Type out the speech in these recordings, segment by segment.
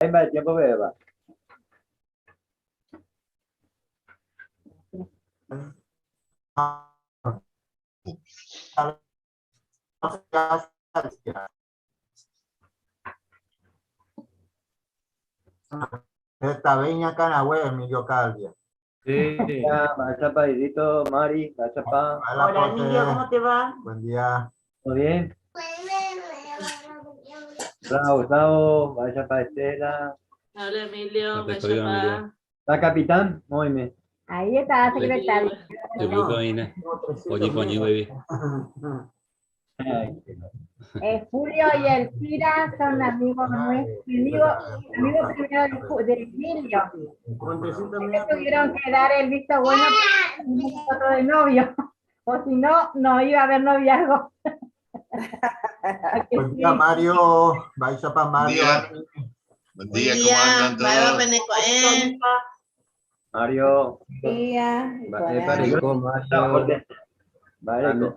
Mba'e tiempo pevépa. Hetave iñakãrague Emilio Calvia. Sí. Mba'éichapa Idito, Mari, mba'éichapa. Hola Emilio, ¿cómo te va? Buen día. ¿Todo bien? Hola Gustavo, mba'éichapa Estela. Hola Emilio, mba'éichapa. La capitán, oime. Ahí está, secretario. Julio y Elvira son amigos nuestros, amigos primero de Emilio. Que tuvieron que dar el visto bueno para de novio, o si no, no iba a haber noviazgo. Buen día, Mario. Mba'éichapa Mario. Buen día, ¿cómo andan todos? Mario. Buen día. Mario.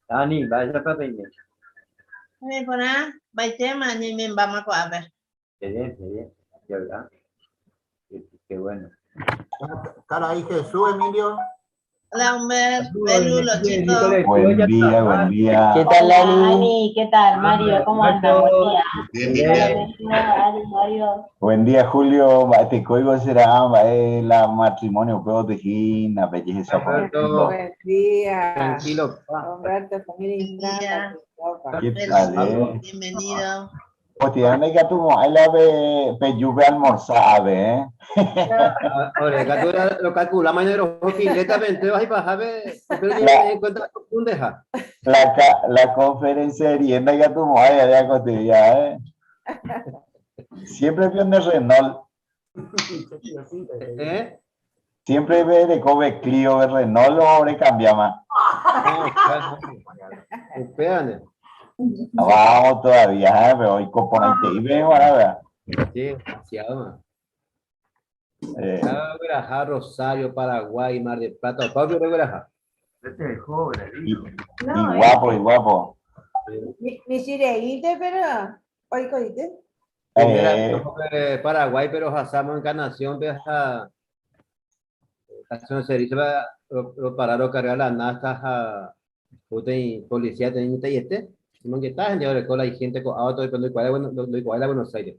Dani, mba'éichapa peime. Porã, mba'eitéma ñaimembáma ko'ápe. Qué bien, qué bien. Qué verdad. Qué bueno. Karai Jesús, Emilio. Hola, Humber, Belu, los chicos. Buen día, buen día. ¿Qué tal, Ani? Ani, ¿qué tal, Mario? ¿Cómo andan? Buen día. Bien, bien, bien. Ani, Mario. Buen día, Julio. Te coigo será la matrimonio pero tejina, belleza. Buen día. Tranquilo. Humberto, familia Día. ¿Qué tal, eh? Bienvenido. Hostia, que tu ahí la ve peyuve almorzar, ¿eh? Ahora, lo calculamos en el fileta, vas y baja, pero ni en cuenta deja. La conferencia de rienda que tu madre ya costilla, ¿eh? Siempre viene Renault. ¿Eh? Siempre ve de Kobe Clio, de Renault o ahora cambia más. Espérate. Vamos todavía, ¿eh? Pero hoy componente y veo ahora, ¿verdad? Sí, demasiado. Rosario, Paraguay, Mar del Plata, Pablo de Este es joven, y, y guapo, y guapo. Mi chireíte, pero hoy coite. Paraguay, pero pasamos Encarnación, viaja. Se lo pararon cargar la nasta a policía tenía y este. Simón que está en de cola y gente con auto y cuando igual bueno igual a Buenos Aires.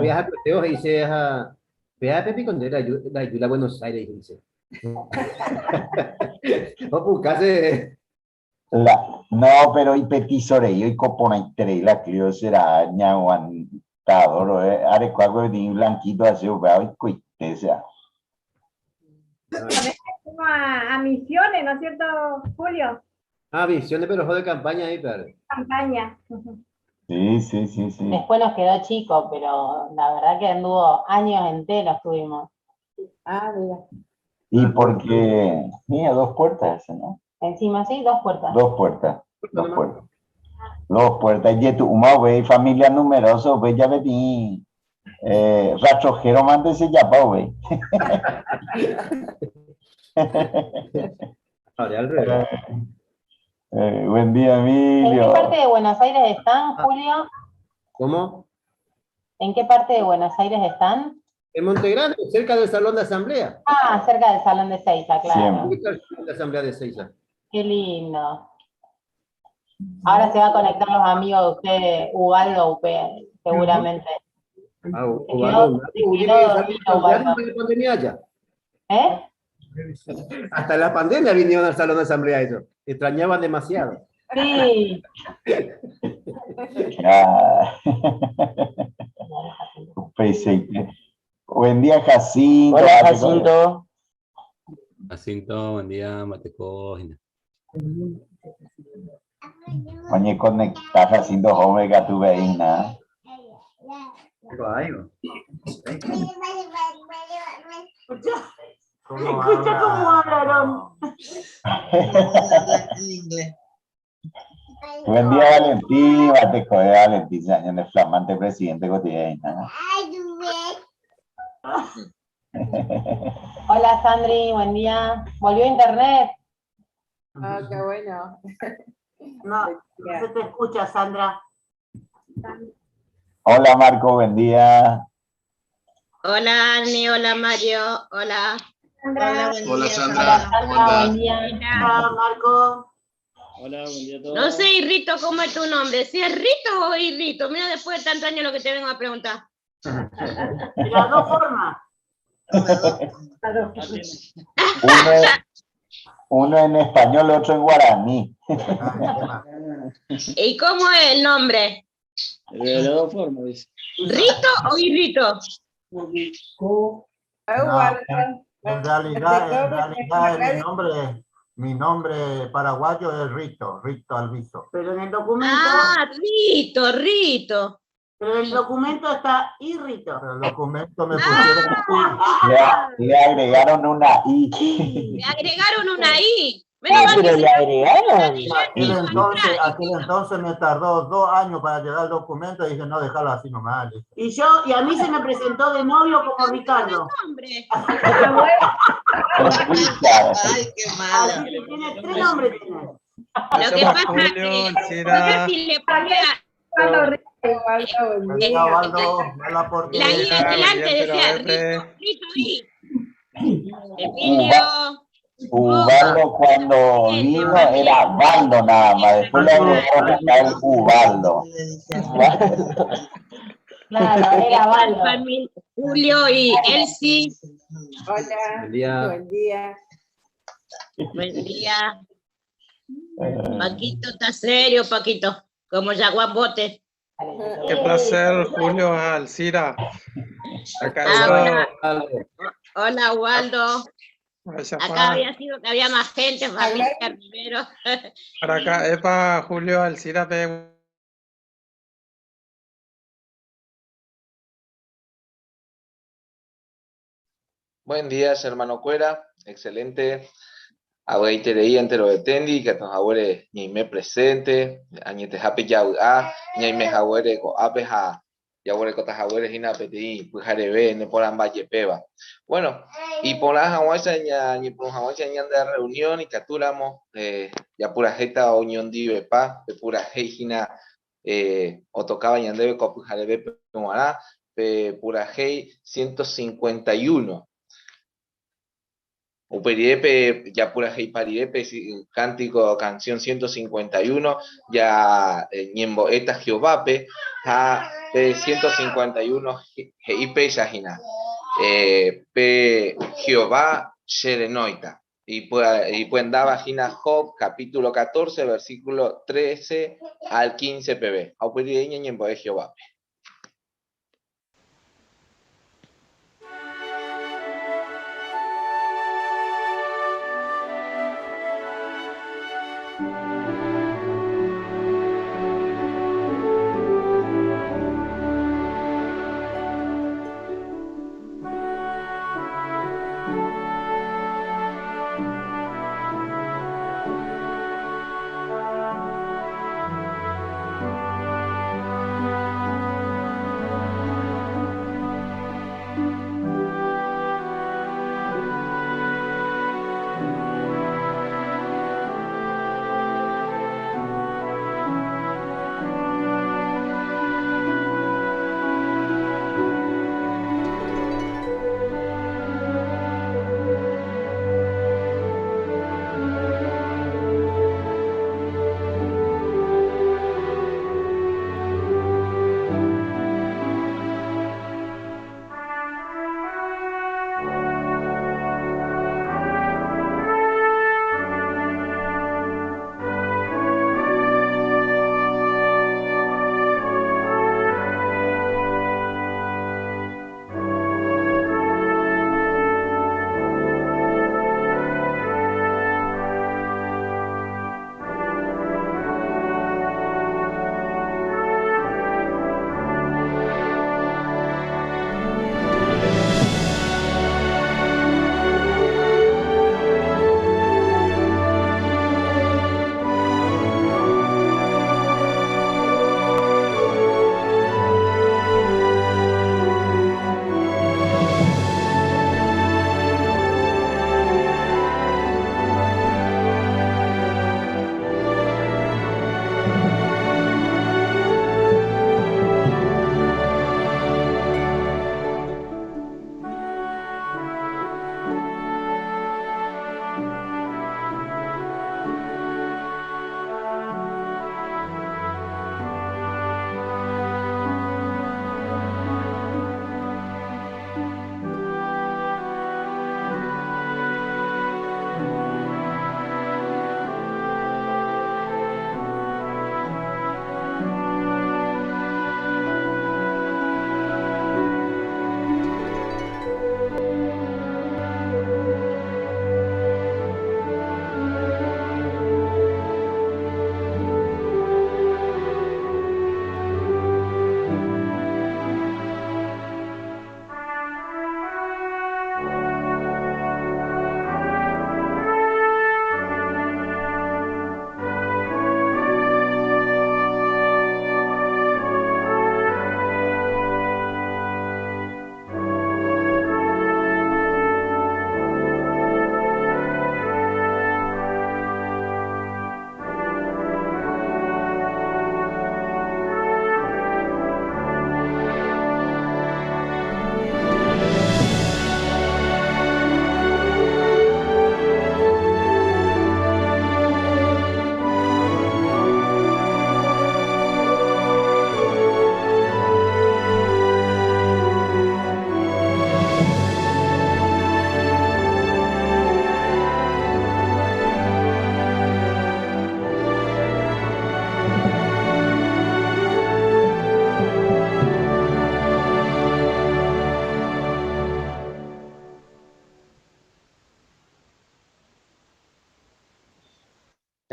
Viaja y dice a vea Pepe con la ayuda a Buenos Aires dice. O buscase la no, pero y petisore y coponaitre la Clio será ñaguantador, arecuago de blanquito así, vea y cuite, o sea. A Misiones, ¿no es cierto, Julio? Ah, Misiones, pero de campaña ahí, pero. Campaña. Sí, sí, sí, sí. Después nos quedó chico, pero la verdad que anduvo años enteros tuvimos. Ah, mira. Y porque, mira, dos puertas ese, ¿no? Encima, sí, dos puertas. Dos puertas, dos puertas. Dos puertas. Y tu, uma, ve, familia numerosa, ve, ya vení. Rastrojero mande se llama, ve. Al revés. Buen día, Emilio. ¿En qué parte de Buenos Aires están, Julio? ¿Cómo? ¿En qué parte de Buenos Aires están? En Montegrande, cerca del Salón de Asamblea. Ah, cerca del Salón de Seiza, claro. Cerca del Salón de Asamblea de Seiza. Qué lindo. Ahora se va a conectar los amigos de usted, Ubaldo, seguramente. Ah, Ubaldo. ¿Eh? Hasta la pandemia vinieron al Salón de Asamblea eso. Extrañaban demasiado. Sí. Buen día, Jacinto. Hola, Jacinto. Jacinto, buen día, Mateco. Oye, conecta Jacinto joven que tuve ahí, nada. Escucha cómo hablaron. En inglés. Buen día, Valentín. Mateco de Valentín, señor, el flamante presidente cotidiano. Hola, Sandri, buen día. ¿Volvió internet? Ah, qué bueno. No, no se te escucha, Sandra. Hola Marco, buen día. Hola Ani, hola Mario, hola. Hola, buen Hola día, Sandra, ¿cómo Sandra, andás? buen día. Hola, Marco. Hola, buen día a todos. No sé, Irrito, cómo es tu nombre. Si es Rito o Irrito. Mira, después de tantos años lo que te vengo a preguntar. De las dos formas. Uno, uno en español, otro en guaraní. ¿Y cómo es el nombre? De las dos formas, dice. ¿Rito o Irrito? No, en realidad, mi nombre paraguayo es Rito, Rito Alviso. Pero en el documento. Ah, Rito, Rito. Pero en el documento está Irrito. Pero el documento me pusieron Le agregaron una I. Le agregaron una I. Menos Ah, mal que pero se le agregaron. Aquel entonces me tardó 2 años para llegar el documento y dije, no, déjalo así nomás. listo. Y yo, y a mí se me presentó de novio como Ricardo. nombre. Ay, qué malo. Así que tiene 3 nombres. Tiene. Lo que pasa es que no sé si le ponía Buen día, Waldo. Hola, por la I adelante, decía Rito, Rito I. Emilio. Ubaldo cuando vino era Baldo nada más, después le agregaron acá el Ubaldo. Claro, era Baldo. Julio y Elsie. Hola. Buen día. Buen día. Buen día. Paquito está serio, Paquito, como Jaguar Bote. Qué placer, Julio Alcira. Acá Ah, estoy. Hola, Waldo. Gracias, Acá pa. había sido que había más gente, familia Rivero. Para acá, epa, Julio Alcira, pe. Buen día, hermano Cuera. Excelente. Aguaiterei entero etendi, que nos abuere ni me presente, añete hape ya a, ni me jawere ko ape ja, ya abuere kota jawere hina peti, pujarebe, ne por amba yepeba. Bueno, y por la jaguacha ña, ni por jaguacha ña de reunión y capturamos, ya pura jeta unión dive pa, pe pura jina, o tocaba ñandebe ko pujarebe pe muará, pe pura jei 151. Uperidepe, ya pura jei paridepe, si, cántico, canción 151, ya ñembo eta Jehovape, ja, pe 151, jeipe yajina, pe Jehová Sherenoita. Y puendaba jina Job, capítulo 14, versículo 13 al 15 pb. Uperideña ñembo de Jehovape.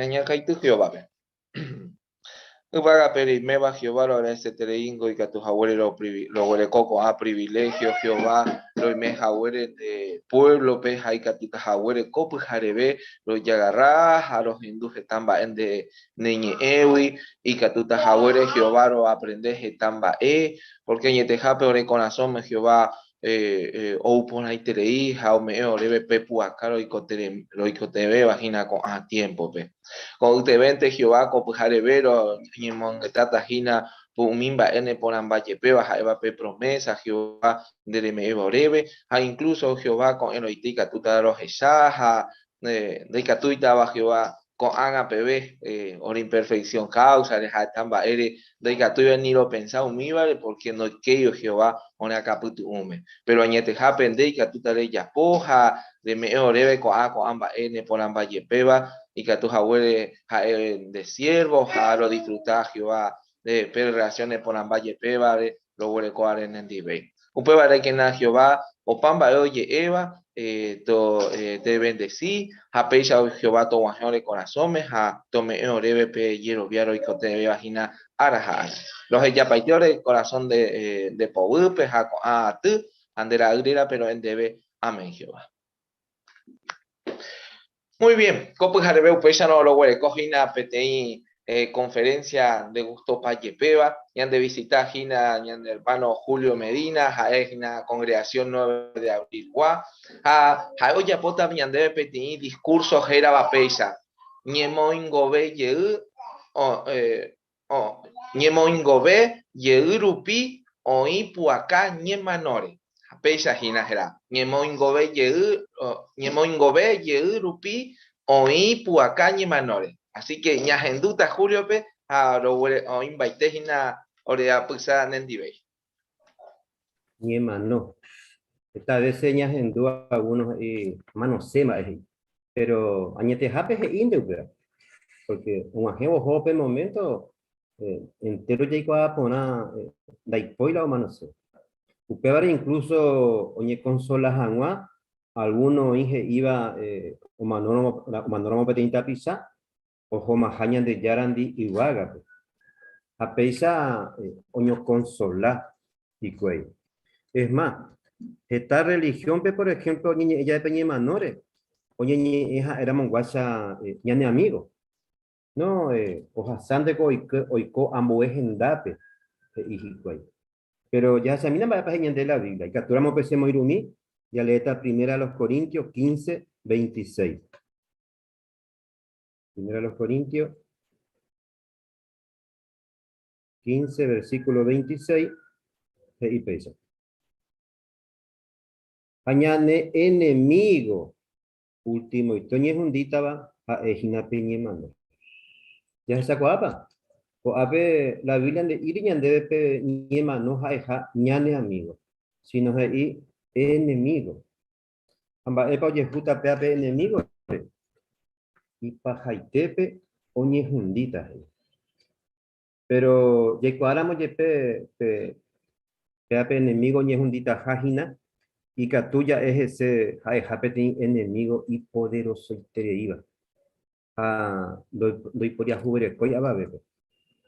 Ñañakãity Jehovápe. Yvágape reiméva Jehová roagradesetereíngo ikatu haguére roguereko ko'ã priviléhio Jehová roime haguére nde puévlope ha ikatúta haguére ko pyhareve rojagarra ha rohendu heta mba'e nde ne ñe'ẽgui, ikatúta haguére Jehová roaprende heta mba'e, pórke añetehápe ore korasõme Jehová ou porãiterei ha ome'ẽ oréve pe pu'aka roikotevẽva hína ko'ã tiémpope. Ko'ytevénte Jehová ko pyhareve roñemongetáta hína umi mba'e neporãmba jepéva ha'éva pe promésa Jehová nde reme'ẽva oréve, ha inklúso Jehová ko'ẽrõite ikatúta rohecha ha ndaikatúitava Jehová ko'ág̃a peve ore imperfeksión káusare ha heta mba'ére ndaikatúiva ni ropensa umívare pórke ndoikéiva Jehová ore akãpytu'ũme. Péro añetehápe nde ikatúta rejapo ha reme'ẽ oréve ko'ã ko'ã mba'e neporãmba jepéva ikatu haguére ha'e nde siérvo ha rodisfruta Jehová pe rrelasión neporãmba jepévare roguereko are nendive. Upévarekena Jehová opa mba'e oje'éva tevendesi ha péicha Jehová toguahẽ ore korasõme ha tome'ẽ oréve pe jerovia roikotevẽva hína ára ha ára. Rohejapaite ore korasõ nde poguýpe ha ko'ã aty ha nde ra'y rérape ro'e ndéve. Amén, Jehová. Muy bien, ko pyhareve upéicharõ roguereko hína peteĩ conferencia nde gustopa jepéva, ñande visita hína ñane hermano Julio Medina, ha'e hína congregación 9 de abril-gua, ha ha'e ojapóta ñandéve peteĩ discurso hérava péicha, Ñemoingove jey, Ñemoingove jey rupi oĩ pu'aka ñemanóre. Ha péicha hína héra, Ñemoingove jey, ñemoingove jey rupi oĩ pu'aka ñemanóre. Así que ñahendúta Júliope ha oĩmbaite hína ore apysa nendivéi. Ñemano. Heta vése ñahendu algunos he'i manose mba'e he'i. Pero añetehápe he'ínte upéva. Porque og̃uahẽvo oho pe momento entero jaikuaa porã ndaipói la omanose. Upévare incluso oñekonsola hag̃ua alguno oĩ he'íva omanóramo peteĩ tapicha ohomaha Ñandejárandi yvágape, ha péicha oñokonsola hikuái. Es más, heta religión-pe, por ejemplo, oñeñe'ẽ jave pe ñemanóre, oñeñe'ẽ ha'éramo guáicha ñane amigo. No, ohasánteko oiko ambue hendápe, he'i hikuái. Pero jahechamína mba'épa he'i ñande la Biblia. Ikatúramo pe chemoirũmi, jaleéta Primera a los Corintios 15, 26. Primera a los Corintios 15, versículo 26, he'i péicha. Ha ñane enemigo ultimoite oñehundítava ha'e hína pe ñemano. Jahechakuaápa? Ko'ápe la Biblia nde'íri ñandéve pe ñemano ha'eha ñane amigo, sino he'i enemigo. Ha mba'épa ojehúta péa pe enemígope? Ipahaitépe oñehundíta, he'i. Péro jaikuaáramo jepe pe péa pe enemígo oñehunditaha hína, ikatu ja'e hese ha'eha peteĩ enemígo ipoderosoitereíva ha ndoiporiahuverekói avavépe.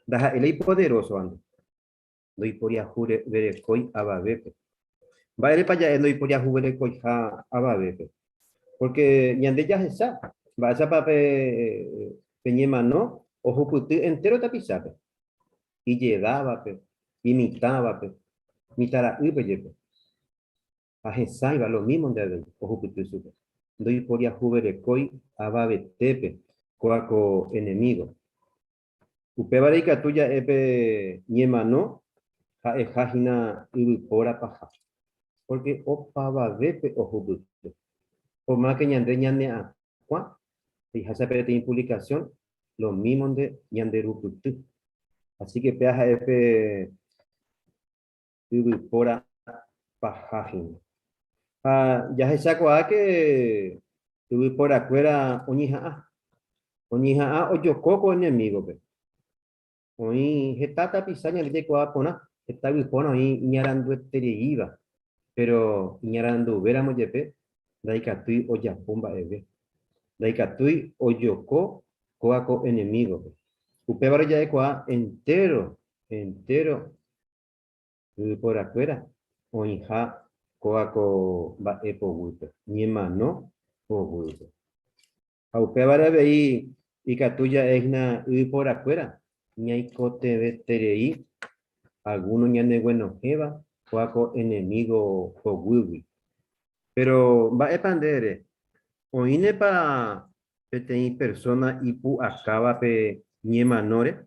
Ndaha'éi la ipoderósovante. ndoiporiahuverekói avavépe. Mba'érepa ja'e ndoiporiahuverekoiha avavépe? Pórke ñande jahecha mba'éichapa pe pe ñemano ohupyty entéro tapichápe, ijedávape, imitãvape, mitãra'ýpe jepe. Ha hesãiva lomímonte avei ohupyty chupe. Ndoiporiahuverekói avavetépe kóa ko enemígo. Upévare ikatu ja'e pe ñemano ha'eha hína yvypóra paha, pórke opavavépe ohupyty. Por más ke ñande ñaneakuã, he'iháicha peteĩ puvlikasión, lomímonte ñanderupyty. Así ke péva ha'e pe yvypóra paha hína. Ha jahechakuaáke yvyporakuéra oñeha'ã. Oñeha'ã ojoko ko enemígope. Oĩ heta tapicha ñande jaikuaa porã, heta yvypóra oĩ iñaranduetereíva, péro iñaranduvéramo jepe ndaikatúi ojapo mba'eve. Ndaikatúi ojoko. Kóva ko enemigo-pe. Upévare ja'ekuaa entéro, entéro yvyporakuéra oĩha kóva ko mba'e poguýpe, ñemano poguýpe. Ha upévare avei ikatu ja'e hína yvyporakuéra ñaikotevẽterei algúno ñaneguenohẽva kóva ko enemigo poguýgui. Péro mba'épa nde ere? Oĩnepa peteĩ persóna ipu'akáva pe ñemanóre?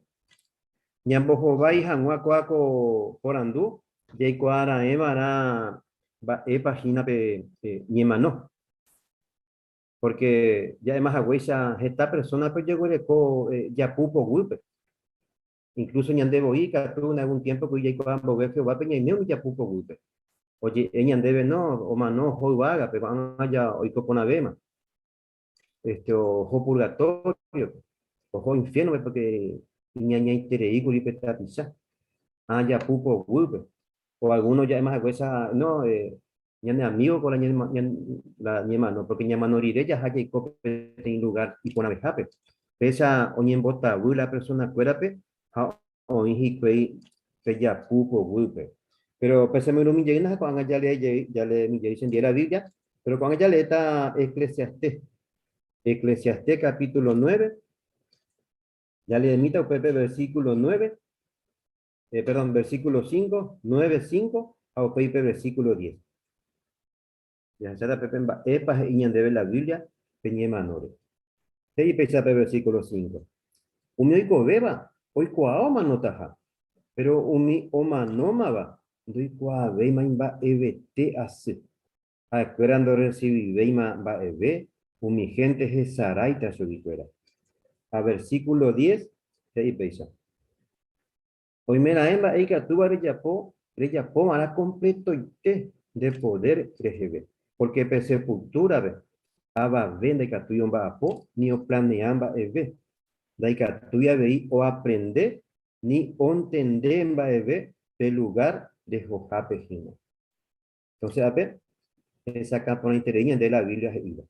Ñambohovái hag̃ua kóva ko porandu jaikuaa raẽ va'erã mba'épa hína pe ñemano. Pórke ja'éma haguéicha heta persónape ojeguereko japu poguýpe. Inklúso ñande voi ikatu en algún tiémpo kuri jaikuaa mbove Jehovápe ñaime umi japu poguýpe. Oje'e ñandéve no, omano oho yvágape, ko'ág̃a ja oiko porãvéma. Este, oho purgatóriope, oho infiérnope pórke iñañaiterei kuri pe tapicha. Ha japu poguýpe. O algúno ja'éma haguéicha, no, ñane amígo ko la ñemano, pórke ñamano rire jaha jaiko peteĩ lugár iporãvehápe. Péicha oñembotavy la personakuérape ha oĩ hikuái pe japu poguýpe. Péro pesemoirũmi jeýna ha ko'ág̃a jalee jey, jaleemi jey chendie la Biblia, péro ko'ág̃a jaleéta Eclesiastés. Eclesiastés capítulo 9, jaleemíta upépe versículo 9. Perdón, versículo 5, 9, 5 ha upéi pe versículo 10. Jahecháta pépe mba'épa he'i ñandéve la Biblia pe ñemanóre. He'i péicha pe versículo 5. Umi oikovéva oikuaa omanotaha, péro umi omanómava ndoikuaavéima imba'evete asy. Ha'ekuéra ndorresivivéima mba'eve, umi hénte hesaráita chuguikuéra. Ha versíkulo diez he'i péicha, Oimeraẽ mba'e ikatúva rejapo, rejapova'erã kompletoite nde podér reheve, pórke pe sepultúrape avave ndaikatúi omba'apo ni oplanea mba'eve, ndaikatúi avei oaprende ni ontende mba'eve pe lugár rehohápe hína. Entonces ápe hesakã porãiterei ñande la Biblia he'íva.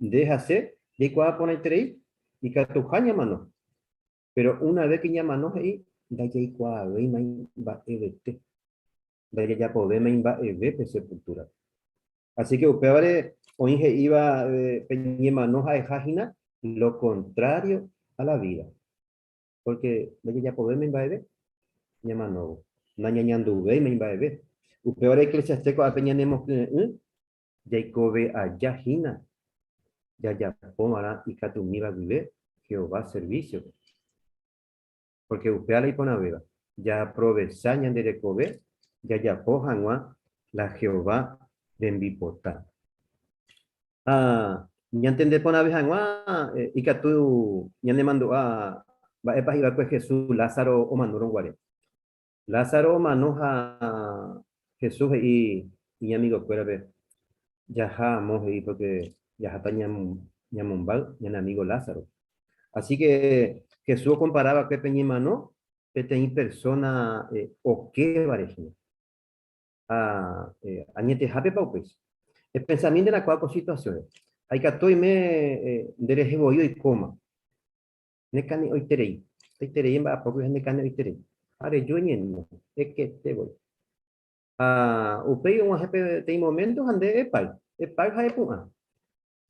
Nde ha che jaikuaa porãiterei ikatuha ñamano. Péro una vez que ñamano he'i ndajaikuaavéima mba'evete. Ndajajapovéima imba'eve pe sepultúrape. Así que upévare oĩ he'íva pe ñemano ha'eha hína lo contrario a la vida. Pórke ndajajapovéima imba'eve ñamanóvo, nañañanduvéima imba'eve. Upévare Eclesiastés ko'ápe ñanemokyre'ỹ jaikove aja hína jajapova'erã ikatumíva guive Jehová servísiope. Pórke upéva la iporãvéva, jaaprovecha ñande rekove jajapo hag̃ua la Jehová rembipota. Ha ñantende porãve hag̃ua ikatu ñanemandu'a mba'épa he'iva'ekue Jesús Lázaro omanórõ guare. Lázaro omano ha Jesús he'i iñamigokuérape, Jaha amo, he'i, pórke jaháta ñamombáy ñane amígo Lázaro. Así ke Jesús okompara va'ekue pe ñemano peteĩ persóna okévare hína. Ha añetehápepa upéicha. Epensamíntena ko'ã ko situasiõre. Ha ikatu oime nderehe voi oikóma. Nekane'õiterei. Hetaiterei mba'apógui ha nekane'õiterei. Ha reju eñeno, ekete voi. Ha upéi og̃uahẽ peteĩ moménto ha nde epáy. Epáy ha epu'ã.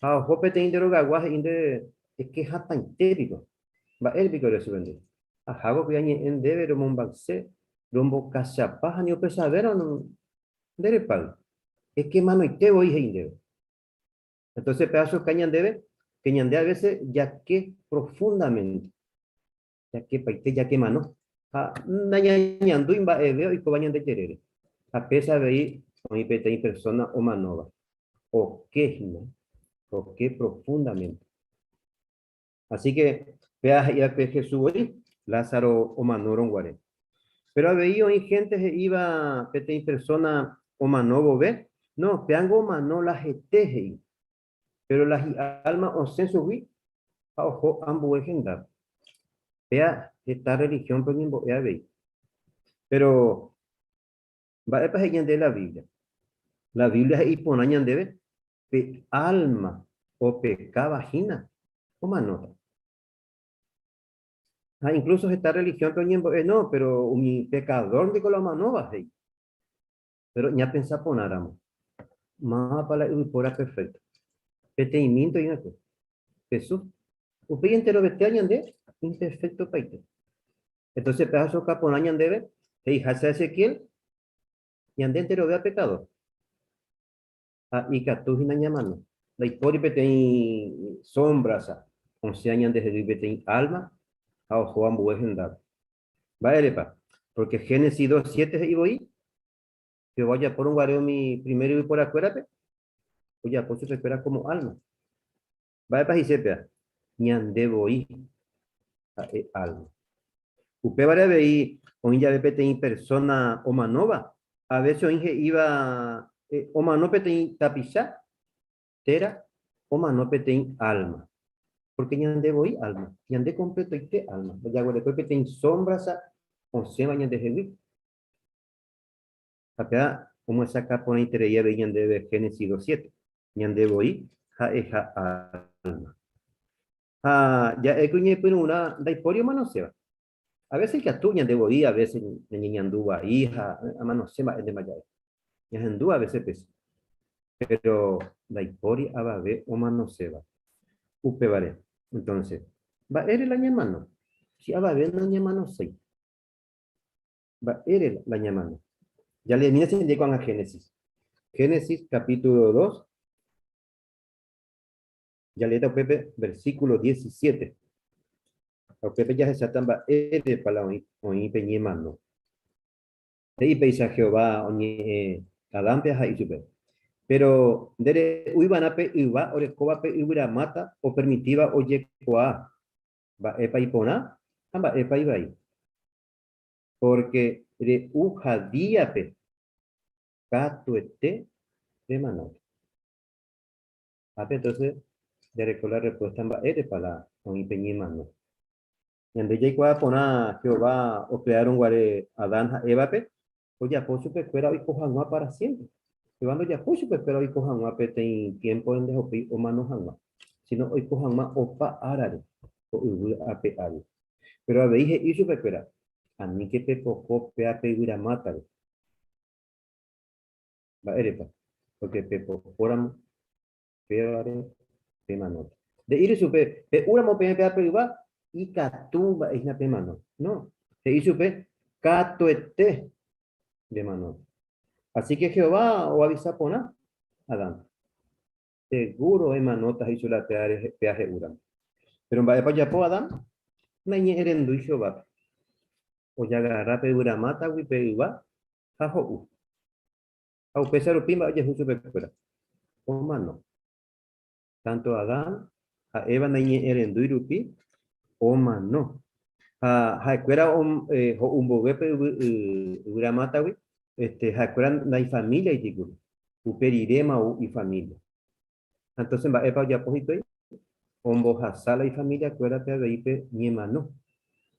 Ha oho peteĩ nde rogagua he'i nde eke hatãite piko. Mba'ére piko ere chupe nde? Ahávo kuri añe'ẽ ndéve romombayse, rombokachapa ha ni opesavérõ nde repáy. Eke manoite voi he'i ndéve. Entonces pe asoka ñandéve que ñande a veces jake profundamente. Jake paite, jake mano. Ha nañañandúi mba'eve oikóva ñande jerére. Ha péicha avei oĩ peteĩ persona omanóva. Oke hína. Oke profundamente. Así que péa he'i va'ekue Jesús voi, Lázaro omanórõ guare. Péro avei oĩ hénte he'íva peteĩ persóna omano vove, No, péango omano la hete he'i. Péro la hi'álma osẽ chugui ha oho ambue hendápe. Péa heta rrelihiónpe oñembo'e avei. Péro mba'épa he'i ñandéve la Biblia? La Biblia he'i porã ñandéve pe álma opekáva hína omanóta. Ha incluso heta religión-pe oñembo'e no, pero umi pecador ndiko la omanóva, he'i. Pero ñapensa porãramo, mávapa la yvypóra perfecto? Peteĩmínte oĩ va'ekue, Jesús. Upéi enterovetéva ñande imperfectopaite. Entonces pe asoka porã ñandéve, he'iháicha Ezequiel, ñande enterovéva pecador. Ha ikatu hína ñamano. Ndaipóri peteĩ sombra-cha osẽva ñandehegui peteĩ alma ha oho ambue hendápe. Mba'érepa? Pórke Génesis 2:7 he'i voi, Jehová ojapórõ guare umi primer yvyporakuérape, ojapo chupekuéra kómo álma. Mba'épa he'ise péva? Ñande voi ha'e álma. Upévare avei oĩ jave peteĩ persóna omanóva, a vése oĩ he'íva omano peteĩ tapicha térã omano peteĩ álma. Pórke ñande voi álma, ñande kompletoite álma, ndajaguerekói peteĩ sómbrasa osẽva ñandehegui. Ha péva omyesakã porãiterei avei ñandéve Génesis 2:7, ñande voi ha'eha álma. Ha ja'éko iñepyrũrã ndaipóri omanoséva. A veces ikatu ñande voi a veces ñañeñandu vai ha amanose mba'e ndéma ja'e. Ñahendu a veces péicha. Pero ndaipóri avave omanoséva. Upévare, entonces, mba'ére la ñamano? Si avave nañamanoséi. Mba'ére la ñamano? Jaleemína chendive ko'ág̃a Génesis. Génesis capítulo 2. Jaleéta upépe versículo 17. Ha upépe jahecháta mba'érepa la oĩ pe ñemano. He'i péicha Jehová oñe'ẽ Adánpe ha he'i chupe, Péro nde re'úi va'erã pe yva orekóva pe yvyramáta opermitíva ojekuaa mba'épa iporã ha mba'épa ivai. Pórke re'u ha díape katuete remanóta. Ápe entonces jareko la respuesta mba'érepa la oĩ pe ñemano. Ñande jaikuaa porã Jehová okreárõ guare Adán ha Évape, ojapo chupekuéra oiko hag̃ua pára siémpre. Jehová ndojapói chupekuéra oiko hag̃ua peteĩ tiémpo ndehopéi omano hag̃ua, síno oiko hag̃ua opa árare ko yvy ape ári. Péro avei he'i chupekuéra, Aníke pepoko péa pe yvyramátare. Mba'érepa? Pórke pepokóramo pévare pemanóta. Nde'íri chupe, Pe'úramo peẽ péa pe yva, ikatu mba'e hína pemano. No, he'i chupe, Katuete remanóta. Así ke Jehová oavisa porã Adánpe. Segúro emanóta he'i chupe la péa he'úramo. Péro mba'épa ojapo Adán? Naiñe'ẽrendúi Jehovápe. Ojagarra pe yvyramátagui pe yva ha ho'u. Ha upéicha rupi mba'e ojehu chupekuéra? Omano. Tánto Adán ha Eva naiñe'ẽrendúi rupi omano. Ha ha'ekuéra ho'u mboyve pe yvyramátagui, ha'ekuéra naifamíliaiti kuri. Upe riréma ou ifamília. Ha entonces mba'épa ojapo hikuái? Ombohasa la ifamiliakuérape avei pe ñemano,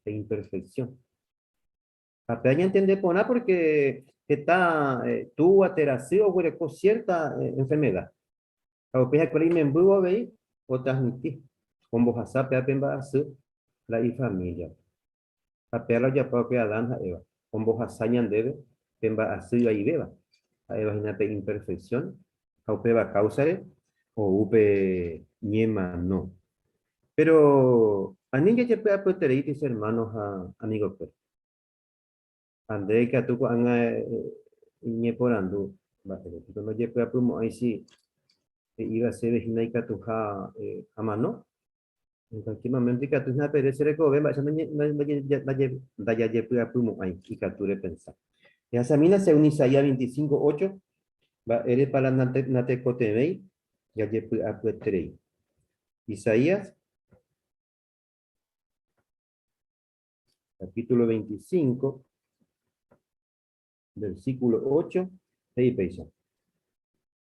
pe imperfección. Ha péva ñantende porã porque heta túva térã sy oguereko cierta enfermedad. Ha upéi ha'ekuéra imembývo avei otransmiti, ombohasa péva pe mba'asy la ifamíliape. Ha péva la ojapo va'ekue Adán ha Eva, ombohasa ñandéve pe mba'asy ivaivéva, ha'éva hína pe imperfección, ha upéva káusare ou pe ñemano. Péro ani jajepy'apyeterei che ermáno ha amigokuéra. Ha nde ikatu ko'ág̃a eñeporandu, Mba'ére piko ndojepy'apymo'ãi si he'íva chéve hína ikatuha amano? En cualquier momento ikatu hína pere che rekove mba'éicha ndajajepy'apymo'ãi ikatu repensa. Ehasamína según Isaías 25, 8, mba'érepa la natekotevẽi jajepy'apyeterei. Isaías capítulo 25, versículo 8, he'i péicha.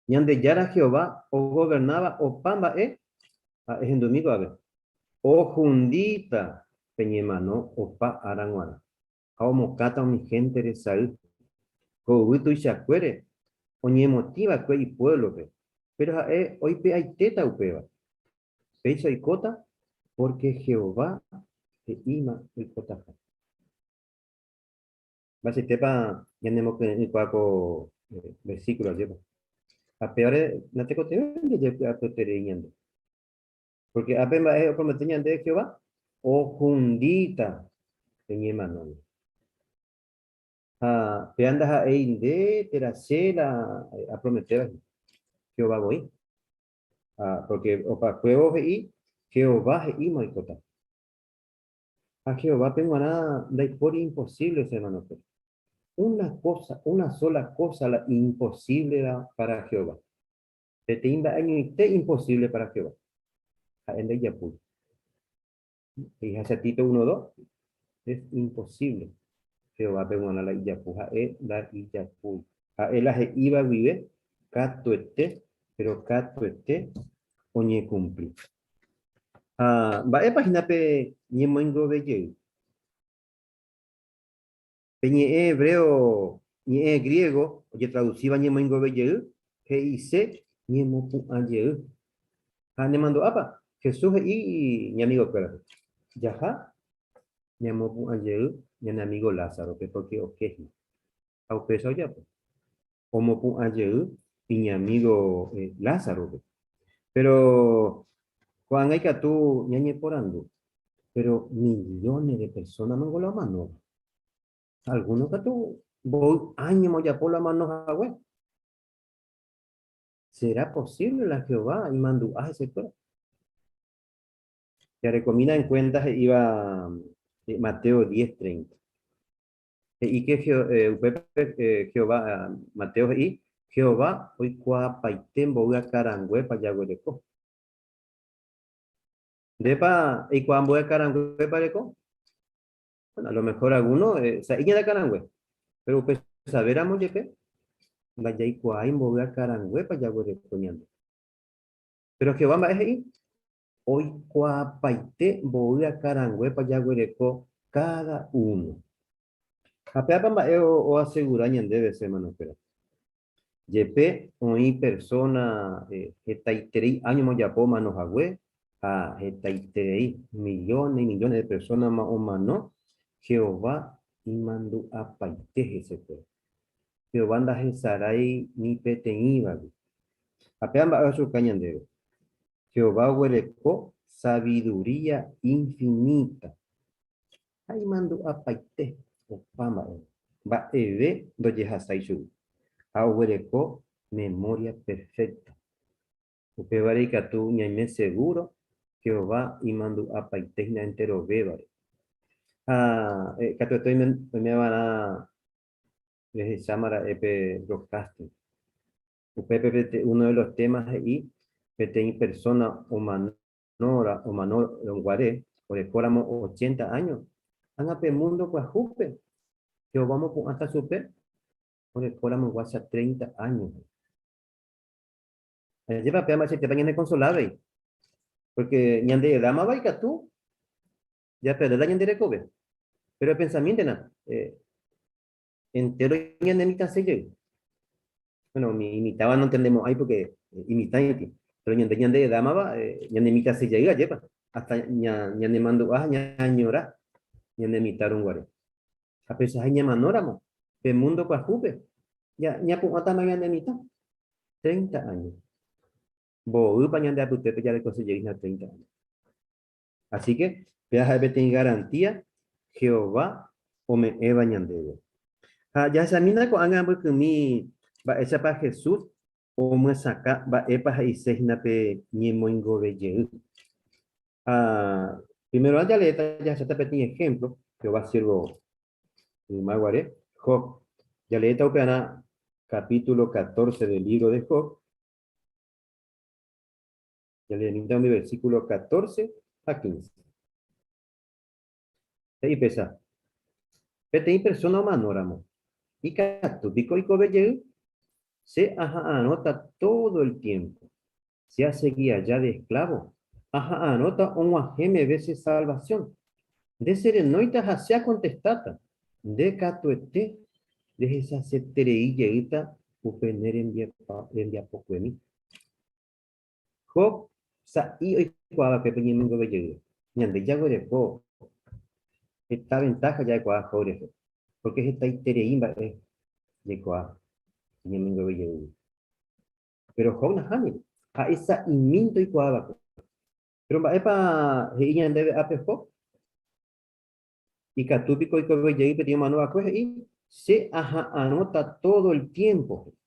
Ñandejára Jehová ogovernáva opa mba'e, ha ehendumi ko'ápe, ohundíta pe ñemano opa ára g̃uarã, ha omokãta umi hénte resay. Ko yvy tuichakuére oñemotĩ va'ekue ipuévlope, péro ha'e oipe'aitéta upéva. Péicha oikóta pórke Jehová He'íma oipotaha. Mba'eichaitépa ñanemokyre'ỹkuaa ko versículo ajépa. Ha pévare natekotevẽinte jepy'apyeterei ñande. Porque ápe mba'e opromete ñande Jehová ohundíta pe ñemanóme. Ha péva ndaha'éi nde térã che la aprometéva hína, Jehová voi. Ha porque opakuévo he'i Jehová he'íma oikóta. Ha Jehovápe g̃uarã ndaipóri imposible che hermanokuéra. Una cosa, una sola cosa la imposíbleva para Jehová. Peteĩ mba'e añoite imposible para Jehová. Ha'e ndaijapúi. He'iháicha Tito 1:2, es imposible Jehovápe g̃uarã la ijapu, ha'e ndaijapúi. Ha'e la he'íva guive katuete, péro katuete oñekumpli. Ha mba'épa hína pe ñemoingove jey? Pe ñe'ẽ hebreo ñe'ẽ griego ojetradusíva ñemoingove jey he'ise ñemopu'ã jey. Ha nemandu'ápa? Jesús he'i iñamigokuérape, Jaha ñamopu'ã jey ñane amígo Lázarope pórke oke hína. Ha upéicha ojapo. Omopu'ã jey iñamígo Lázarope. Péro ko'ág̃a ikatu ñañeporandu, Péro millones de persóna ningo la omanóva. Algúno katu mboy áñoma ojapo la omano hague. Será posible la Jehová imandu'a hesekuéra? Jarekomína en cuenta he'íva Mateo 10:30. He'i ke upépe Jehová, Mateo he'i, Jehová oikuaapaite mboy akãranguépa jaguereko. Ndépa eikuaa mboy akãranguépa reko? Bueno, a lo mejor alguno sa'i ñande akãrangue, pero upe sabéramo jepe ndajaikuaái mboy akãranguépa jaguereko ñande. Pero Jehová mba'e he'i? Oikuaapaite mboy akãranguépa jaguereko káda uno. Ha péapa mba'e oasegura ñandéve che hermanokuéra? Jepe oĩ persóna hetaiterei áñoma ojapo omano hague, ha hetaiterei millones y millones de persónama omano, Jehová imandu'apaite hesekuéra. Jehová ndahesarái ni peteĩvagui. Ha péva mba'e ohechuka ñandéve? Jehová oguereko sabiduría infinita. Ha imandu'apaite opa mba'e, mba'eve ndojehasái chugui, ha oguereko memória perfékta. Upévare ikatu ñaime segúro Jehová imandu'apaite hína enterovévare. Ha katuete oime va'erã rehecháma ra'e pe broadcasting. Upépe uno de los temas he'i peteĩ persóna omano Nora omanórõ guare orekóramo ochenta áño, ág̃a pe múndo pyahúpe Jehová omopu'ãta chupe orekóramo guáicha treinta áño. Ajépa péva mba'eichaitépa ñanekonsolavei, pórke ñande edámava ikatu japerde la ñande rekove. Péro epensamíntena, entéro ñane mitãse jey. Bueno, umi imitãva nontendemo'ãi porque imitãiti, pero ñande ñande edámava ñane mitãse jey ajépa, hasta ñanemandu'a ha ñañora ñane mitã rũguare. Ha péicha ñamanóramo pe mundo pyahúpe, ñapu'ãtama ñane mitã, 30 años. Mboýpa ñande apytépe jarekose jey hína 30 años. Así que, péva ha'e peteĩ garantía Jehová ome'ẽva ñandéve. Ha jahechamína ko'ág̃a mbykymi mba'éichapa Jesús omyesakã mba'épa he'ise hína pe ñemoingove jey. Ha primerorã jaleéta jahecháta peteĩ ehémplo Jehová siérvo yma guare, Job. Jaleéta upearã capítulo 14 del lívro de Job. Jaleemíta umi versículo 14 ha 15. He'i péicha, Peteĩ persóna omanóramo, ikatu piko oikove jey? Che aha'arõta tódo el tiémpo. Che asegi aja de esklávo, aha'arõta og̃uahẽ meve che salvasión. Nde cherenóita ha che akontestáta, nde katuete rehechaseterei jeýta upe ne rembiapokuemi. Job sa'i oikuaa va'ekue pe ñemoingove jeýre. Ñande jaguereko. Heta ventaja ja'ekuaa Job rehe, porque hetaiterei mba'e jaikuaa iñemongove jeýgui. Pero Job nahániri, ha'e sa'imínte oikuaa va'ekue. Pero mba'épa he'i ñandéve ápe Job? Ikatu piko oikove jey peteĩ omano va'ekue? He'i, Che aha'arõta todo el tiempo. He'i.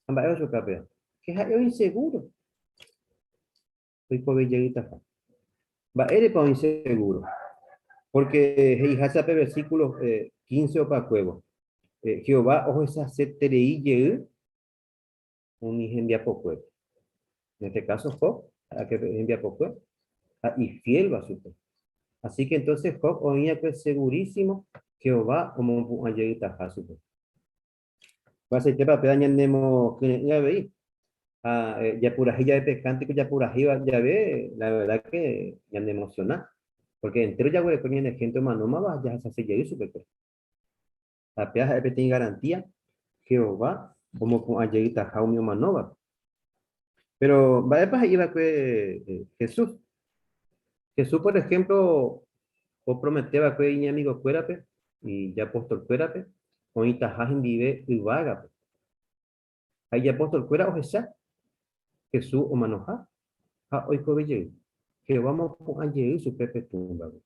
Ha mba'e ochoka péva? Ke ha'e oĩ seguro oikove jeytaha. Mba'érepa oĩ seguro? Porque he'iháicha pe versículo 15 opakuévo, Jehová ohechaseterei jey umi hembiapokuépe. En este caso Job, ha'e pe hembiapokue ha ifiélva chupe. Así que entonces Job oĩakue segurísimo Jehová omopu'ã jeytaha chupe. Mba'eichaitépa péva ñanemokyre'ỹ avei. Ha japurahéi jave pe kántiko japurahéiva jave, la verdad que ñaneemosiona. Porque entéro jaguereko ñane hénte omanómava jahechase jey chupekuéra. Ha péva ha'e peteĩ garantía Jehová omopu'ã jeytaha umi omanóvape. Péro mba'épa he'i va'ekue Jesús? Jesús por ehémplo opromete va'ekue iñamigokuérape, ijapostolkuérape, oĩtaha hendive yvágape. Ha ijapostolkuéra ohecha Jesús omanoha ha oikove jey. Jehová omopu'ã jey chupe pe túmbagui.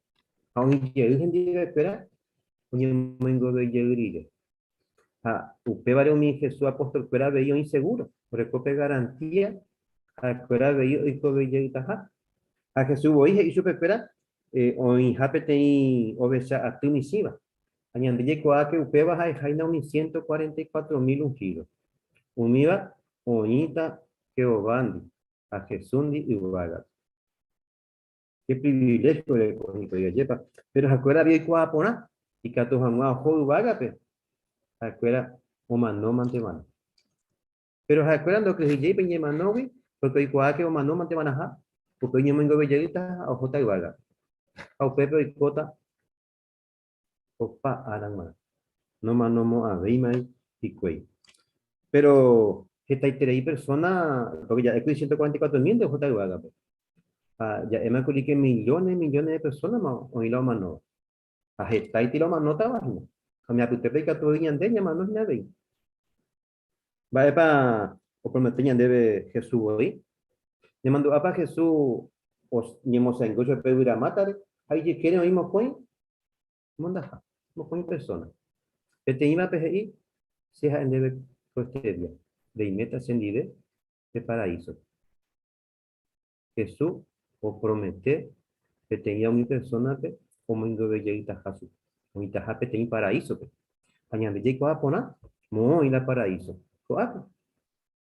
Ha oĩ jey hendivekuéra oñemoingove jey rire. Ha upévare umi Jesús apostolkuéra avei oĩ segúro, oreko pe garantía ha'ekuéra avei oikove jeytaha. Ha Jesús voi he'i chupekuéra oĩha peteĩ ovecha aty michĩva. Ha ñande jaikuaáke upéva ha'eháina umi 144 mil unhído. Umíva oĩta Jehovándi ha Jesúsndi yvágape. Qué privilegio oreko hikuái, ajépa. Pero ha'ekuéra avei oikuaa porã ikatu hag̃ua oho yvágape, ha'ekuéra omano mante va'erã. Pero ha'ekuéra ndokyhyjéi pe ñemanógui, porque oikuaáke omano mante va'erãha, upe oñemoingove jeýta ha ohóta yvágape. Ha upépe oikóta opa ára g̃uarã. Nomanomo'ãvéimai hikuái. Péro hetaiterei persóna, pórke ja'ékuri 144 mil nde ohóta yvágape. Ha ja'émakuri ke millones, millones de persónama oĩ la omanóva. Ha hetaiti la omanótava hína. Ha umi apytépe ikatu voi ñande ñamano hína avei. Mba'épa opromete ñandéve Jesús voi? Nemandu'ápa Jesús oñemosaingo chupe yvyramátare ha ijykére oĩ mokõi mondaha, mokõi persóna. Peteĩvape he'i, Che ha'e ndéve ko este día, reiméta chendive pe paraísope. Jesús opromete peteĩva umi persónape omoingove jeytaha chupe, oĩtaha peteĩ paraísope. Ha ñande jaikuaa porã moõ oĩ la paraíso. Ko'ápe,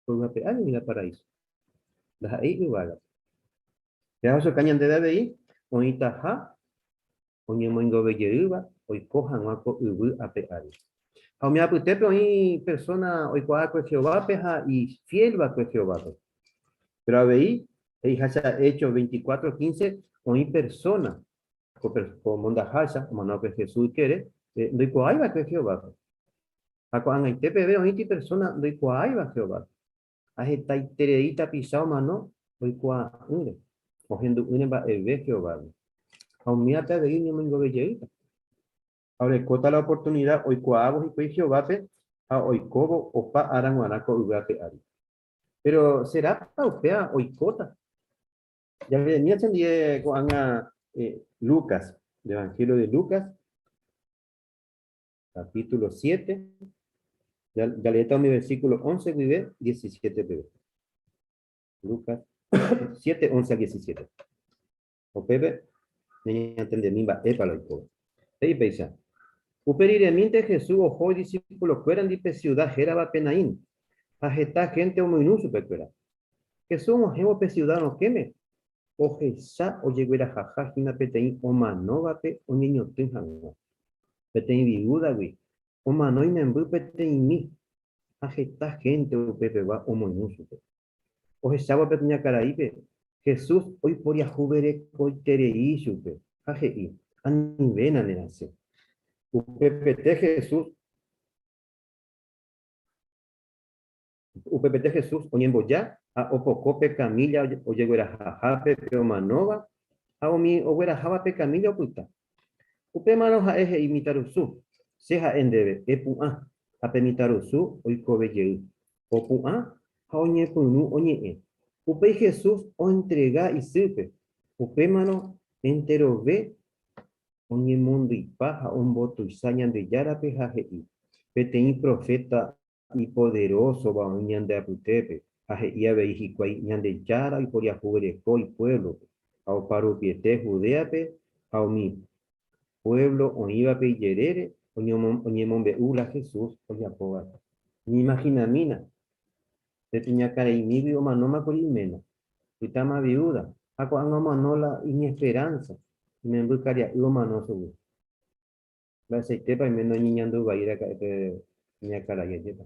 ko yvape ári oĩ la paraíso, ndaha'éi yvágape. Péva ohechuka ñandéve avei oĩtaha oñemoingove jeýva oiko hag̃ua ko yvy ape ári. Ha umi apytépe oĩ persóna oikuaákue Jehovápe ha ifiél va'ekue Jehovápe. Péro avei, he'iháicha Hechos 24:15, oĩ persóna ko mondaháicha omanóva'ekue Jesús ykére, ndoikuaái va'ekue Jehovápe. Ha ko'ag̃aite peve oĩti persóna ndoikuaáiva Jehovápe. Ha hetaiterei tapicha omano oikuaa'ỹre, ohendu'ỹre mba'eve Jehovágui. Ha umívape avei oñemoingove jeýta. Ha orekóta la oportunida oikuaávo hikuái Jehovápe ha oikóvo opa ára g̃uarã ko yvy ape ári. Péro serápa upéva oikóta? Jave'emína chendive ko'ág̃a Lucas, el Evangelio de Lucas, capítulo 7, jaleéta umi versículo 11 guive 17 peve. Lucas 7, 11 al 17. Upépe ñañatendemi mba'épa la oikóva. He'i péicha, Upe riremínte Jesús oho idisipulokuérandi pe siuda héravape Naín, ha heta hénte omoirũ chupekuéra. Jesús og̃uahẽvo pe siuda rokẽme, ohecha ojeguerahaha hína peteĩ omanóvape oñeñotỹ hag̃ua. Peteĩ viúdagui omano imemby peteĩmi ha heta hénte upepegua omoirũ chupe. Ohechávo pe kuñakaraípe, Jesús oiporiahuverekoiterei chupe ha he'i, Anivéna nerasẽ. Upepete Jesús Upepete Jesús oñemboja ha opoko pe kamílla ojeguerahahápe pe omanóva, ha umi ogueraháva pe kamílla opyta. Upémarõ ha'e he'i mitãrusu, Che ha'e ndéve, epu'ã. Ha pe mitãrusu oikove jey. Opu'ã ha oñepyrũ oñe'ẽ. Upéi Jesús oentrega isýpe. Upémarõ enterove oñemondyipa ha ombotuicha Ñandejárape ha he'i, Peteĩ proféta ipoderósova oĩ ñande apytépe, ha he'i avei hikuái Ñandejára oiporiahuvereko ipuévlope, ha oparupiete Judéape ha umi puévlo oĩvape ijerére oñemombe'u la Jesús ojapóva'ekue. Ñeimahinamína, pe kuñakaraimígui omanómakuri iména, pytãma viúda, ha ko'ág̃a omano la iñesperánsa, imemby karia'y omano chugui. Mba'eichaitépa oime noñeñandu vai raka'e pe kuñakarai ajépa.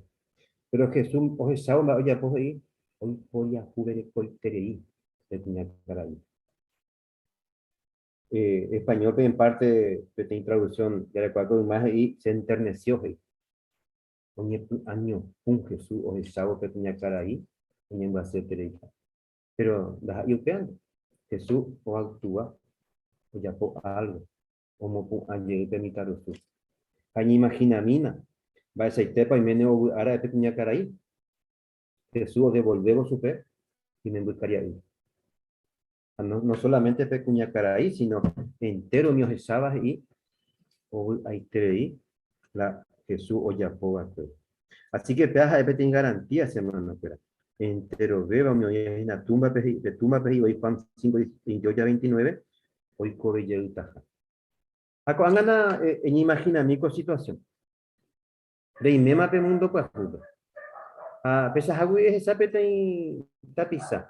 Péro Jesús ohechávo mba'e ojapo he'i oiporiahuverekoiterei pe kuñakarai. Español-pe en parte peteĩ traducción jarekuaa ko yma he'i se enterneció he'i. Oñepy'añopũ Jesús ohechávo pe kuñakarai oñembyasyetereiha. Péro ndaha'éi upévante, Jesús oactua, ojapo álgo. omopu'ã jey pe mitãrusu. Ha ñeimahinamína, mba'eichaitépa oiméne ovy'a ra'e pe kuñakarai? Jesús odevolvévo chupe imemby karia'y. Ha no solamente pe kuñakarai, sino entéro umi ohecháva he'i ovy'aiterei la Jesús ojapo va'ekue. Así que péva ha'e peteĩ garantía, che hermano-kuéra. Enterovéva umi oĩva hína túmbape, pe túmbape he'i voi Juan 5, 28 a 29, oikove jeytaha. Ha ko'ág̃ana eñeimahinami ko situasiõ. Reiméma pe múndo pyahúpe. Ha pechahágui ehecha peteĩ tapicha.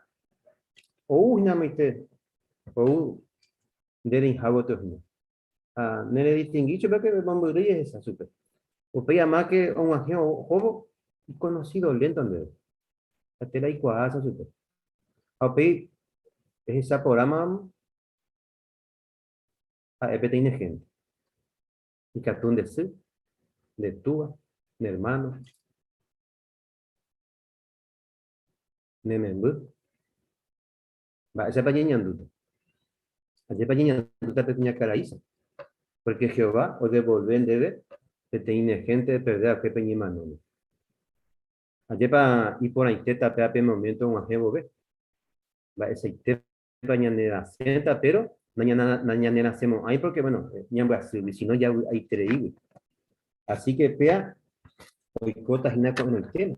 Ou hína amoite, ou nde reiha gotyo hína. Ha neredistingui chupe ke mombyry ehecha chupe. Upéi amáke og̃uahẽ ohóvo ikonosido lénto ndéve. Ha térã aikuaása chupe. Ha upéi ehecha porãma ha'e peteĩ ne hénte. Ikatu nde sy, nde túva, ne ermáno, ne memby. Mba'éichapa ñañandúta? Ajépa ñañandúta pe kuñakaraícha? Pórke Jehová odevolve ndéve peteĩ ne hénte eperde va'ekue pe ñemanóme. Ajépa iporãitéta péva pe moménto og̃uahẽ vove? Mba'eichaitépa ñanerasẽta, péro nañanerasẽmo'ãi pórke, bueno, ñambyasýgui, síno javy'aitereígui. Así ke péa oikóta hína ko'ẽrõitéma.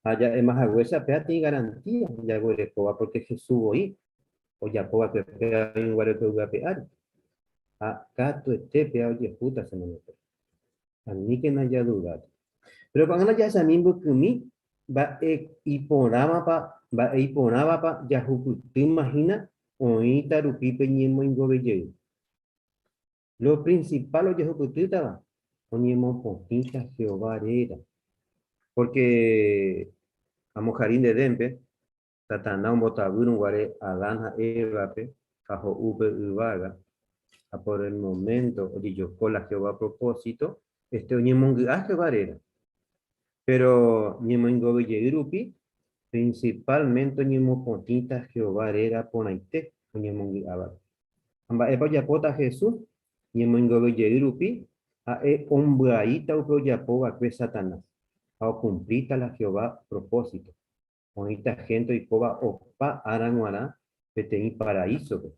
Ha ja'éma haguéicha péa tei garantía jaguerekóva pórke Jesús voi ojapo va'ekue péa oĩguare ko yvy ape ári. Ha katuete péa ojehúta che hermanokuéra. Aníkena jadudáta. Péro ko'ág̃a jahechami mbykymi mba'e iporãvapa, mba'e iporãvapa jahupytýma hína oĩta rupi pe ñemoingove jey. Lo principal ojehupytýtava oñemopotĩta Jehová réra. Pórke amo Jardín de Edénpe, Satana ombotavýrõ guare Adán ha Évape ha ho'u pe yvága, ha por el momento ojejoko la Jehová propósito, este oñemongy'a Jehová réra. Péro ñemoingove jey rupi, principalmente oñemopotĩta Jehová réra porãite oñemongy'ávape. Ha mba'épa ojapóta Jesús ñemoingove jey rupi? Ha'e ombyaíta upe ojapo va'ekue Satanás ha okumplíta la Jehová propósito. Oĩta hénte oikóva opa ára g̃uarã peteĩ paraísope.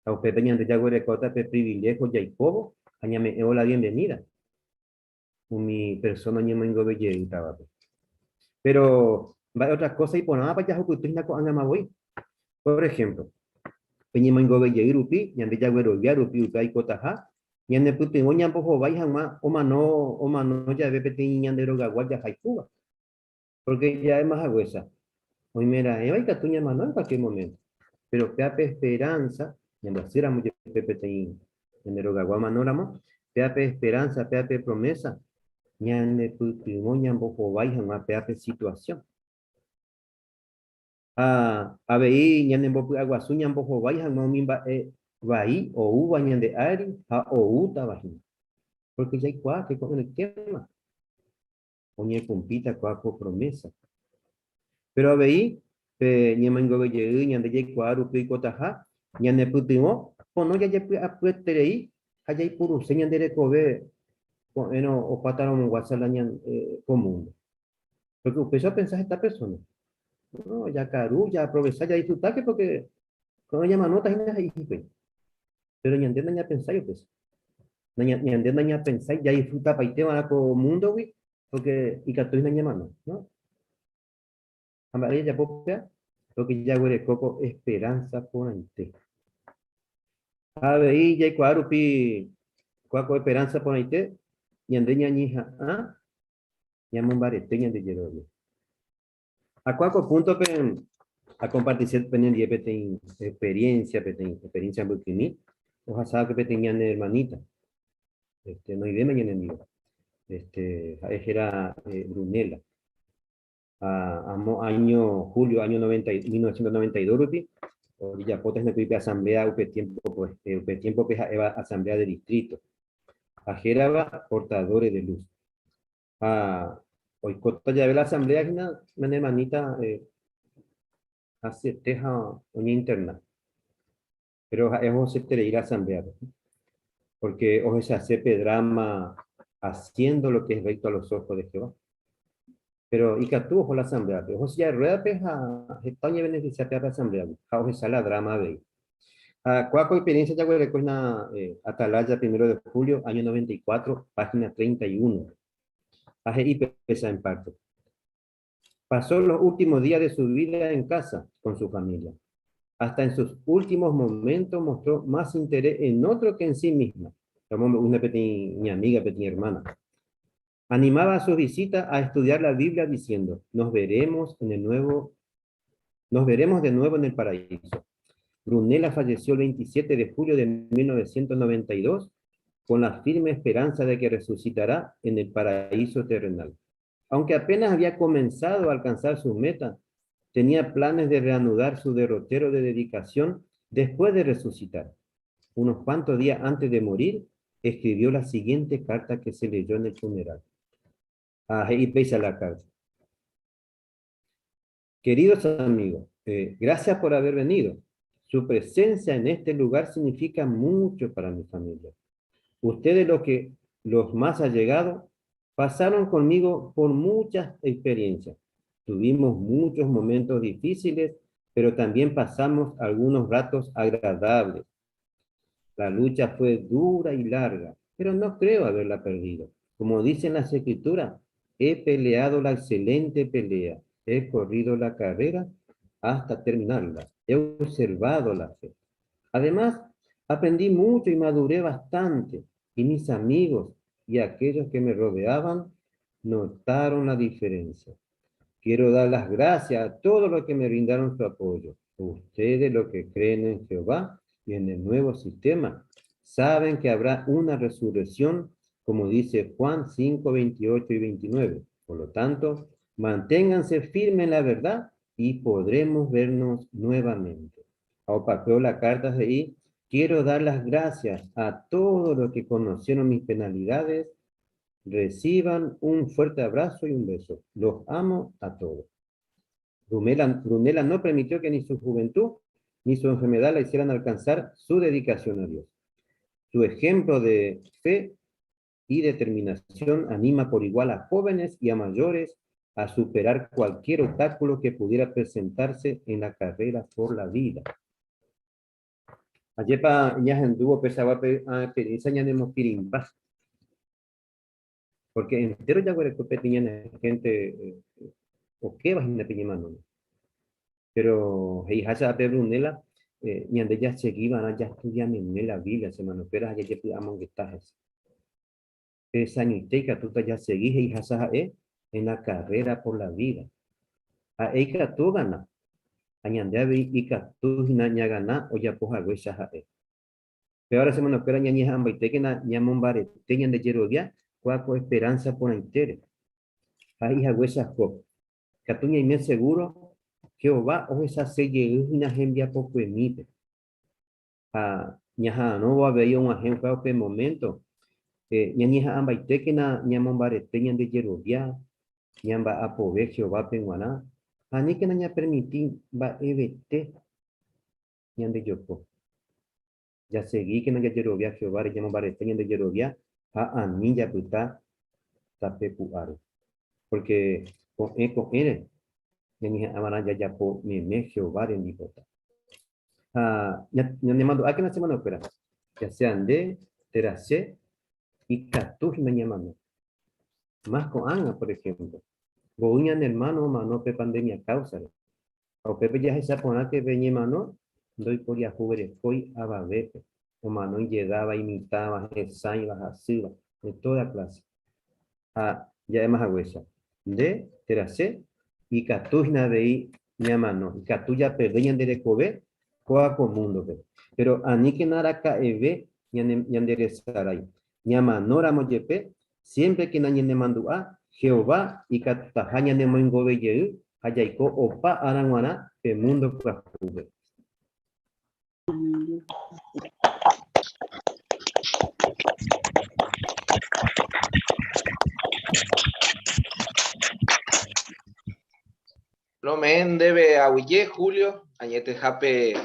Ha upépe ñande jaguerekóta pe priviléhio jaikóvo ha ñame'ẽvo la bienvenida umi persóna oñemoingove jeýtavape. Péro, mba'e ótra kósa iporãvapa jahupyty hína ko'ág̃ama voi? Pór ehémplo, pe ñemoingove jey rupi, ñande jaguerovia rupi upe aikotaha, ñanepytyvõ ñambohovái hag̃ua omano omano jave peteĩ ñande rogagua jahayhúva. Pórke ja'éma haguéicha, oimeraẽva ikatu ñamano en cualquier momento, péro péa pe esperánsa, ñambyasýramo jepe peteĩ ñande rogagua omanóramo, péa pe esperánsa, péa pe promésa, ñanepytyvõ ñambohovái hag̃ua péa pe situasión. Ha avei ñanembopy'aguasu ñambohovái hag̃ua umi mba'e vai oúva ñande ári ha oútava hína. Pórke jaikuaa ke ko'ẽrõitéma oñekumplíta kua ko promésa. Péro avei pe ñemoingove jey ñande jaikuaa rupi oikotaha ñanepytyvõ. Pono jajepy'apyeterei ha jaipuruse ñande rekove ko'ẽrõ opátarõmoguáicha la ñan ko mundo. Porque upéicha opensa heta persona. No, jakaru, jaaprovecha, jadisfrutáke porque ko'ẽrõ ñamanóta hína he'i hikuái. Péro ñande nañapensái upéicha. Ñande nañapensái jadisfrutapaite va'erã ko múndogui porque ikatu hína ñamano, no? Ha mba'e jajapo upéva? Porque jaguereko ko esperanza porãite. Ha avei jaikuaa rupi kua ko esperanza porãite, ñande ñañeha'ã ñamombarete ñande jerovia. Ha kua ko púntope akompartise penendie peteĩ experiencia, peteĩ experiencia mbykymi, ohasava'ekue peteĩ ñane hermanita, este, noivéma ñanendive. Este, ha'e héra eh, Brunella. Ha amo año julio año 1992 rupi, ojejapóta hína kuri pe asamblea upe tiempo, pues, eh, upe tiempo-pe ha'éva asamblea de distrito, ha hérava Portadores de Luz. Ha oikóta jave la asamblea hína, ñane hermanita eh, hasyete ha oñeinterna. Pero ha'e ohoseterei la asambléape, porque ohechase pe drama Haciendo lo que es recto a los ojos de Jehová. Pero ikatu oho la asambléape, oho silla de ruédape ha heta oñebeneficia pe asambléagui ha ohecha la drama avei. Ha kóa ko experiencia jaguereko hína Atalaya primero de julio año 94, página 31. Ha he'i péicha en parte. Pasó los últimos días de su vida en casa con su familia. Hasta en sus últimos momentos mostró más interés en otro que en sí misma. Una peteĩ amiga, peteĩ hermana. Animaba a sus visitas a estudiar la Biblia diciendo, nos veremos en el nuevo, nos veremos de nuevo en el paraíso. Brunella falleció el 27 de julio de 1992 con la firme esperanza de que resucitará en el paraíso terrenal. Aunque apenas había comenzado a alcanzar su meta, tenía planes de reanudar su derrotero de dedicación después de resucitar. Unos cuantos días antes de morir, escribió la siguiente carta que se leyó en el funeral. Ah, he'i péicha la carta. Queridos amigos, eh, gracias por haber venido. Su presencia en este lugar significa mucho para mi familia. Ustedes los que los más allegados pasaron conmigo por muchas experiencias. Tuvimos muchos momentos difíciles, pero también pasamos algunos ratos agradables. La lucha fue dura y larga, pero no creo haberla perdido. Como dicen las escrituras, he peleado la excelente pelea, he corrido la carrera hasta terminarla, he observado la fe. Además, aprendí mucho y maduré bastante, y mis amigos y aquellos que me rodeaban notaron la diferencia. Quiero dar las gracias a todos los que me brindaron su apoyo. Ustedes los que creen en Jehová y en el nuevo sistema, saben que habrá una resurrección, como dice Juan 5, 28 y 29. Por lo tanto, manténganse firmes en la verdad y podremos vernos nuevamente. Opacó la carta de ahí. Quiero dar las gracias a todos los que conocieron mis penalidades. Reciban un fuerte abrazo y un beso. Los amo a todos. Brunella, no permitió que ni su juventud ni su enfermedad la hicieran alcanzar su dedicación a Dios. Su ejemplo de fe y determinación anima por igual a jóvenes y a mayores a superar cualquier obstáculo que pudiera presentarse en la carrera por la vida. Ajépa ñahendu opechagua pe experiencia ñanemokirimba. Porque entero jaguereko peteĩ ñane gente okéva hína pe ñemanóme. Pero he'iháicha pe Brunella, ñande jasegi va'erã jastudia meme la Biblia, che hermanokuéra, ha jajepy'amongeta hese. Pe sañoite ikatúta jasegi he'iháicha ha'e en la carrera por la vida. Ha'e ikatu ogana, ha ñande avei ikatu hína ñagana ojapo haguéicha ha'e. Pévare che hermanokuéra ñañeha'ãmbaitékena ñamombarete ñande jerovia kua ko esperanza porãitére. Ha he'i haguéicha Job, Katu ñaime segúro Jehová ohechase jey hína hembiapokuemípe. Ha ñaha'arõvo avei og̃uahẽ upéva upe moménto, ñañeha'ãmbaitékena ñamombarete ñande jerovia, ñamba'apove Jehovápe g̃uarã ha aníkena ñapermiti mba'evete ñandejoko. Jasegíkena jajerovia Jehováre ñamombarete ñande jerovia ha ani japyta tape ku'áre. Pórke ko'ẽ ko'ẽre ñañeha'ã va'erã jajapo meme Jehová rembipota. Ha ñanemandu'ákena che hermanokuéra, ya sea nde térã che, ikatu hína ñamano. Más ko'ág̃a, por ejemplo, mboy ñane hermano omano pe pandemia káusare. Ha upépe jahecha porãke pe ñemano ndoiporiahuverekói avavépe, omano ijedáva, imitãva, hesãiva, hasýva, de toda clase. Ha ja'éma haguéicha, nde térã che ikatu hína avei ñamano, ikatu japerde ñande rekove kóa ko múndope. Péro aníkena araka'eve ñanderesarái. Ñamanóramo jepe, siémprekena ñanemandu'a Jehová ikatutaha ñanemoingove jey ha jaiko opa ára g̃uarã pe múndo pyahúpe. Rome'ẽ ndéve aguyje, Julio, añetehápe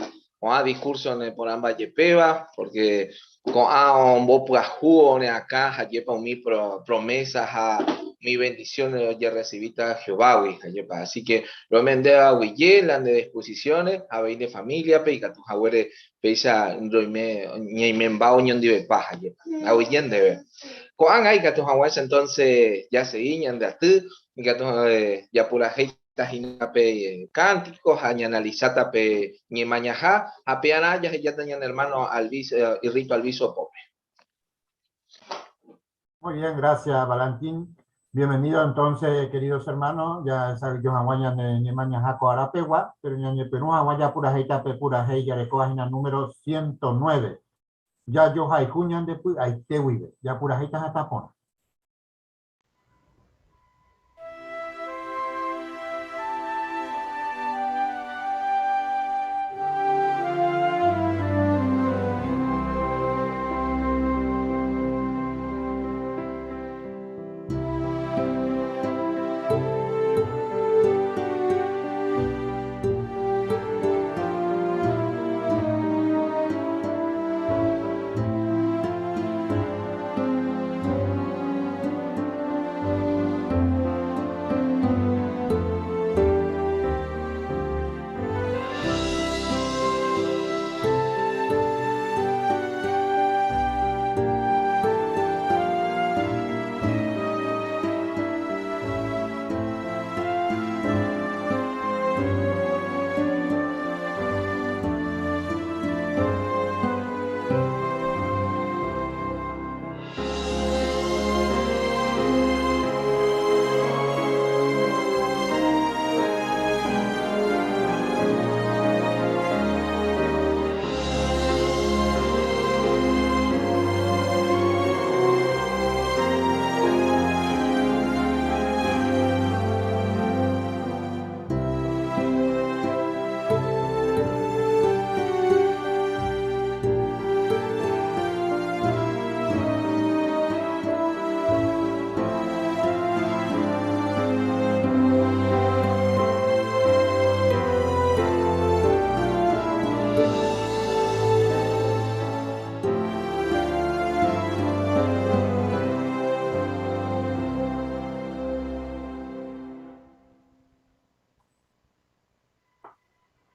ko'ã discurso neporãmba jepéva, porque ko'ã ombopyahu ore akã ha jepa umi promesa ha umi bendición ojerrecibíta Jehovágui, jepa. Así que rome'ẽ ndéve aguyje la nde disposiciones, avei nde familia-pe, ikatu haguére péicha roime ñaimemba oñondivepa, jepa. Aguyje ndéve. Ko'ág̃a ikatu hag̃uáicha entonces jasegi ñande aty, Ikatu japurahéita hína pe kántiko ha ñaanalisáta pe ñemañaha, ha pearã jahejáta ñane ermáno Irrito Alviso pópe. Muy bien, gracias Valentín. Bienvenido entonces, queridos hermanos, ya yo hag̃ua ñane ñemañaha ko arapegua, pero ñañepyrũ hag̃ua japurahéita pe purahéi jarekóva hína número 109. Jajohayhu ñande py'aite guive, japurahéita hatã porã.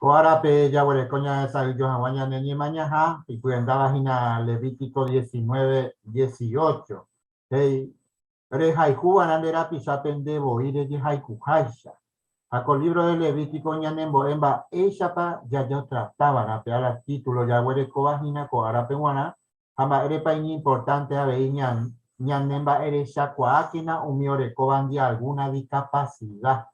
Ko árape jaguereko ñahesa'ỹijo hag̃ua ñane ñemañaha, ipyendáva hína Levítico 19, 18. He'i, Rehayhuva'erã nde rapichápe nde voi rejehayhuháicha. Ha ko lívro de Levítico ñanembo'e mba'éichapa jajotratava'erã pe ára título jaguerekóva hína ko árape g̃uarã ha mba'érepa iñimportánte avei ñanemba'erechakuaákena umi orekóvandi algúna dikapasida.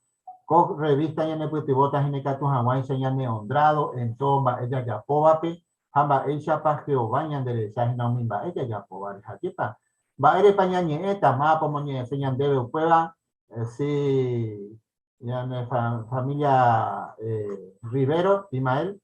Ko rrevísta ñanepytyvõta hína ikatu hag̃uáicha ñaneonrrádo en tódo mba'e jajapóvape ha mba'éichapa Jehová ñanderecha hína umi mba'e jajapóvare. Ha ajépa mba'érepa ñañe'ẽta, mávapa omoñe'ẽse ñandéve upéva si ñane família Rivero, Imael?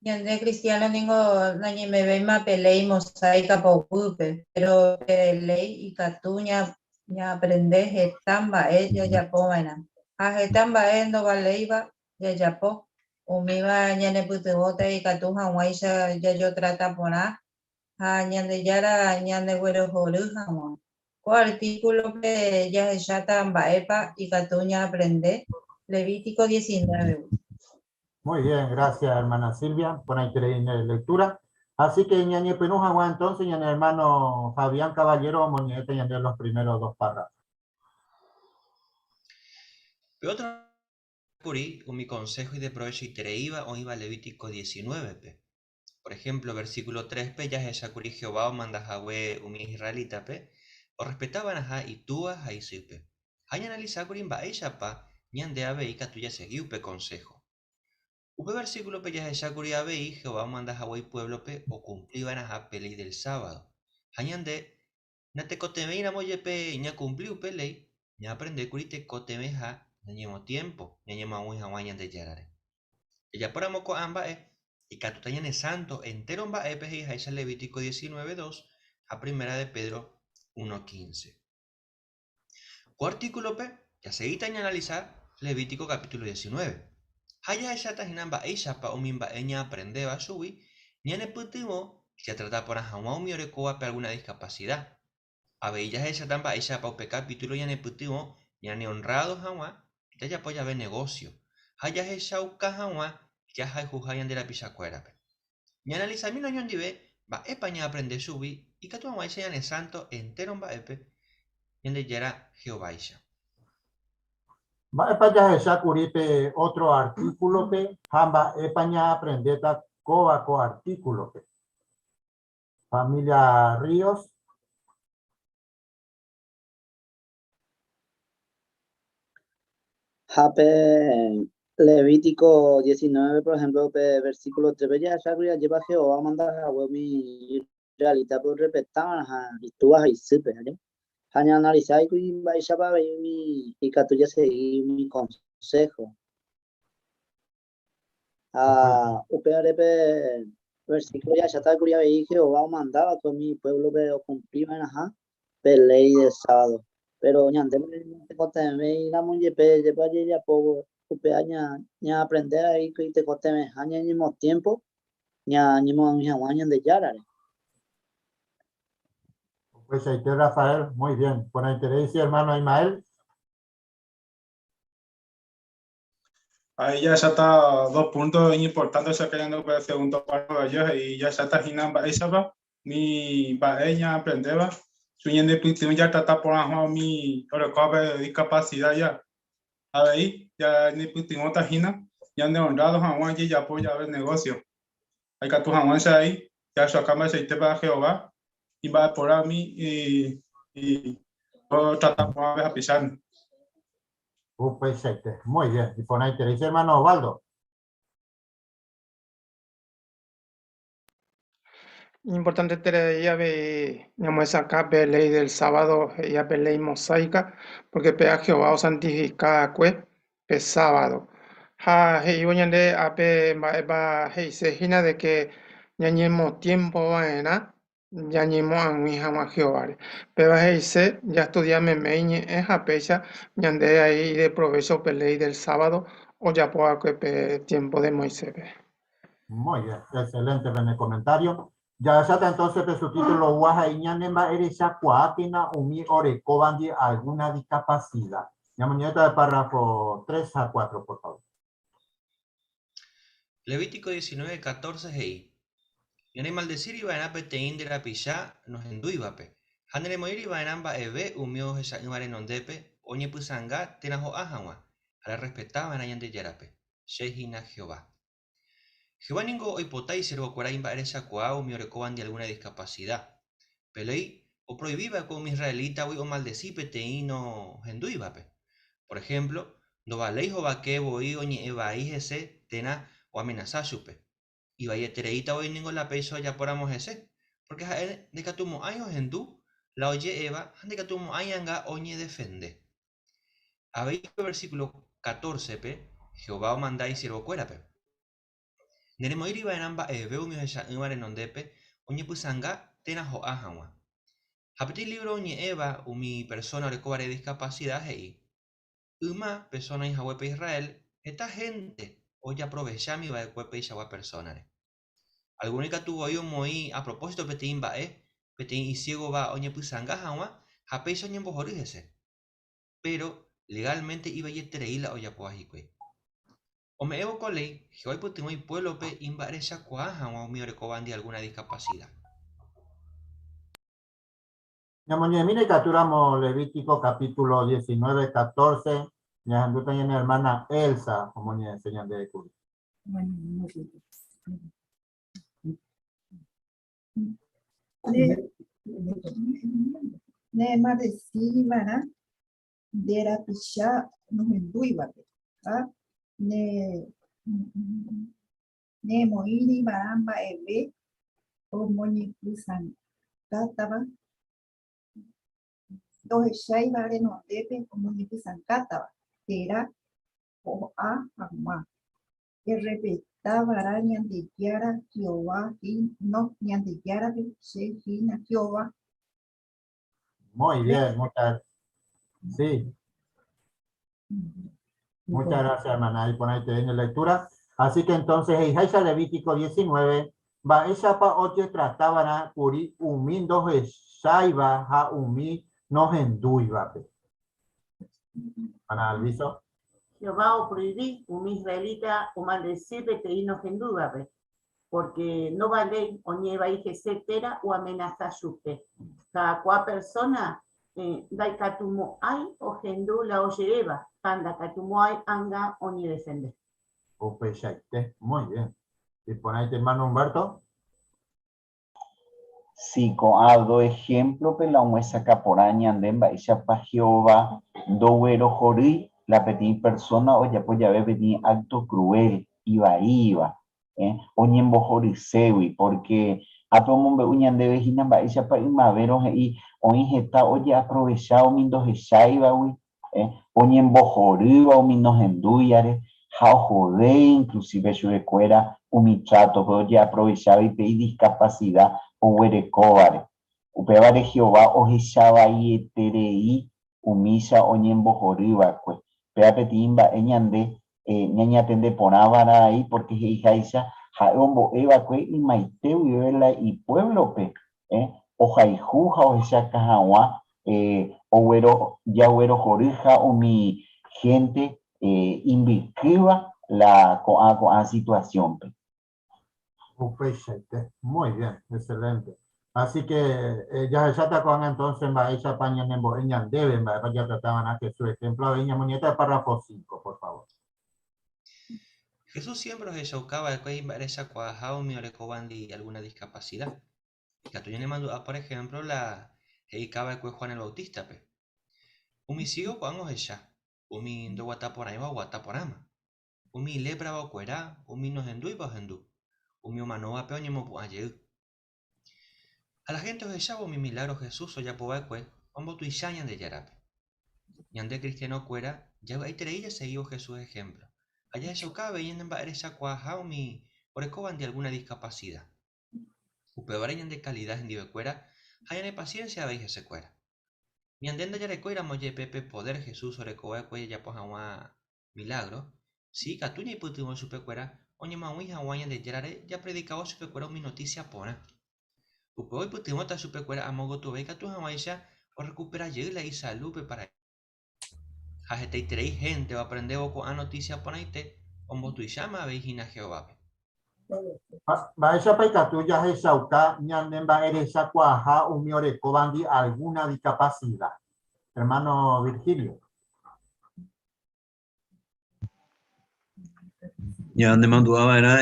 Ñande cristiano ningo nañaimevéima pe léi mosáika poguýpe, péro pe léi ikatu ñaaprende heta mba'e jajapova'erã. Ha heta mba'e ndovaléiva jajapo, umíva ñanepytyvõta ikatu hag̃uáicha jajotrata porã ha Ñandejára ñandeguerohory hag̃ua. Ko artíkulope jahecháta mba'épa ikatu ñaaprende Levítico 19-gui. Muy bien, gracias hermana Silvia por la increíble lectura. Así que ñañepyrũ hag̃ua entonces ñane hermano Fabián Caballero omoñe'ẽta ñande los primeros dos párrafos. Pe otro kuri umi consejo ideprovechoitereíva oĩva Levítico 19-pe. Por ejemplo, versículo 3-pe jahechákuri Jehová omanda hague umi israelítape orrespetava'erãha itúa ha isýpe. Ha ñaanalisákuri mba'éichapa ñande avei ikatu jasegi upe konsého. Upe versíkulope jahechákuri avei Jehová omanda hague ipuévlope okumpliva'erãha pe léi del sábado. Ha ñande natekotevẽiramo jepe ñakumpli upe léi, ñaaprendékuri tekotevẽha ñañemotiémpo ñañemoag̃ui hag̃ua Ñandejárare. Jajapóramo ko'ã mba'e, ikatúta ñane sánto entéro mba'épe he'iháicha Levítico 19, 2 ha Primera de Pedro 1, 15. Ko artíkulope jasegíta ñaanalisa Levítico capítulo 19, ha jahecháta hína mba'éichapa umi mba'e ñaaprendéva chugui ñanepytyvõ jatrata porã hag̃ua umi orekóvape algúna diskapasida. Avei jahecháta mba'éichapa upe capítulo ñanepytyvõ ñaneonrrádo hag̃ua jajapo jave negósio ha jahechauka hag̃ua jahayhuha ñande rapichakuérape. Ñaanalisamína oñondive mba'épa ñaaprende chugui ikatu hag̃uáicha ñane sánto entéro mba'épe Ñandejára Jehováicha. Mba'épa jahecha kuri pe ótro artíkulope ha mba'épa ñaaprendéta kóva ko artíkulope? Familia Ríos. Ha pe Levítico 19, por ejemplo, pe versículo 3-pe jahechákuri ajépa Jehová omanda hague umi israelítape orrespetava'erãha itúva ha isýpe, aje? Ha ñaanalisáikuri mba'éichapa avei umi ikatu jasegi umi konsého. Ha upévare pe versículo jahechátakuri avei Jehová omanda va'ekue umi puévlope okumpli va'erãha pe léi de sábado. Péro ñande tekotevẽiramo jepe jepe jajapo upéva ñaaprende avei tekotevẽha ñañemotiémpo ñañemoag̃ui hag̃ua Ñandejárare. Upeichaite Rafael, muy bien. Porãiterei si hermano Ismael. Ahí jahecháta dos puntos iñimportánte osaka ñande upe segundo párrafo aja he'i jahecháta hína mba'éichapa umi mba'e ñaaprendéva chugui ñanepytyvõ jatrata porã hag̃ua umi orekóvape discapacidad ja. Avei ñanepytyvõta hína ñane honrado hag̃ua jajapo jave negocio. Ha ikatu hag̃uáicha avei jahechauka mba'eichaitépa Jehová imba'eporã umi otrata porãve hapichándi. Upeichaite. Muy bien. Iporãiterei che hermano Osvaldo. Iñimportanteterei avei ñamohesakã pe léi del sábado he'íva pe léi mosáika, pórke péva Jehová osantifika va'ekue pe sábado. Ha he'ívo ñande ápe mba'épa he'ise hína de ke ñañemotiémpo va'erã ñañemoag̃ui hag̃ua Jehováre. Péva he'ise jastudia meme iñe'ẽ ha péicha ñande ai ideprovécho pe léi del sábado ojapo va'ekue pe tiémpo de Moiséspe. Muy bien, excelente pene comentario. Jahecháta entonces pe subtítulo oúva he'i ñanemba'erechakuaákena umi orekóvandi alguna discapacidad. Ñamoñe'ẽta pe párrafo 3 ha 4, por favor. Levítico 19, 14 he'i, Neremaldecíri va'erã peteĩ nde rapicha nohendúivape, ha neremoĩri va'erã mba'eve umi ohecha'ỹva renondépe oñepysãnga térã ho'a hag̃ua, ha rerrespeta va'erã Ñandejárape. Che hína Jehová. Jehová ningo oipota isiervokuéra imba'erechakuaa umi orekóvandi algúna diskapasida. Pe léi oproivi va'ekue umi israelítagui omaldesi peteĩ nohendúivape. Por ehémplo, ndovaléi hovake voi oñe'ẽ vai hese térã oamenasa chupe. Ivaietereíta voi ningo la péicha ojapóramo hese, pórke ha'e ndaikatumo'ãi ohendu la oje'éva ha ndaikatumo'ãi anga oñedefende. Avei pe versíkulo 14-pe Jehová omanda isiervokuérape, Neremoĩri va'erã mba'eve umi ohecha'ỹva renondépe oñepysãnga térã ho'a hag̃ua. Ha peteĩ lívro oñe'ẽva umi persóna orekóvare diskapasida he'i, Yma pe sóna oĩhaguépe Israel. Heta hénte ojaprovechámi va'ekue peichagua persónare. Algúno ikatu voi omoĩ a propósito peteĩ mba'e peteĩ isiégova oñepysanga hag̃ua ha péicha oñembohory hese. Péro legálmente ivaieterei la ojapóva hikuái. Ome'ẽvo ko léi, Jehová oipytyvõ ipuévlope imba'erechakuaa hag̃ua umi orekóvandi algúna diskapasida. Ñamoñe'ẽmína ikatúramo Levítico capítulo 19, 14, ñahendúta ñane hermana Elsa omoñe'ẽse ñandéve kuri. Ne maldecívarã nde rapicha nohendúivape, ha ne nemoĩrivarã mba'eve omoñepysãngátava, ndohecháiva renondépe omoñepysãngátava térã ho'a hag̃ua. Errespetava'erã Ñandejára Jehová no Ñandejárape, che hína Jehová. Muy bien, muchas Sí. Muchas gracias, hermana. Ahí por ahí te viene lectura. Así que entonces, he'iháicha Levítico 19, mba'éichapa ojetratava'erã kuri umi ndohecháiva ha umi nohendúivape. Ana Alviso. Jehová oproivi umi israelita omaldesi peteĩ nohendúvape, pórke ndovaléi oñe'ẽ vai hese térã oamenasa chupe. Ha ko'ã persóna ndaikatumo'ãi ohendu la oje'éva ha ndakatumo'ãi anga oñedefende. Upeichaite, muy bien. Iporãite, hermano Humberto. Si, ko'ã do ehémplope la omyesakã porã ñande mba'éichapa Jehová ndoguerohorýi la peteĩ persóna ojapo jave peteĩ ákto kruél, ivaíva, oñembohorységui, pórke ápe omombe'u ñandéve hína mba'éichapa ymavérõ he'i oĩ heta ojeaprovecha umi ndohecháivagui, oñembohorýva umi nohendúiare ha ohove inklusive chupekuéra umi trátope ojeaprovecháva pe idiskapasida oguerekóvare. Upévare Jehová ohechavaieterei umícha oñembohory va'ekue. Péva peteĩ mba'e ñande ñañatende porã va'erã pórke he'iháicha ha'e ombo'e va'ekue ymaite guive la ipuévlope ohayhu ha ohechaka hag̃ua jaguerohoryha umi hénte imbykýva la ko'ã ko'ã situasiónpe. Upeichaite. Muy bien, excelente. Así que jahecháta ko'ág̃a entonces mba'éichapa ñanembo'e ñandéve mba'épa jatratava'erã Jesús ejemplo. Avei ñamoñe'ẽta párrafo 5, por favor. Jesús siémpre ohechauka va'ekue imba'erechakuaaha umi orekóvandi algúna diskapasida. Ikatu ñanemandu'a por ehémplo la he'ika va'ekue Juan el Bautístape, Umi siégo ko'ág̃a ohecha, umi ndoguataporãiva oguata porãma, umi iléprava okuera, umi nohendúiva ohendu, umi omanóvape oñemopu'ã jey. Ha la hénte ohechávo umi milágro Jesús ojapo va'ekue, ombotuicha Ñandejárape. Ñande kristianokuéra javy'aiterei jasegívo Jesús ehémplo, ha jahechauka avei ñanemba'erechakuaaha umi orekóvandi algúna diskapasida. Upévare ñande kalida hendivekuéra ha ñane pasiénsia avei hesekuéra. Ñande ndajarekóiramo jepe pe podér Jesús oreko va'ekue jajapo hag̃ua milágro, si ikatu ñaipytyvõ chupekuéra oñemoag̃ui hag̃ua Ñandejárare japredikávo chupekuéra umi notísia porã. Upéva oipytyvõta chupekuéra amo gotyove ikatu hag̃uáicha orrekupera jey la isalu pe paraísope. Ha hetaiterei hénte oaprendévo ko'ã notísia porãite ombotuicháma avei hína Jehovápe. Mba'éichapa ikatu jahechauka ñane mba'erechakuaaha umi orekóvandi algúna dikapasida? Ermáno Virgilio. Ñanemandu'a va'erã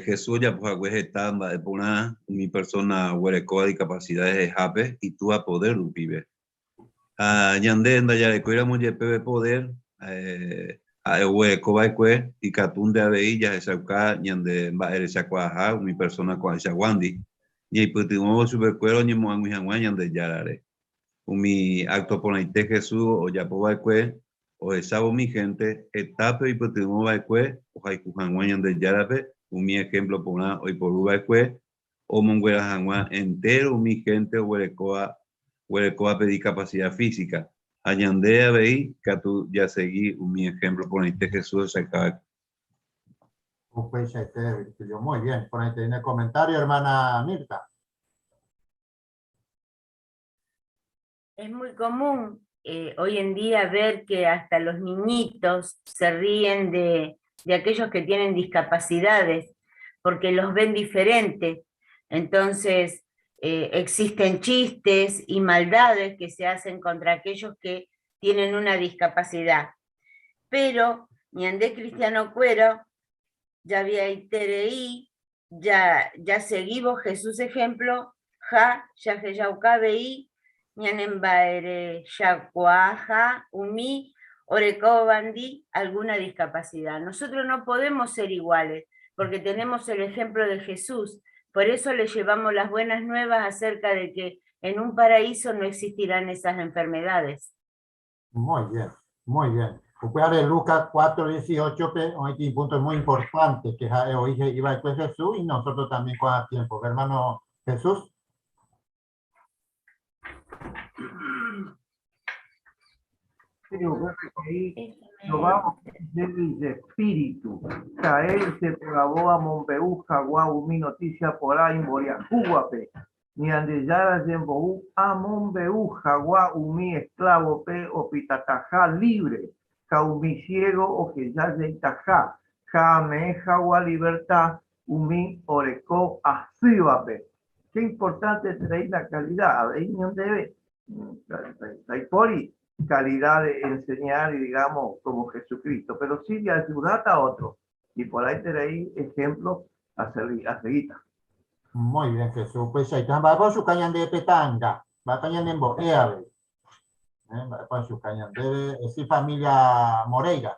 Jesús ojapo hague heta mba'e porã umi persóna oguerekóva dikapasida rehehápe Itúva podér rupive. Ha ñande ndajarekóiramo jepe pe podér ha'e oguereko va'ekue, ikatúnte avei jahechauka ñande mba'erechakuaaha umi persóna ko'ãichaguándi, ñaipytyvõvo chupekuéra oñemoag̃ui hag̃ua Ñandejárare. Umi ákto porãite Jesús ojapo va'ekue Ohechávo umi hénte hetápe oipytyvõ va'ekue ohayhu hag̃ua Ñandejárape umi ehémplo porã oiporu va'ekue omonguera hag̃ua entéro umi hénte oguerekóva oguerekóvape dikapasida físika. Ha ñande avei katu jasegi umi ehémplo porãite Jesús ohechauka va'ekue. Upeichaite, Virgilio. Muy bien. Por ahí te viene el comentario, hermana Mirta. Es muy común hoy en día ver que hasta los niñitos se ríen de aquellos que tienen discapacidades, porque los ven diferentes. Entonces, existen chistes y maldades que se hacen contra aquellos que tienen una discapacidad. Pero Ñandé Cristiano Cuero, ya había itereí, ya seguimos Jesús ejemplo, ja, ya que ya ucabeí, ñanembaere, yacuaja, umi, orecobandi, alguna discapacidad. Nosotros no podemos ser iguales, porque tenemos el ejemplo de Jesús. Por eso le llevamos las buenas nuevas acerca de que en un paraíso no existirán esas enfermedades. Muy bien, muy bien. Upévare Lucas 4:18, hoy tiene un punto muy importante que hoy iba después Jesús y nosotros también con a tiempo. Hermano Jesús. Sí, Jehová de espíritu, caerse por la boa mombeuja, guau, mi noticia por ahí, moriajúguape, ni andellara yemboú, a mombeuja, guau, mi esclavo pe, o pitatajá libre, jaumi ciego o que ya yeitajá, jameja gua libertad, umi orecó asíbape. Qué importante es traer la calidad, a ver, ¿dónde debe? Taipori, calidad de enseñar y digamos como Jesucristo, pero sí de ayudar a otro. Y por ahí tenéis ejemplo a seguir. Muy bien, Jesús. Pues ahí está. Va por su cañón de petanga, va cañón de emboea, va por su cañón de, es familia Moreira.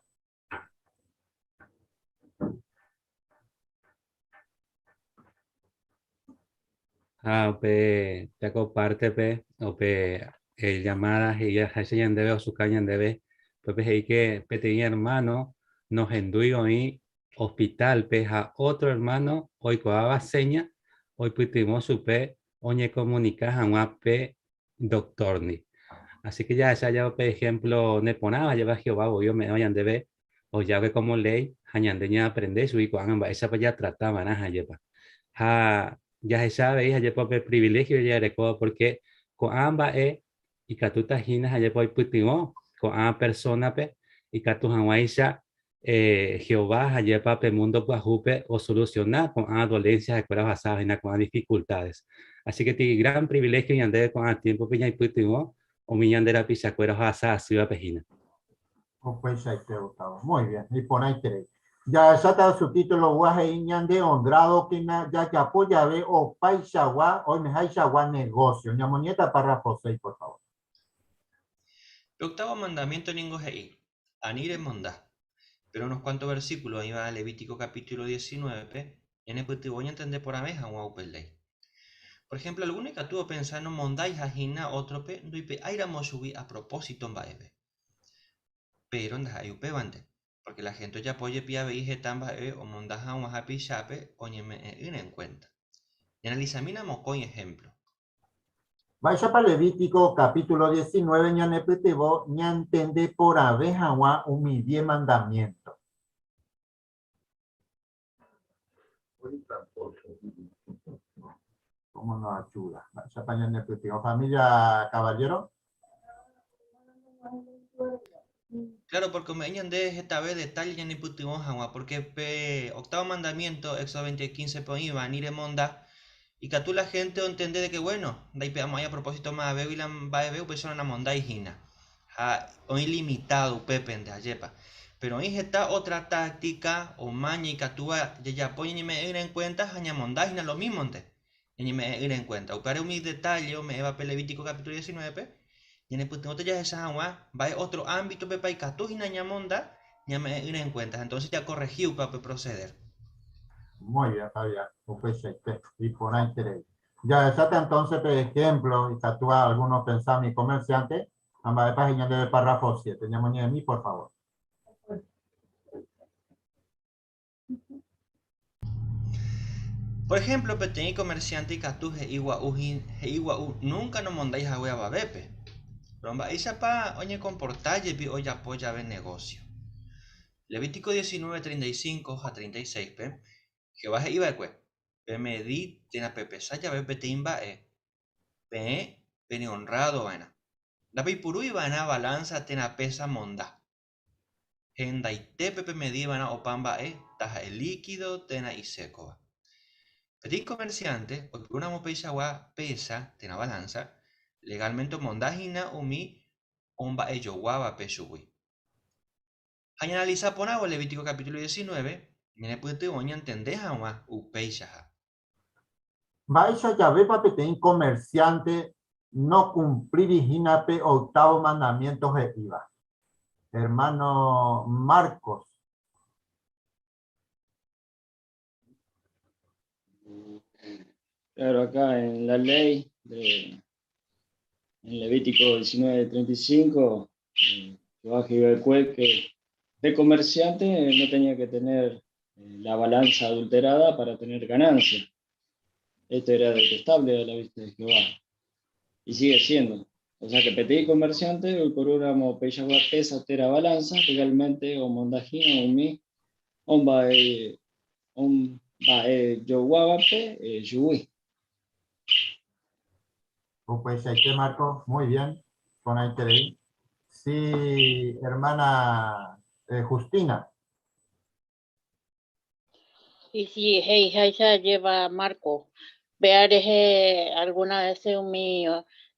Ah, pe, te comparte, pe, o pe, el llamada y ya se debe o su caña debe, pues pe, ahí que pe tenía hermano, nos enduió ahí hospital, pe, a otro hermano, hoy coaba seña, hoy putimos su pe, oñe comunica a un pe doctor ni. Así que ya esa ya, por ejemplo, ne ponaba, lleva Jehová, o yo me oyan debe, o ya que como ley, jañandeña aprende su hijo, esa pues ya trataba, na, lleva. Ja, ya se sabe, hija, lleva el privilegio ya recuerdo, porque con ambas e, y catuta jina, lleva el putimo, con ambas persona pe, y catu jaguaisha Jehová, lleva pe mundo guajupe o solucionar con ambas dolencias, de acuerdo a esa, con dificultades. Así que tiene gran privilegio y andar con a tiempo piña y putimo, o mi andera pisa cuero asa suya pejina. Oh, pues ahí te gustaba. Muy bien, y pon ahí tres. Ya está su título, guaje iñan de honrado, que na, ya que apoya ve o paisagua, o me haisagua negocio. Ña moñeta párrafo 6, por favor. El octavo mandamiento ningo hei, anire mondá. Pero unos cuantos versículos, ahí va Levítico capítulo 19, en el que voy a entender por ameja un au ley. Por ejemplo, alguno que tuvo pensando mondá y jajina otro pe, duipe aira mosubi a propósito en baebe. Pero en hay upebante, porque la gente ya apoye pia veije tan baebe o mondá ja un happy chape o ñeme en cuenta. Y analizamina mocoy ejemplo. Vaya pa Levítico capítulo 19, ñanepetebo, ñantende por abeja gua umi 10 mandamiento. ¿Cómo nos ayuda? Vaya pa ñanepetebo. Familia Caballero. Claro, porque me ñande esta vez detalle ñanepetebo jagua, porque pe octavo mandamiento, Éxodo 20, 15, pe iba, nire monda. Y que tú la gente entende de que bueno, de ahí pegamos ahí a propósito más veo y la va a ver, pues son una monda y gina. Ja, o ilimitado, pepe, de ayepa. Pero ahí está otra táctica o maña y que tú va, ya, ya, poñe ni me ir en cuenta, jaña monda y lo mismo, ente. Ni me ir en cuenta. O para un detalle, o me va pe Levítico capítulo 19, pe. Y en el punto ya esa agua, va a otro ámbito, pepa, y que tú y monda, ya me ir en cuenta. Entonces ya corregió para proceder. Muy bien, Fabián. Pues, este, y por ahí tres. Ya, exacto, entonces, por ejemplo, y tatúa algunos pensan mi comerciante, ambas de página del párrafo 7. Llamo de mí, por favor. Por ejemplo, peteñi comerciante y catuje igua ujin, he igua u, nunca no mondáis a wea babepe. Pero amba, isa pa, oñe comportalle, pi, oya apoya ve negocio. Levítico 19, 35 ha 36 pe, Jehová he'i va'ekue, Pemedi térã pepesa jave peteĩ mba'e, peẽ peneonrrádo va'erã. Ndapeipurúi va'erã valánsa térã pésa monda. Hendaitépe pemedi va'erã opa mba'e, taha'e líkido térã isékova. Peteĩ komersiánte oipurúramo peichagua pésa térã valánsa, legálmente omonda hína umi omba'ejoguávape chugui. Ha ñaanalisa porãvo Levítico capítulo 19, ñanepytyvõ ñantende hag̃ua upeichaha. Mba'éicha javépa peteĩ komersiánte nokumplíri hína pe octavo mandamiénto he'íva? Ermáno Marcos. Claro, acá en la ley de, en Levítico 19:35, eh, Jehová que de comerciante no tenía que tener eh, la balanza adulterada para tener ganancia. Esto era detestable a la vista de Jehová. Y sigue siendo. O sea que petí comerciante, hoy por una pesa tera balanza, legalmente o mondajino o mi, omba e omba e yoguabape e yuwi. Pues ahí Marco, muy bien, con ahí Sí, hermana eh, Justina. Y si hey, lleva Marco, vea rehe alguna vez umi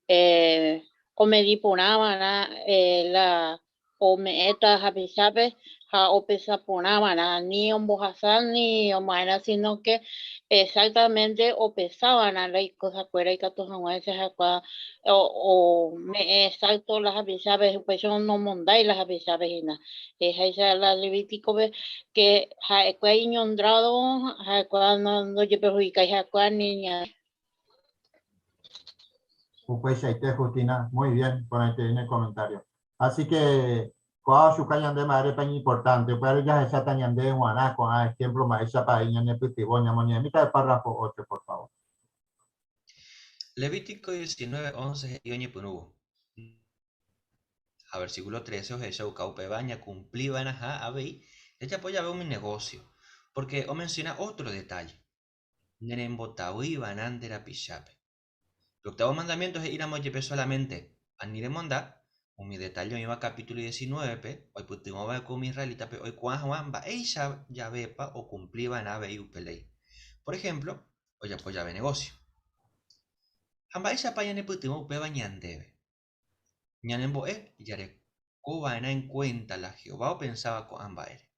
eh, omedi porãva'erã eh, la ome'ẽta hapichápe ha opesa porãva'erã ni ombohasa ni oma'erã sino que exactamente opesava'erã la ikosakuéra ikatu hag̃uáicha ha'ekuaa ome'ẽ exacto la hapichápe upéicha nomondái la hapichápe hína he'iháicha la Levítico-pe que ha'ekuéra iñondrado ha'ekuéra ndojeperhudikái ha'ekuéra ni ñande. Upeichaite, Justina, muy bien porãiterei ne comentario. Así que ko'ã ochuka ñande mba'érepa iñimportante, upévare jahecháta ñande g̃uarã ko'ã ejemplo mba'éichapa avei ñanepytyvõ. Ñamoñe'ẽmíta el párrafo 8, por favor. Levítico 19, 11 he'i oñepyrũvo. Ha versículo 13 ohechauka upéva ñakumpliva'erãha avei jajapo jave umi negocio, porque omenciona otro detalle. Nerembotavýiva'erã nde rapichápe. Pe octavo mandamiento he'íramo jepe solamente, Ani remonda, umi detalle oĩva capítulo 19-pe oipytyvõ va'ekue umi israelítape oikuaa hag̃ua mba'éicha javépa okumpli va'erã avei upe léi. Por ejemplo, ojapo jave negocio. Ha mba'éichapa ñanepytyvõ upéva ñandéve? Ñanembo'e jareko va'erã en cuenta la Jehová opensáva ko'ã mba'ére.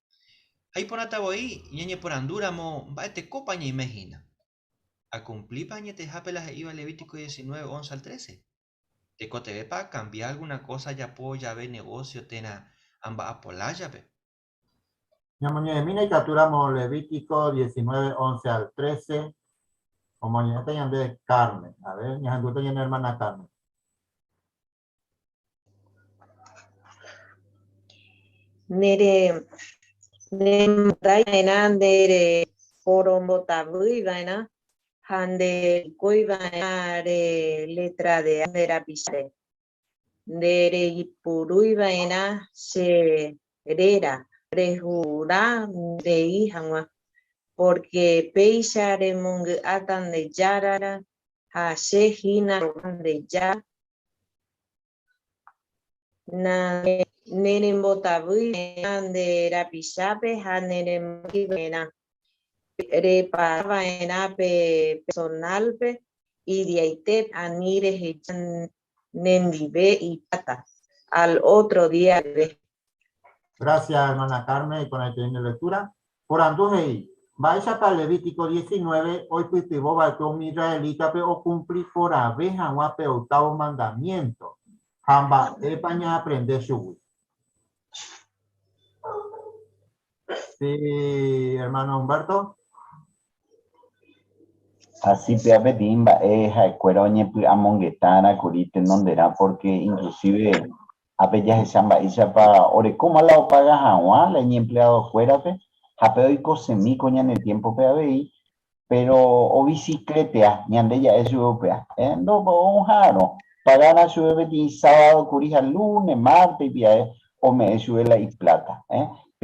Ha iporãta voi ñañeporandúramo mba'etekópa ñaime hína. Akumplípa añetehápe la he'íva Levítico 19, 11 al 13? Tekotevẽpa akambia alguna kósa ajapo jave negósio térã amba'apo lájape? Ñamoñe'ẽmína ikatúramo Levítico 19, 11 al 13, omoñe'ẽta ñande Carmen. A ver, ñahendúta ñane hermana Carmen. Nere nemondái va'erã nde reporombotavýi va'erã ha ndereikói va'erã reletradea nde rapicháre. Ndereipurúi va'erã che réra rehura rei hag̃ua, pórke péicha remongy'áta nde Jára ha che hína nde Jára. Nerembotavýi va'erã nde rapichápe ha nerembo'éi va'erã. Repaga va'erã pe personálpe idiaite ani reheja nendive ipláta al ótro día peve. Gracias, hermana Carmen, iporãiterei nde lectura. Porandu he'i, Mba'éichapa Levítico 19 oipytyvõ va'ekue umi israelítape okumpli porãve hag̃ua pe octavo mandamiénto, ha mba'épa ñaaprende chugui? Sí, hermano Humberto. Hasýpe peteĩ mba'e ha'ekuéra oñepy'amongetárã kuri tenonderã pórke inclusive ápe jahecha mba'éichapa orekóma la opaga hag̃ua la iñempleadokuérape ha pe oikosemi ko ñane tiémpope avei, péro ovisikletea, ñande ja'e chupe upéva. Oha'arõ, pagárã chupe peteĩ sábado kuri ha lunes, martes pya'e ome'ẽ chupe la ipláta.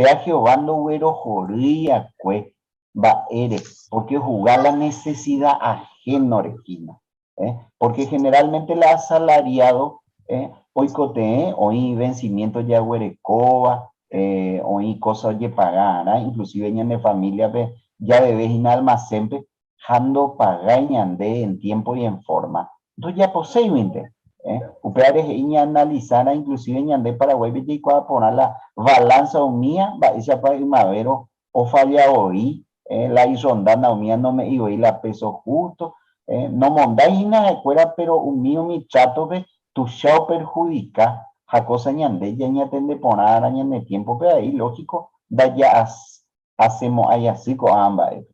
Péa Jehová ndoguerohorýi akue mba'ére, porque ohuga la necesidad ahénore hína. Eh, porque generalmente la asalariado eh, oikotevẽ oĩ vencimiento jaguerekóva, eh, oĩ cosa ojepaga arã, inclusive ñane familia-pe javeve hína almacén-pe ha ndopagái ñande en tiempo y en forma, ndojaposéiguinte. Eh, upévare he'i ñaanalizarã inclusive ñande Paraguáipe jaikuaa porã la balanza umía mba'éichapa ymavérõ Ofalla voi, eh, la irrondana umía nome'ẽi voi la peso justo, eh, nomondái hína ha'ekuéra pero umi umi trato-pe tuicha operhudika ha cosa ñande ñañatende porã ára ñane tiempo-pe avei lógico ndaja'asemo'ãi asy ko'ã mba'épe.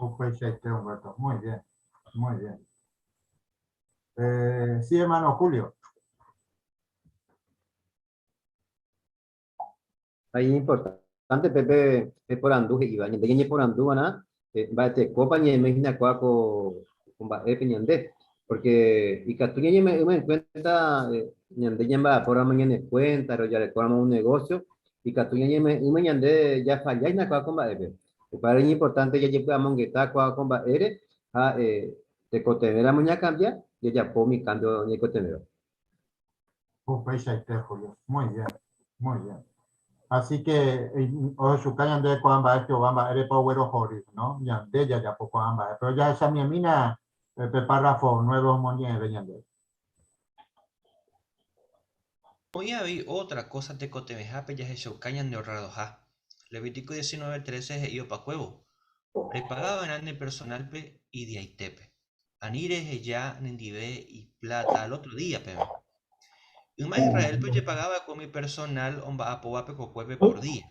Upeichaite Humberto, muy bien, muy bien. Eh, sí, hermano Julio. Ahí importante pe pe porandu he'íva, ñande ñañeporandu va'erã mba'etekópa ñaime hína kua ko mba'épe ñande, porque ikatu ñañeme'ẽma en cuenta ñande ñamba'apóramo ñane cuenta, rojarekóramo un negocio, ikatu ñañeme'ẽma ñande jafalla hína kua ko mba'épe. Upévare iñimportante jajepy'amongeta kua ko mba'ére ha tekotevẽramo ñakambia, jajapo umi cambio ñaikotevẽva. Upeichaite, Julio. Muy bien, muy bien. Así que ohechuka ñande ko'ã mba'e Jehová mba'érepa oguerohory, ¿no? Ñande jajapo ko'ã mba'e. Pero jahechamiemína pe párrafo 9 omoñe'ẽve ñandéve. Oĩ avei ótra kósa tekotevẽhápe jahechauka ñandeorradoha. Levítico 19:13 he'i opakuévo, Repaga va'erã ne personálpe idiaitépe. Ani reheja nendive ipláta al ótro día peve. Yma Israélpe ojepaga va'ekue umi personál omba'apóvape kokuépe por día.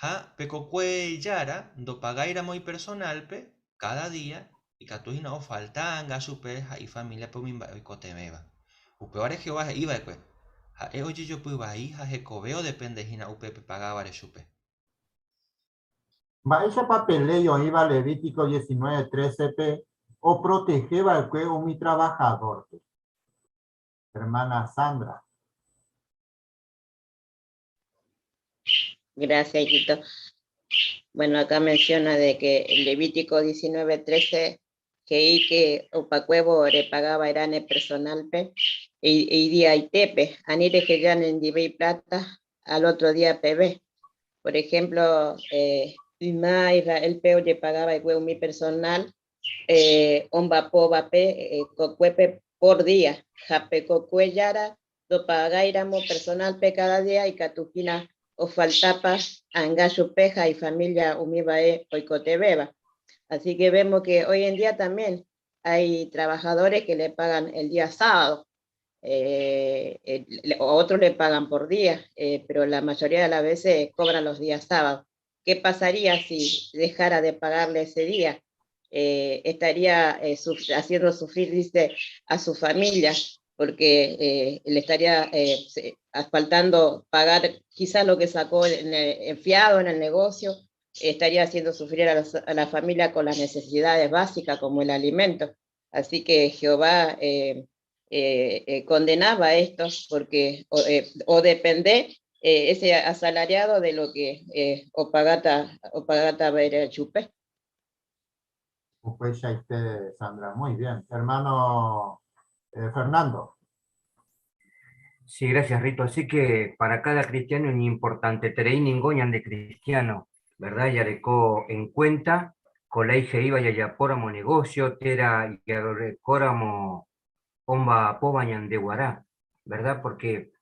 Ha pe kokue jára ndopagáiramo ipersonálpe káda día, ikatu hína ofalta anga chupe ha ifamíliape umi mba'e oikotevẽva. Upévare Jehová he'i va'ekue, Ha'e ojejopy vai ha hekove odepende hína upe pepagávare chupe. Mba'éichapa pe léi oĩva Levítico 19:13-pe oprotehe va'ekue umi travahadórpe? Ermána Sandra. Gracias, hijito. Bueno, acá menciona de que Levítico 19:13 he'i que opakuévo repagava erã ne personal-pe idiaitépe, ani reheja nendive iplata al otro día peve. Por ejemplo, yma Israel-pe ojepaga va'ekue umi personal omba'apóvape kokuépe por día, ha pe kokue jára ndopagáiramo personal-pe káda día ikatu hína ofaltapa anga chupe ha ifamilia umi mba'e oikotevẽva. Así que vemos que hoy en día también hay trabajadores que le pagan el día sábado, otros le pagan por día, pero la mayoría de las veces cobran los días sábados. ¿Qué pasaría si dejara de pagarle ese día? Estaría haciendo sufrir, dice, a su familia, porque le estaría faltando pagar quizás lo que sacó en fiado en el negocio, estaría haciendo sufrir a la familia con las necesidades básicas como el alimento. Así que Jehová condenaba esto porque o depende ese asalariado de lo que o pagata, o pagata ver chupe. Upeichaite, Sandra, muy bien. Hermano Fernando. Sí, gracias, Rito. Así que para cada cristiano es importante. Terei ningoñan de cristiano, ¿verdad? Y arecó en cuenta, con la hija iba y ayapóramo negocio, tera y arecóramo omba pobañan de guará, ¿verdad? Porque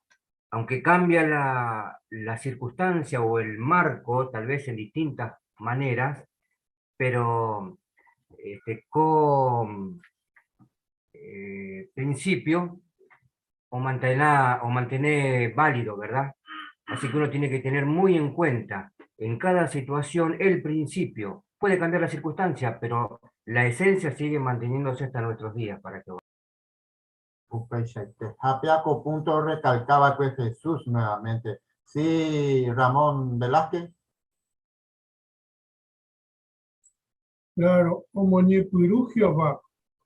aunque cambia la circunstancia o el marco, tal vez en distintas maneras, pero con principio o mantener, o mantener válido, ¿verdad? Así que uno tiene que tener muy en cuenta en cada situación el principio. Puede cambiar la circunstancia, pero la esencia sigue manteniéndose hasta nuestros días para que Upeichaite. Japiaco punto recalcaba que Jesús nuevamente. Sí, Ramón Velázquez. Claro, como Ñepyrú Jehová,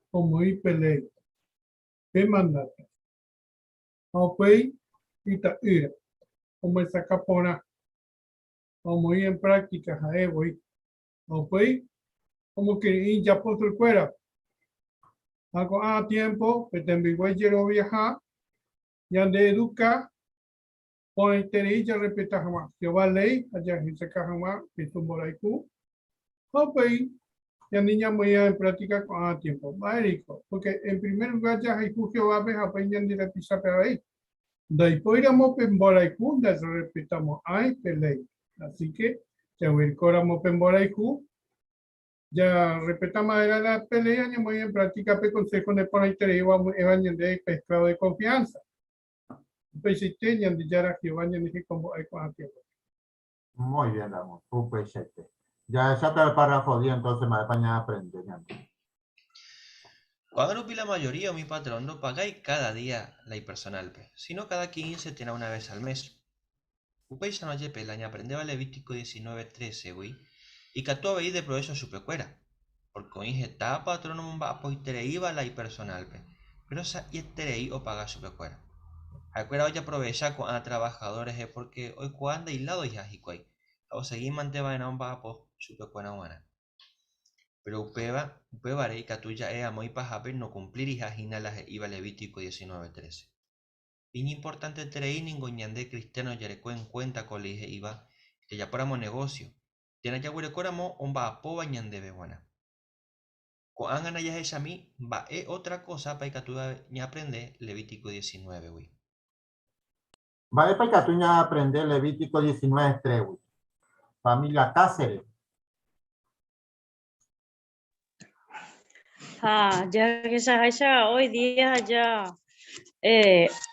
como Ipelei, te mandata. Ok, Ita'ýra. Omyesakã porã ha omoĩ en práctica ha'e voi. Ha upéi omokyre'ỹ ijapóstolkuérape. Ha ko'ã tiémpo pe tembiguái jeroviaha ñande eduka porãiterei jarrespeta hag̃ua Jehová léi ha jahechaka hag̃ua Jesús mborayhu. Ha upéi ñande ñamoĩva en práctica ko'ã tiémpo. Mba'éreiko? Pórke en primer lugár jahayhu Jehovápe ha upéi ñande rapichápe avei. Ndaipóiramo pe mborayhu ndarrespetamo'ãi pe léi. Asíke jaguerekóramo pe mborayhu, jarrespeta va'erã la pe léi ha ñamoĩ en práctica pe konsého neporãitereíva ome'ẽva ñandéve pe esklávo de konfiánsa. Upeichaite Ñandejára Jehová ñanehekombo'e ko'ã tiémpope. Muy bien, Ramón. Upeichaite. Jahecháta el párrafo 10 entonces mba'épa ñaaprende ñande. Ko'ág̃a rupi la majoría umi patrón ndopagái káda día la ipersonálpe, síno káda quince térã una ves al mes. Upéicharõ jepe la ñaaprendéva Levítico 19, 13-gui ikatu avei ideprovécho chupekuéra, pórke oĩ heta patrón omomba'apoitereíva la ipersonálpe, péro sa'ieterei opaga chupekuéra. Ha'ekuéra ojaprovecha ko'ã travahadór rehe pórke oikuaa ndailádoiha hikuái ha osegímante va'erã omba'apo chupekuéra g̃uarã. Péro upéva, upévare ikatu ja'e amo ipahápe nokumpliriha hína la he'íva Levítico 19, 13. Iñimportanteterei ningo ñande kristiáno jareko enkuénta ko léi he'íva jajapóramo negósio, térã jaguerekóramo omba'apóva ñandéve g̃uarã. Ko'ág̃a jahechami mba'e ótra kósapa ikatu ñaaprende Levítico 19-gui. Mba'épa ikatu ñaaprende Levítico 19, 3-gui? Familia Cáceres. Ha jahechaháicha hoy día ya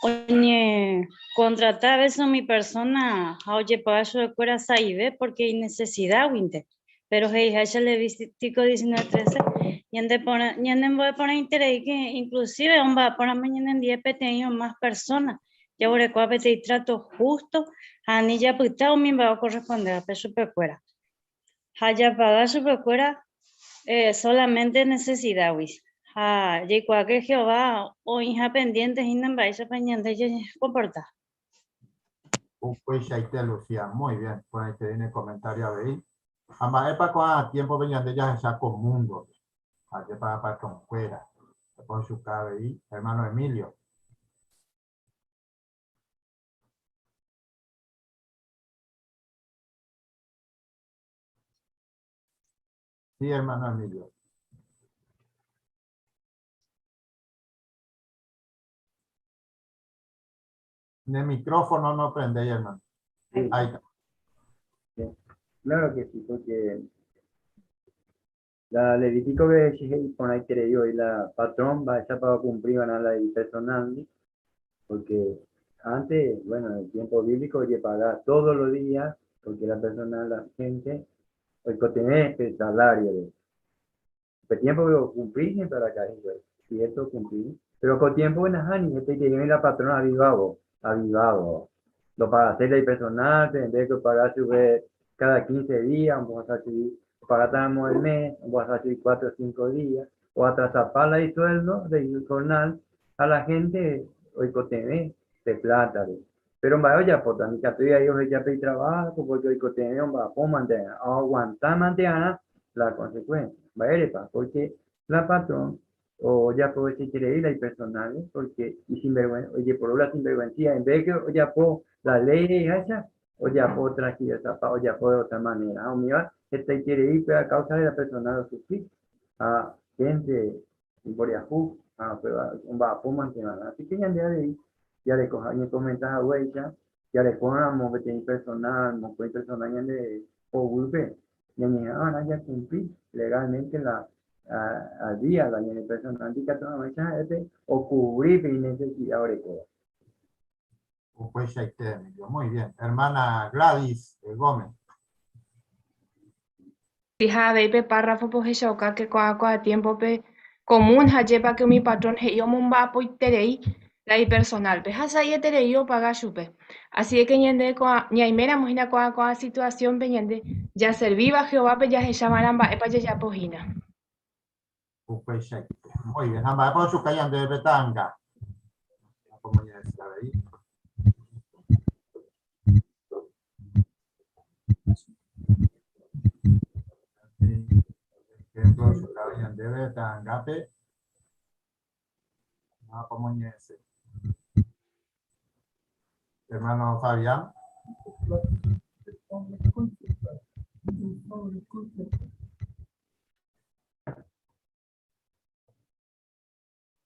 oñecontrata a veces umi persona ha ojepaga chupekuéra sa'ive porque inecesidad-guinte. Pero he'iháicha Levítico 19:13 ñande porã, ñanembo'e porãiterei que inclusive omba'apóramo ñanendie peteĩ o más persona, jaguerekóva peteĩ trato justo ha ani japyta umi mba'e okorrespondévape chupekuéra. Ha japaga chupekuéra solamente necesidad-gui. Ha jaikuaáke Jehová oĩha pendiente hína mba'éichapa ñande jañekomporta. Upeichaite Lucía, muy bien, porãiterei ne comentario avei. Ha mba'épa ko'ã tiémpope ñande jahecha ko múndope? Ajépa patronkuéra, ojuka avei, hermano Emilio. Sí, hermano Emilio. De micrófono no prende, hermano. Ahí está. Claro que sí, porque la Levítico que porãiterei voi la patrón mba'éichapa okumpli va'erã la ipersonal-ndi, porque antes, bueno, en el tiempo bíblico ojepaga todos los días, porque la persona, la gente, oikotevẽ pe salario-re. Upe tiempo-pe okumpli siempre araka'e hikuái, cierto okumpli, pero ko tiempo-pe nahániri, hetaiterei la patrón avivavo, avivavo, ndopagaséi la ipersonal-pe, en vez de que opaga chupe cada 15 días, ombohasa chugui, opagátaramo el mes, ombohasa chugui 4 o 5 días, oatrasapa la isueldo de jornal ha la gente oikotevẽ pe plátare. Péro mba'e ojapóta? Ndikatúi ai oheja pe itraváho pórke oikotevẽ omba'apómante va'erã, oaguantámante va'erã la konsekuénsia. Mba'érepa? Pórke la patrón ojaprovechaiterei la ipersonálre pórke isinvergũensa, ojeporu la sinvergũensía, en vez de ke ojapo la léi he'iháicha, ojapo transgiversapa, ojapo de otra manera. Ha umíva hetaiterei upéva káusare la personal osufri ha hénte imboriahu ha upéva omba'apo mante va'erã. Así que ñande avei jarekoha ñekomenta haguéicha, jarekóramo peteĩ personal, mokõi personal ñande poguýpe, ñañeha'ã va'erã jakumpli legalmente la al día la ñane personal ikatu hag̃uáicha ha'épe okuvri pe inesesida orekóva. Upeichaite, Emilio. Muy bien. Hermana Gladys Gómez. Ha avei pe párrafo pohechauka ke ko'ã ko'ã tiémpope común ha jepa ke umi patrón he'i omomba'apoiterei la ipersonálpe ha sa'ieterei opaga chupe. Así es que ñande ko'ã ñaiméramo hína ko'ã ko'ã situasiónpe ñande jaservíva Jehovápe jahecha va'erã mba'épa jajapo hína. Upeichaite. Muy bien. Ha mba'épa ochuka ñandéve pe ta'anga? Apo moñe'ẽse avei. ñandéve ta'angápe. Mávapa omoñe'ẽse? Hermano Fabián.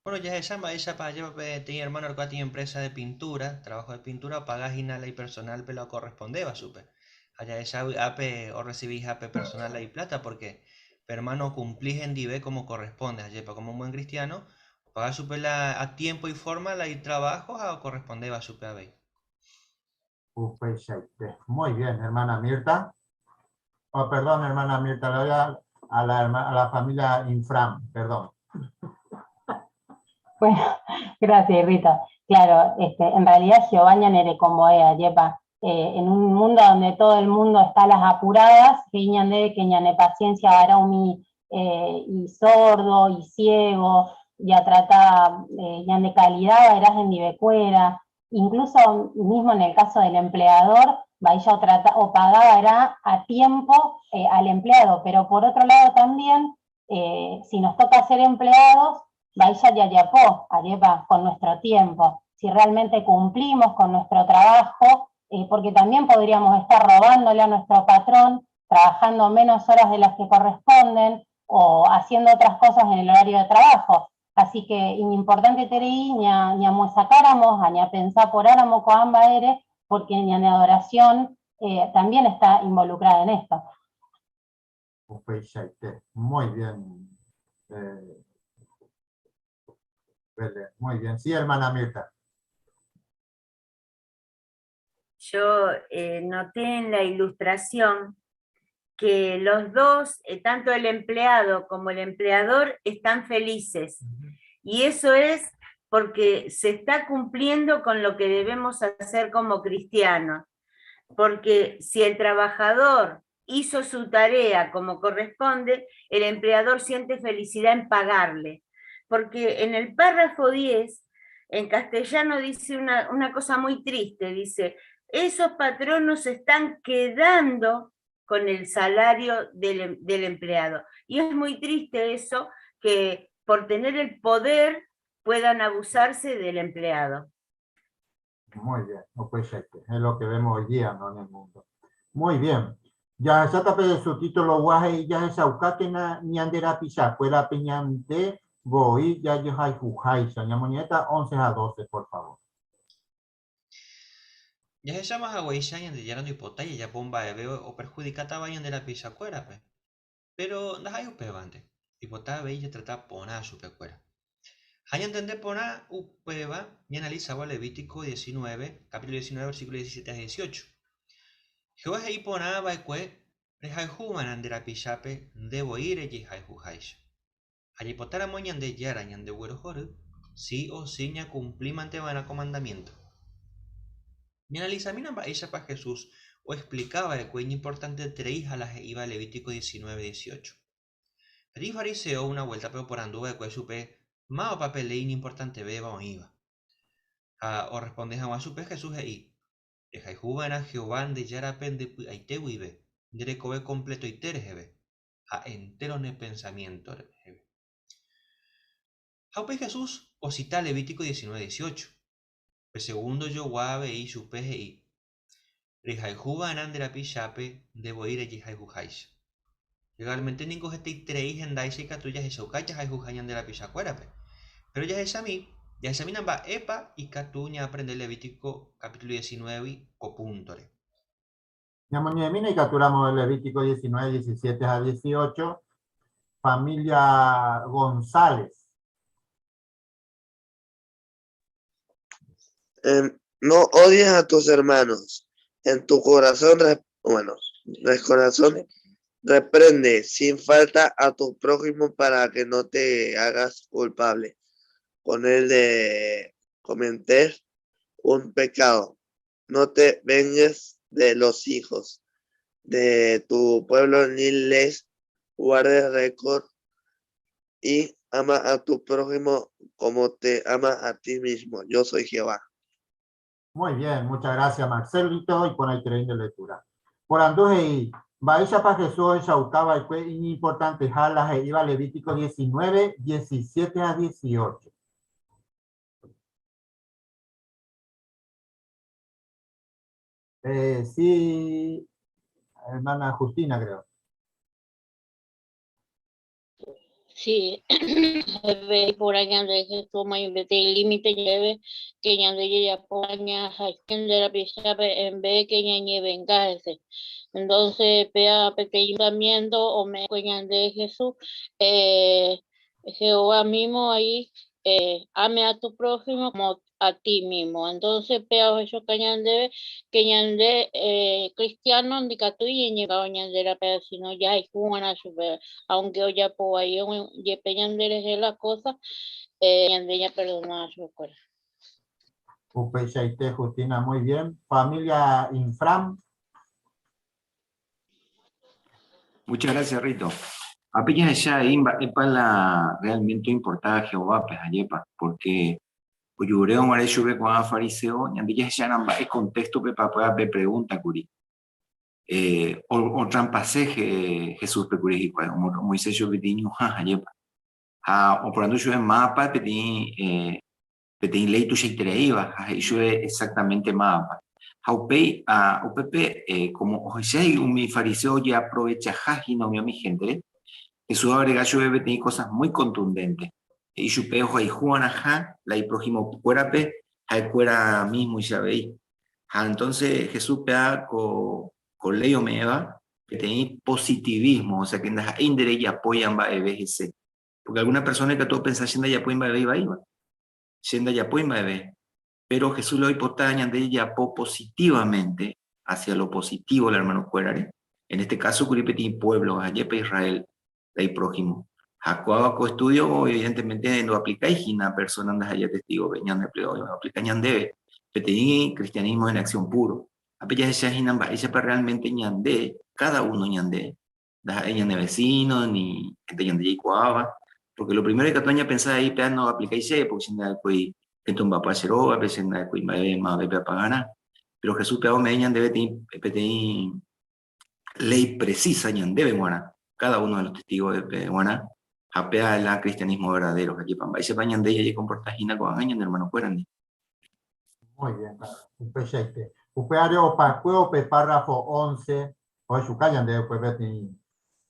Bueno, jahecha mba'éichapa ajépa peteĩ hermano orekóva peteĩ empresa de pintura, trabajo de pintura, opaga hína la ipersonal pe la okorrespondéva chupe. Ha jahecha vy'ápe orrecibiha pe personal la iplata porque pe hermano okumpli hendive como corresponde, ajépa como un buen cristiano, opaga chupe la a tiempo y forma la itrabajo ha okorrespondéva chupe avei. Upeichaite. Muy bien, hermana Mirta. Oh, perdón, hermana Mirta, le doy a la familia Infram, perdón. Bueno, gracias, Rita. Claro, en realidad Jehová ñanere como ea, yepa, en un mundo donde todo el mundo está a las apuradas, que ñande, que ñane paciencia varón y sordo y ciego, y a tratar ñande calidad, eras en divecuera, incluso mismo en el caso del empleador, vaya o trata, o pagaba era a tiempo al empleado, pero por otro lado también, si nos toca ser empleados, vaya yayapó, ayepa, con nuestro tiempo, si realmente cumplimos con nuestro trabajo, porque también podríamos estar robándole a nuestro patrón, trabajando menos horas de las que corresponden, o haciendo otras cosas en el horario de trabajo. Así que importante tereí, ña muesacáramos, ña pensá por áramo coamba ere, porque ña adoración también está involucrada en esto. Muy bien. Belén, muy bien. Sí, hermana Mirta. Yo noté en la ilustración que los dos, tanto el empleado como el empleador, están felices. Y eso es porque se está cumpliendo con lo que debemos hacer como cristianos. Porque si el trabajador hizo su tarea como corresponde, el empleador siente felicidad en pagarle. Porque en el párrafo 10, en castellano dice una cosa muy triste, dice, esos patronos se están quedando con el salario del empleado. Y es muy triste eso, que por tener el poder puedan abusarse del empleado. Muy bien, no puede ser, es lo que vemos hoy día, ¿no?, en el mundo. Muy bien. Ya se tape de su título guaje y ya es aucatena ñandera pisa, fuera peñante voy ya yo hay jujai, soña muñeca 11 a 12, por favor. Ya se llama Hawái ñande ya no hipotaya ya bomba de veo o perjudicata vayan de la pisa cuera, pe. Pero no hay upebante. Hipotaba y ya trata pona su pecuera. Hay entender pona upeba y analizaba Levítico 19, capítulo 19, versículo 17 a 18. Jehová es pona baecue, rejaijuman andera pisape, debo ir y jaijujaisha. Hayipotara moñan de yara ñan de güero joru, sí o sí ña cumplimante van a comandamiento. Y analiza mina ba ella pa Jesús o explicaba de cuán importante treija las iba Levítico 19, 18. Pedí fariseo una vuelta pero por anduve de cue supe, mao papel leín importante beba o iba. A, o responde a supe Jesús e i. Deja y jubana Jehová de yara pende pu aitewi be, derecobe completo y terjebe, a entero ne pensamiento jebe. Jaupe Jesús o cita Levítico 19, 18. Pe segundo yo guabe y supe e i. Rijai juba anandera pichape, debo ir allí jai jujais. Legalmente ningo este y treis en daise y catullas y saucachas jai jujañan de la pichacuérape. Pero ya es a mí, ya es a mí namba epa y catuña aprende Levítico capítulo 19 y copuntore. Ñamoñemina y capturamos el Levítico 19, 17 a 18. Familia González. No odies a tus hermanos. En tu corazón, bueno, el corazón reprende sin falta a tu prójimo para que no te hagas culpable con el de cometer un pecado. No te vengues de los hijos de tu pueblo ni les guardes récord y ama a tu prójimo como te ama a ti mismo. Yo soy Jehová. Muy bien, muchas gracias, Marcelito, y pon el tren de lectura. Por Andúje y Mba'éichapa Jesús ohechauka va'ekue iñimportanteha la he'íva Levítico 19, 17 ha 18? Eh, sí, hermana Justina, creo. Sí, por ñande Jesús omoĩmbete ilímite ñandéve que ñande jajapo ñande rapichápe en vez que ñañevenga hese. Entonces, péa peteĩ mandamiento ome'ẽ ñande Jesús, eh, Jehová mismo ahí, eh, ame a tu prójimo como a ti mismo. Entonces, péa ohechuka ñandéve que ñande eh, cristiano ndikatúi ñañe'ẽva ñande rape, sino jahayhúva'erã chupe, aunque ojapo vai jepe ñanderehe la cosa, eh, ñande ñaperdona chupekuéra. Upeichaite, Justina, muy bien. Familia Infram. Muchas gracias, Rito. Apenas jahecha avei mba'épa la realmente oimportáva Jehovápe, ajépa, porque ojurérõ guare chupe ko'ã fariseo, ñande jahecharã mba'e contexto-pepa upéva pe pregunta kuri. Eh, otrampase Jesús-pe kuri hikuái, omoĩse chupe peteĩ ñuhã, ajépa. Ha oporandu chupe mávapa peteĩ eh, peteĩ léi tuichaitereíva ha he'i chupe exactamente mávapa. Ha upéi, upépe, como ohecha umi fariseo ojeaprovechaha hína umi umi héntere, Jesús oagrega chupe peteĩ cosa muy contundente. He'i chupe ohayhuva'erãha la iprohimokuérape ha'ekuéra mismoicha avei. Ha entonces Jesús péa ko, ko léi ome'ẽva peteĩ positivismo, o sea que ndaha'éi nde rejapóiva mba'eve hese. Porque alguna persona ikatu opensa che ndajapói mba'eve ivaíva, che ndajapói mba'eve. Pero Jesús la oipota ñande jajapo positivamente hacia lo positivo la hermanokuérare. En este caso kuri peteĩ pueblo, ajépa Israel la iprójimo. Ha kóva ko estudio evidentemente ndoaplikái hína persona ndaha'éiha testigo-pe, ñande oaplika ñandéve peteĩ cristianismo en acción puro. Ha pe jahecha hína mba'éichapa realmente ñande, cada uno ñande, ndaha'éi ñane vecino ni gente ñande jaikuaáva, porque lo primero ikatu ñapensa ahí péa no aplicái chéve, porque che nda'ekuéi gente omba'apo che rógape, che nda'ekuéi mba'eve mavépe apagarã. Pero Jesús péa ome'ẽ ñandéve peteĩ, peteĩ ley precisa ñandéve g̃uarã, cada uno de los testigos de g̃uarã, ha péa la cristianismo verdadero, ajépa mba'éichapa ñande jajekomporta hína ko'ág̃a ñane hermano-kuérandi. Muy bien, upeichaite. Upévare opakuévo pe párrafo 11 Ohechuka ñandéve upe peteĩ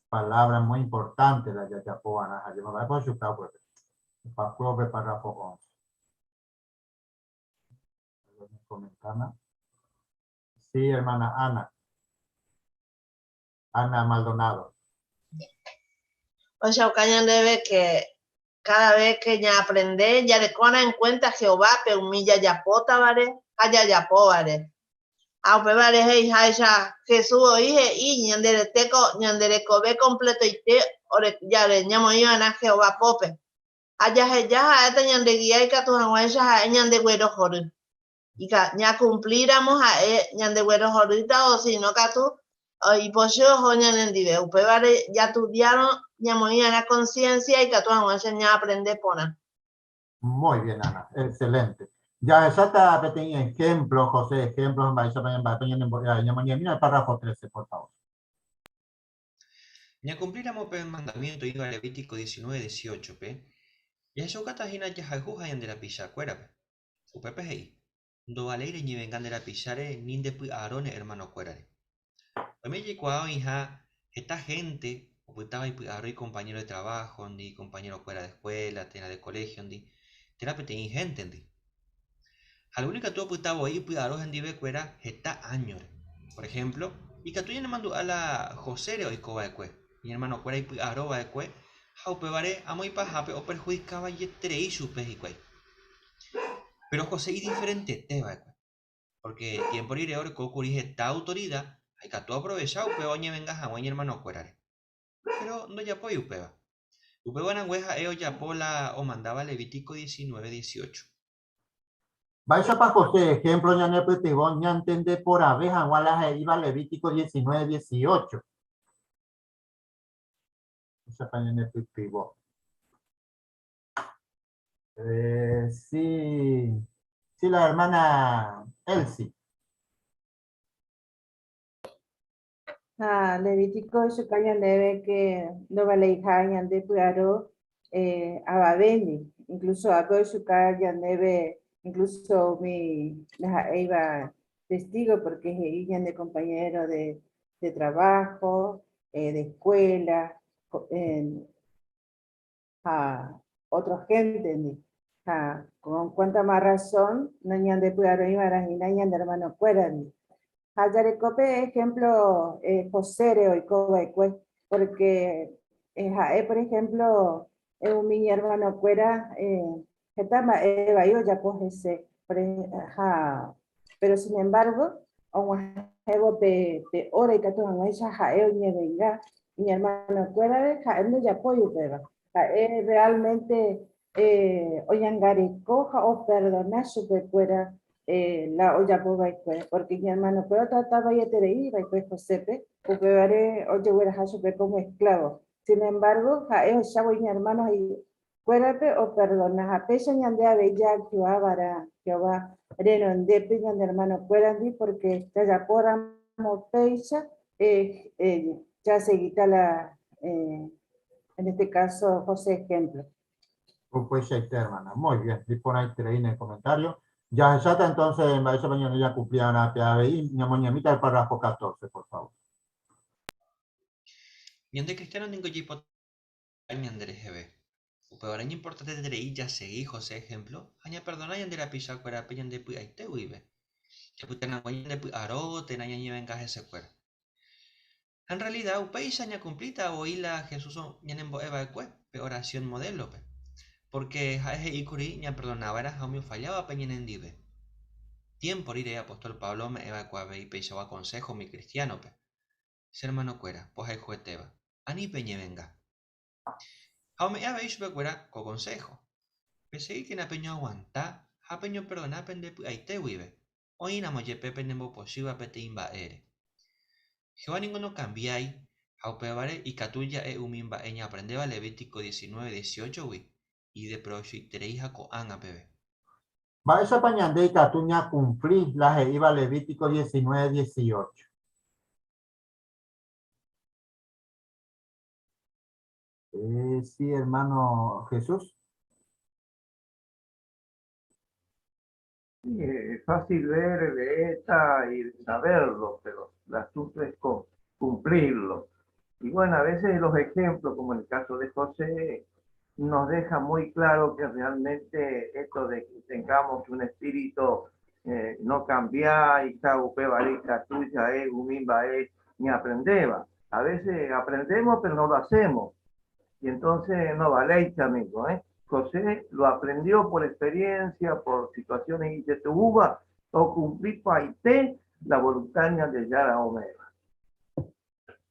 palabra muy importante la jajapo va'erã ha jemamba'épa ohechuka upépe. Opakuévo pe párrafo 11. Sí, hermana Ana. Ana Maldonado. Ohechauka ñandéve que cada vez que ñaaprende jarekóna en cuenta Jehovápe umi jajapótavare ha jajapóvare. Ha upévare he'iháicha Jesús voi he'i ñande rete ko ñande rekove kompletoite ore jave ñamoĩva'erã Jehová pópe. Ha jaheja ha'éta ñande guía ikatu hag̃uáicha ha'e ñandeguerohory. Ika, ñakumplíramo ha'e ñandeguerohorýta o si no katu ipochy oho ñanendive. Upévare jatudiárõ ñamoĩ'arã conciencia ikatu hag̃uáicha ñaaprende porã. Muy bien, Ana. Excelente. Jahecháta peteĩ ejemplo, José, ejemplo mba'éichapa ñamba'épa ñanembo'e avei. Ñamoñe'ẽmína el párrafo 13, por favor. Ñakumplíramo pe mandamiento oĩva Levítico 19, 18-pe, jahechaukáta hína jahayhuha ñande rapichakuérape. Upépe he'i, Ndovaléi reñevenga nde rapicháre ni nde py'aro ne ermanokuérare. Oime jaikuaa oĩha heta hénte opytáva ipy'aro ikompañéro de traváhondi, ikompañerokuéra de eskuéla térã de koléhiondi, térã peteĩ héntendi. Ha algúno ikatu opyta voi ipy'aro hendivekuéra heta áñore. Por ehémplo, ikatu ñanemandu'a la Josére oiko va'ekue, iñermanokuéra ipy'aro va'ekue ha upévare amo ipahápe operhudika vaieterei chupe hikuái. Péro José idiferentete va'ekue, pórke tiémpo rire oreko kuri heta autorida ha ikatu oaprovecha upéva oñevenga hag̃ua iñermanokuérare. Péro ndojapói upéva. Upéva rangue ha'e ojapo la omandáva Levítico 19, 18. Mba'éichapa José ehémplo ñanepytyvõ ñantende porãve hag̃ua la he'íva Levítico 19, 18? Mba'éichapa ñanepytyvõ? Eh, sí, sí, la hermana Elsie. Ha Levítico ohechuka ñandéve que ndovaleiha ñande py'aro avavéndi, incluso ápe ohechuka ñandéve incluso umi ndaha'éiva testigo porque he'i ñande compañero de, de trabajo, de escuela, ha otro gente-ndi. Ha con cuánta más razón nañandepy'aroĩva'erã hína ñande hermano-kuérandi. Ha jareko pe ejemplo José-re oikova'ekue, porque ha'e, por ejemplo, umi iñermanokuéra heta mba'e vai ojapo hese, ha pero sin embargo, og̃uahẽvo pe pe hora ikatu hag̃uáicha ha'e oñevenga iñermanokuérare, ha'e ndojapói upéva. Ha'e realmente oñangareko ha operdona chupekuéra la ojapo va'ekue, porque iñermanokuéra otrata vaieterei va'ekue Josépe, upévare ojegueraha chupe como esclavo. Sin embargo, ha'e ohechávo iñermano he'i, Kuérape operdona ha péicha ñande avei jaactua va'erã Jehová renondépe ñane ermanokuérandi pórke jajapóramo péicha jasegíta la en este caso José ejemplo. Upeichaite hermana, muy bien, iporãiterei ne comentario. Jahecháta entonces mba'éichapa ñande jakumpli va'erã pe avei, ñamoñemíta el párrafo 14, por favor. Ñande cristiano ningo jaipota ñande reheve. Upévare iñimportanteterei jasegi José ehémplo ha ñaperdona ñande rapichakuérape ñande py'aite guive, japyta hag̃ua ñande py'aro térã ñañevenga hesekuéra. Ha en rrealida upéicha ñakumplíta voi la Jesús ñanembo'e va'ekue pe orasión modélope, pórke ha'e he'i kuri ñaperdona va'erãha umi ofallávape ñanendive. Tiémpo rire apóstol Pablo ome'ẽ va'ekue avei peichagua konsého umi kristiánope. Che ermanokuéra, pohayhuetéva, ani peñevenga. Ha ome'ẽ avei chupekuéra ko konsého, Pesegíkena peñoaguanta ha peñoperdona pende py'aite guive, oĩramo jepe penembopochýva peteĩ mba'ére. Jehová ningo nokambiái ha upévare ikatu ja'e umi mba'e ñaaprendéva Levítico 19, 18-gui ideprovechoiterei ha ko'ág̃a peve. Mba'éichapa ñande ikatu ñakumpli la he'íva Levítico 19, 18? Sí, hermano Jesús. Sí, es fácil ver, leer y saberlo, pero el asunto es cumplirlo. Y bueno, a veces los ejemplos, como en el caso de José, nos deja muy claro que realmente esto de que tengamos un espíritu no cambia y tuya es, umimba es, ni aprendeba. A veces aprendemos, pero no lo hacemos. Y entonces no vale, amigo, ¿eh? José lo aprendió por experiencia, por situaciones y se tuvo, o cumplí paité la voluntad de Yara Omega.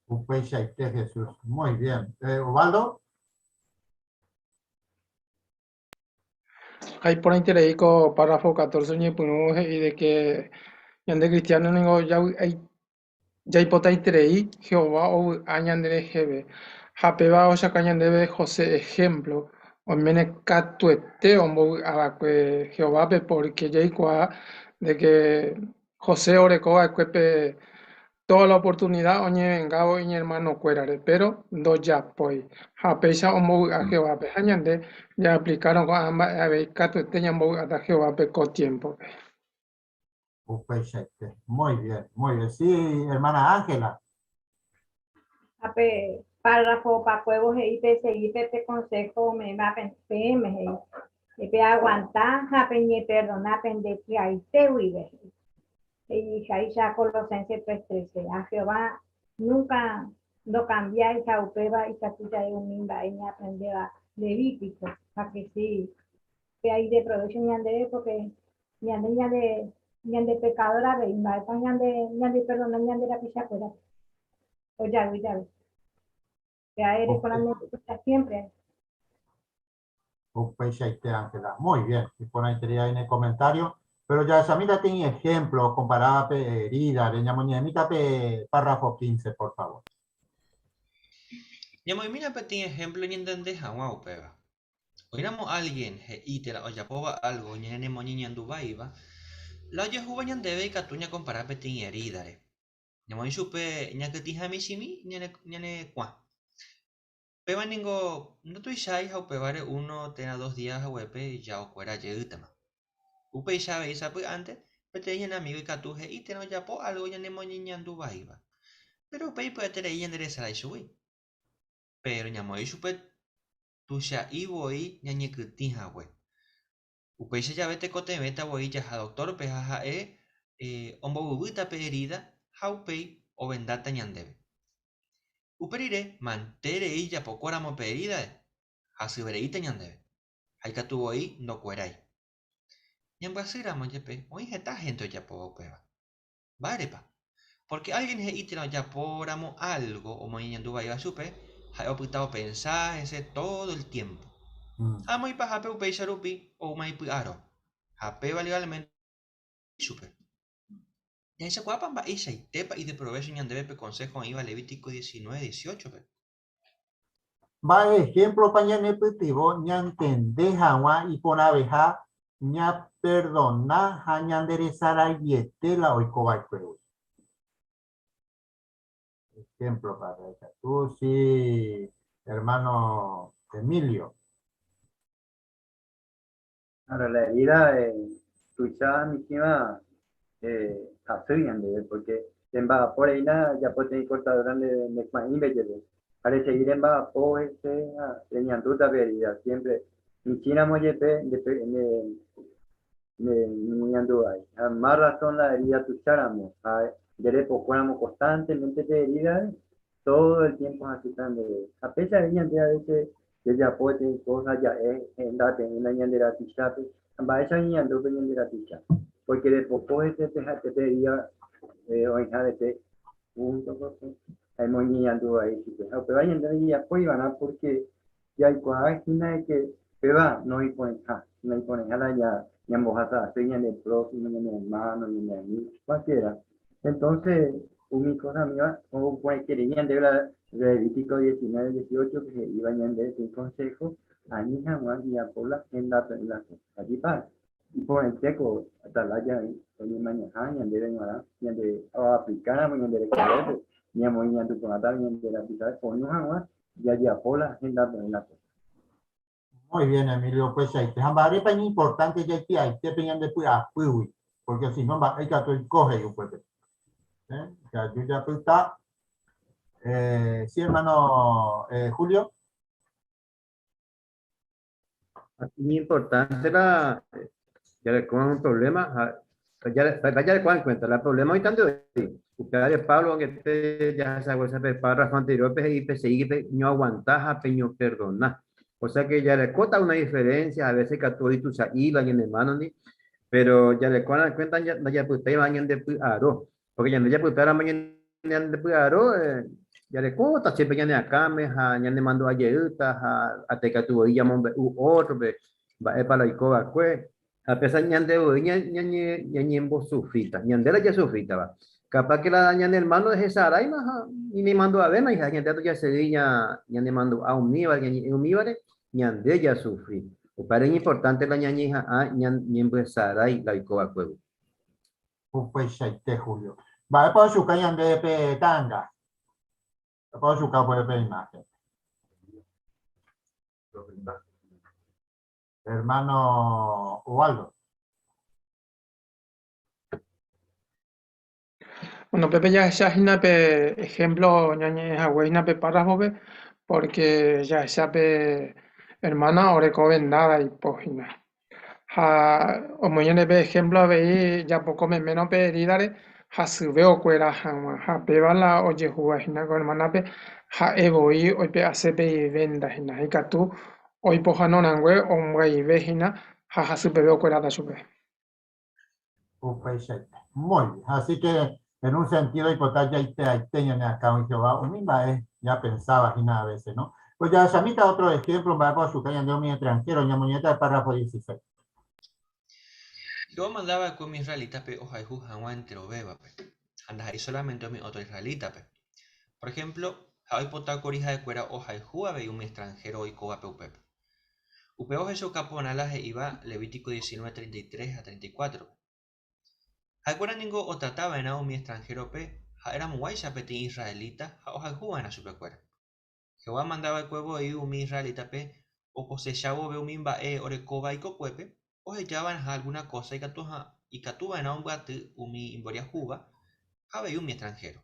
Upeichaite Jesús. Muy bien. Osvaldo. Ha iporãiterei ko párrafo 14 oñepyrũ he'i de que ñande cristiano ningo jaipotaiterei Jehová ovy'a ñandereheve ha péva ohechauka ñandéve José ejemplo oiméne katuete ombovy'a va'ekue Jehovápe porque jaikuaa de que José oreko va'ekue pe toda la oportunidad oñevengávo iñermanokuérare, péro ndojapói. Ha péicha ombovy'a Jehovápe. Ha ñande jaaplikárõ ko'ã mba'e avei katuete ñambovy'áta Jehovápe ko tiémpope. Upeichaite. Muy bien, muy bien. Sí, hermana Ángela. Ha pe párrafo opakuévo he'i pesegi pe consejo ome'ẽva peẽme, he'i, peaguanta ha peñeperdona pende py'aite guive, he'i. He'iháicha Colosenses 3:13, ha Jehová núnka ndokambiái ha upéva ikatu ja'e umi mba'e ñaaprendéva Levítico, ha ke si pe aideprovécho ñandéve pórke ñande ñande ñande pekadór avei, mba'épa ñande ñandeperdona ñande rapichakuérape ojavy jave. Pe aereko la ñande siempre. Upeichaite, Ángela. Muy bien. Iporãiterei ahí en el comentario. Pero jahechamíta peteĩ ejemplo comparada pe herida-re. Ñamoñe'ẽmíta pe párrafo 15, por favor. Ñamoĩmína peteĩ ejemplo ñantende hag̃ua upéva. Oĩramo álgien he'i térã ojapóva álgo ñanemoñeñandu vaíva, la ojehúva ñandéve ikatu ñakompara peteĩ erídare. Ñamoĩ chupe ñakytĩha michĩmi ñane kuã. Péva ningo ndotuichái ha upévare uno térã dos día haguépe ja okuera jeýtama. Upéicha avei sapy'ánte peteĩ ñane amígo ikatu he'i térã ojapo álgo ñanemoñeñandu vaíva. Péro upéi pya'eterei ñanderesarái chugui. Péro ñamoĩ chupe tuicha'i voi ñañekytĩ hague. Upéicha jave tekotevẽta voi jaha doktórpe ha ha'e ombovyvýta pe erída ha upéi ovendáta ñandéve. Upe rire manterei japokóramo pe erídare, hasyvereíta ñandéve, ha ikatu voi ndokuerái. Ñambyasýramo jepe oĩ heta hénte ojapóva upéva. Mba'érepa? Pórke álgien he'i térã ojapóramo álgo omoñeñandu vaíva chupe, ha'e opyta opensa hese tódo el tiémpo. Ha amo ipahápe upéicha rupi oúma ipy'aro, ha péva legálmente chupe. Jahechakuaápa mba'eichaitépa ideprovécho ñandéve pe konsého oĩva Levítico 19, 18-pe? Mba'e ehémplopa ñanepytyvõ ñantende hag̃ua iporãveha ñaperdona ha ñanderesaraiete la oiko va'ekuégui? Ehémplopa ikatu, si, ermáno Emilio. Ahora, la herida tuicha michĩva hasy ñandéve, porque remba'apo reína japo teĩ cortadura nde kuã'ímbe jepe, ha resegi remba'apo hese ha reñandúta pe herida siempre michĩramo jepe nde ñeñandu vai. Ha más razón la herida tuicháramo ha nde repokóramo constantemente pe herida-re, todo el tiempo hasýta ndéve. Ha péicha avei ñande a veces Jajapo peteĩ kósa ja'e hendape'ỹ la ñande rapichápe ha mba'éicha oñeñandu pe ñande rapicha. Pórke repoko hese pe ha'ete pe día oĩha vete púnto ha emoñeñandu vai chupe. Ha upéva ñande ndajajapói va'erã pórke jaikuaa hína de ke péva noĩporãiha, noĩporãiha la ñambohasa asy ñande próximo, ñane hermano, ñane amigo, cualquiera. Entonces, umi cosa míva omoporãiterei ñandéve la Levítico 19, 18 que he'íva ñande peteĩ consejo ani hag̃ua jajapo la hendape'ỹ la cosa. Ajépa iporãite ko atalaya oñemañaha ñandéve g̃uarã ñande oaplikáramo ñande rekovépe ñamoĩ ñandu porãta ñande rapichápe pono hag̃ua jajapo la hendape'ỹ la cosa. Muy bien, Emilio, upeichaite. Ha mba'érepa iñimportánte jaipi'aite pe ñande py'apýgui, porque si no mba'e ikatu oiko he'i upépe. ¿Eh? Jaju japyta. Eh, sí, hermano eh, Julio. Iñimportante la jareko un problema, ha jareko en cuenta, la problema oĩta nde oĩ. Upévare Pablo angete jahechaguéicha pe párrafo anterior-pe he'i pesegíke peñoaguanta ha peñoperdona. O sea que jarekóta una diferencia, a veces ikatu oĩ tuicha'íva ñane hermano-ndi, pero jarekóna en cuenta ndajapytáiva ñandepy'aro. Porque ñande japytáramo ñandepy'aro, jarekóta siempre ñane akãme ha ñanemandu'a jeýta ha ate ikatu voi ñamombe'u ótrope mba'épa la oiko va'ekue. Ha pésa ñande voi ñañembosufríta, ñande la jasufrítava. Capaz que la ñane hermano hesaráima ha ni nemandu'avéma ha ñande katu jasegi ñanemandu'a umíva, ñañe'ẽ umívare, ñande jasufri. Upévare iñimportánte la ñañeha'ã ñembyesarái la oiko va'ekuégui. Upeichaite, Julio. Mba'épa ochuka ñandéve pe ta'anga? Mba'épa ochuka upépe pe imágen? Hermano Ubaldo. Bueno, pépe jahecha hína pe ejemplo ñañe'ẽ hague hína pe párrafo-pe, porque jahecha pe hermana oreko vendada ipo hína. Ha omoĩ ñande pe ejemplo avei japoko memérõ pe herida-re hasyve okuera hag̃ua. Ha péva la ojehúva hína ko hermana-pe, ha'e voi oipe'ase pe ivenda hína. Ikatu oipohano rangue ombyaive hína ha hasypeve okueráta chupe. Upeichaite. Muy bien. Así que en un sentido oipota jaipe'aite ñane akãgui Jehová umi mba'e ñapensáva hína a veces, ¿no? Pues jahechamíta otro ejemplo mba'épa ochuka ñande umi extranjero, ñamoñe'ẽta el párrafo 16. Jehová omanda va'ekue umi israelítape ohayhu hag̃ua enterovévape, ha ndaha'éi sólamente umi ótro israelítape. Por ehémplo, ha'e oipota kuri ha'ekuéra ohayhu avei umi extranhéro oikóvape upépe. Upéva ohechauka porã la he'íva Levítico 19, 33 ha 34-pe. Ha'ekuéra ningo otrata va'erã umi extranhérope ha'eramoguáicha peteĩ israelita ha ohayhuva'erã chupekuéra. Jehová omandava'ekue voi umi israelítape okosecha vove umi mba'e orekóva ikokuépe, ohejava'erãha algúna kósa ikatuva'erã ombyaty umi imboriahúva ha avei umi extranhéro.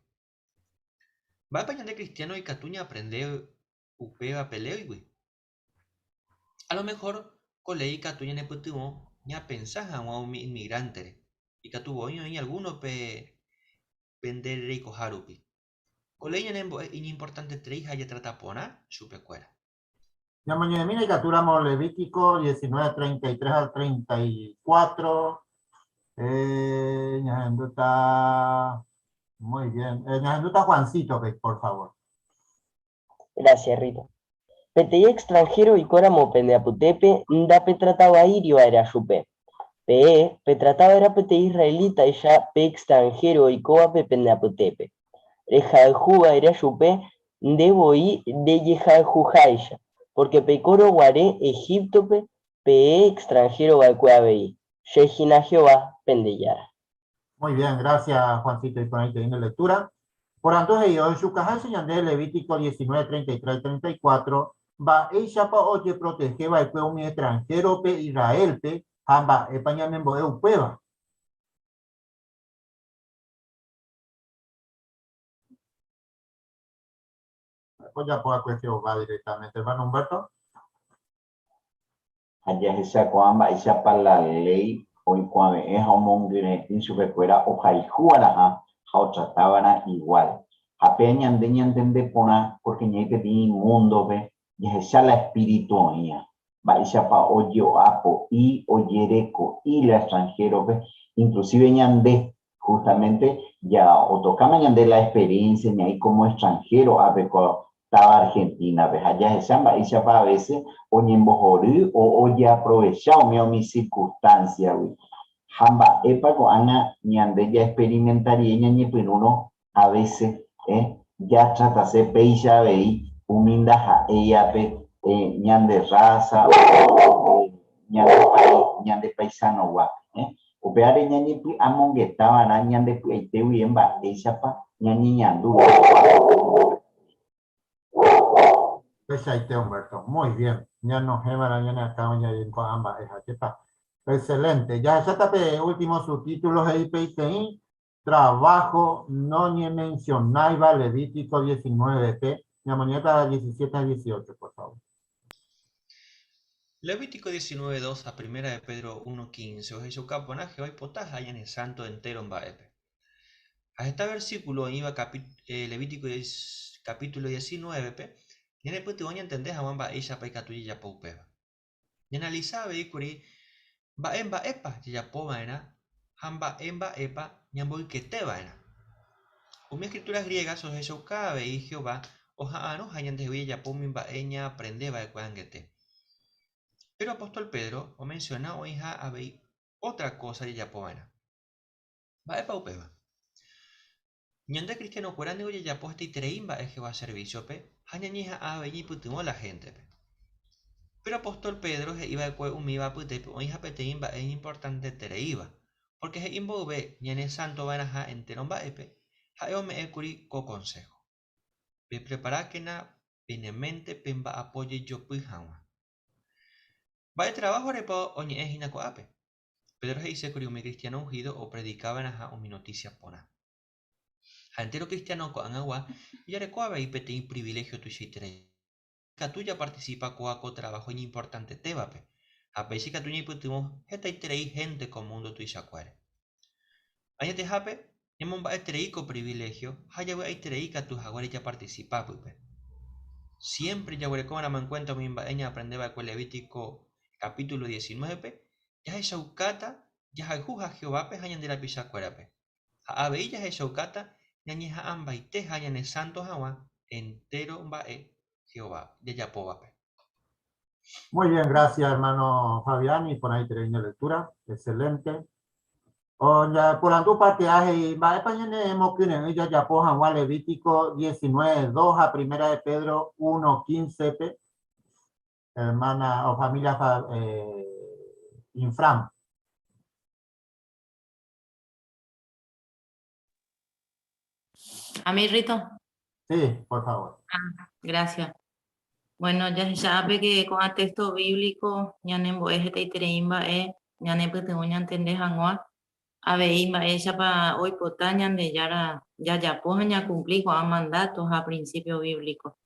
Mba'épa ñande kristiáno ikatu ñaaprende upéva pe léigui? A lo mehór ko léi ikatu ñanepytyvõ ñapensa hag̃ua umi inmigrántere, ikatu voi oĩ algúno pe pende reikoha rupi. Ko léi ñanembo'e iñimportantetereiha jatrata porã chupekuéra. Ñamoñe'ẽmína ikatúramo Levítico 19, 33 al 34. Eh, ñahendúta. Muy bien. Eh, ñahendúta Juancito, por favor. Gracias, Rito. Peteĩ extranhéro oikóramo pende apytépe ndapetratavaíri va'erã chupe. Peẽ petrata va'erã peteĩ israelítaicha pe extranhéro oikóvape pende apytépe. Rehayhu va'erã chupe nde voi rejehayhuháicha, pórke peikórõ guare Egíptope peẽ extranhéro va'ekue avei. Che hína Jehová, pende Jára. Muy bien, gracias Juancito iporãite nde lectura. Porandu he'i ohechukaháicha ñande Levítico 19, 33, 34, mba'éichapa ojeprotehe va'ekue umi extranhérope Israélpe ha mba'épa ñanembo'e upéva. Ojapo va'ekue Jehová directamente, hermano Humberto. Ha jahechakuaa mba'éichapa la léi oikuave'ẽ ha omongyre'ỹ chupekuéra ohayhuva'erãha ha otratava'erã igual. Ha péa ñande ñantende porã pórke ñaĩ peteĩ múndope jahecha la espíritu oĩva, mba'éichapa ojo'apo'i, ojereko'i la extranhérope, inclusive ñande justamente ja otokáma ñande la experiencia ñaĩ como extranjero ápe ko táva Argentina-pe ha jahecha mba'éichapa a veces oñembohory o ojeaprovecha umi umi circunstancia-gui. Ha mba'épa ko'ág̃a ñande jaexperimenta rire ñañepyrũrõ a veces eh jatratase péicha avei umi ndaha'éiape ñande raza o ñande país, ñande paisano-guápe eh. Upévare ñañepy'amongeta va'erã ñande py'aite guive mba'éichapa ñañeñandu. Upeichaite Humberto, muy bien. Ñanohẽ va'erã ñane akãme ñaĩ ko'ã mba'e ha jepa. Excelente. Jahecháta pe último subtítulo he'i peiteĩ trabajo noñemencionáiva Levítico 19-pe. Ñamoñe'ẽta 17 ha 18, por favor. Levítico 19, 2 ha Primera de Pedro 1, 15 ohechauka porã Jehová oipotaha ñane sánto entéro mba'épe. Ha heta versíkulo oĩva Levítico capítulo 19-pe ñanepytyvõ ñantende hag̃ua mba'éichapa ikatu jajapo upéva. Ñaanalisa avei kuri mba'e mba'épa jajapo va'erã ha mba'e mba'épa ñamboykete va'erã. Umi Escrituras Griegas ohechauka avei Jehová oha'arõ ha ñandehegui jajapo umi mba'e ñaaprende va'ekue angete. Péro apóstol Pedro omensiona oĩha avei ótra kósa jajapo va'erã. Mba'épa upéva? Ñande kristianokuéra ningo jajapo hetaiterei mba'e Jehová servísiope ha ñañeha'ã avei ñaipytyvõ la héntepe. Péro apóstol Pedro he'i va'ekue umíva apytépe oĩha peteĩ mba'e iñimportantetereíva, pórke he'i mboyve ñanesánto va'erãha entéro mba'épe, ha'e ome'ẽ kuri ko konsého, Pepreparákena pene ménte pemba'apo jejopy hag̃ua. Mba'e traváhorepa oñe'ẽ hína ko'ápe? Pedro he'ise kuri umi kristiáno unhído opredika va'erãha umi notísia porã. Ha entéro kristiáno ko'ag̃agua jareko avei peteĩ priviléhio tuichaiterei. Ikatu japartisipa kóva ko traváho iñimportantetévape, ha péicha ikatu ñaipytyvõ hetaiterei hénte ko múndo tuichakuére. Añetehápe, ñamomba'eterei ko priviléhio ha javy'aiterei ikatu haguére japartisipa pype. Siémpre jaguerekómaramo enkuénta umi mba'e ñaaprende va'ekue Levítico kapítulo 19-pe, jahechaukáta jahayhuha Jehovápe ha ñande rapichakuérape. Ha avei jahechaukáta ñañeha'ãmbaiteha ñanesánto hag̃ua entéro mba'e Jehová jajapóvape. Muy bien, gracias hermano Fabián, iporãiterei ñane lectura, excelente. Oñeporandu parte he'i mba'épa ñanemokyre'ỹ jajapo hag̃ua Levítico 19, 2 ha Primera de Pedro 1, 15-pe, hermana o familia eh, Infram. A mí, Rito. Sí, por favor. Ah, gracias. Bueno, jahecha ápe que ko'ã texto bíblico ñanembo'e hetaiterei mba'e ñanepytyvõ ñantende hag̃ua avei mba'éichapa oipota Ñandejára jajapo ha ñakumpli ko'ã mandato ha principio bíblico.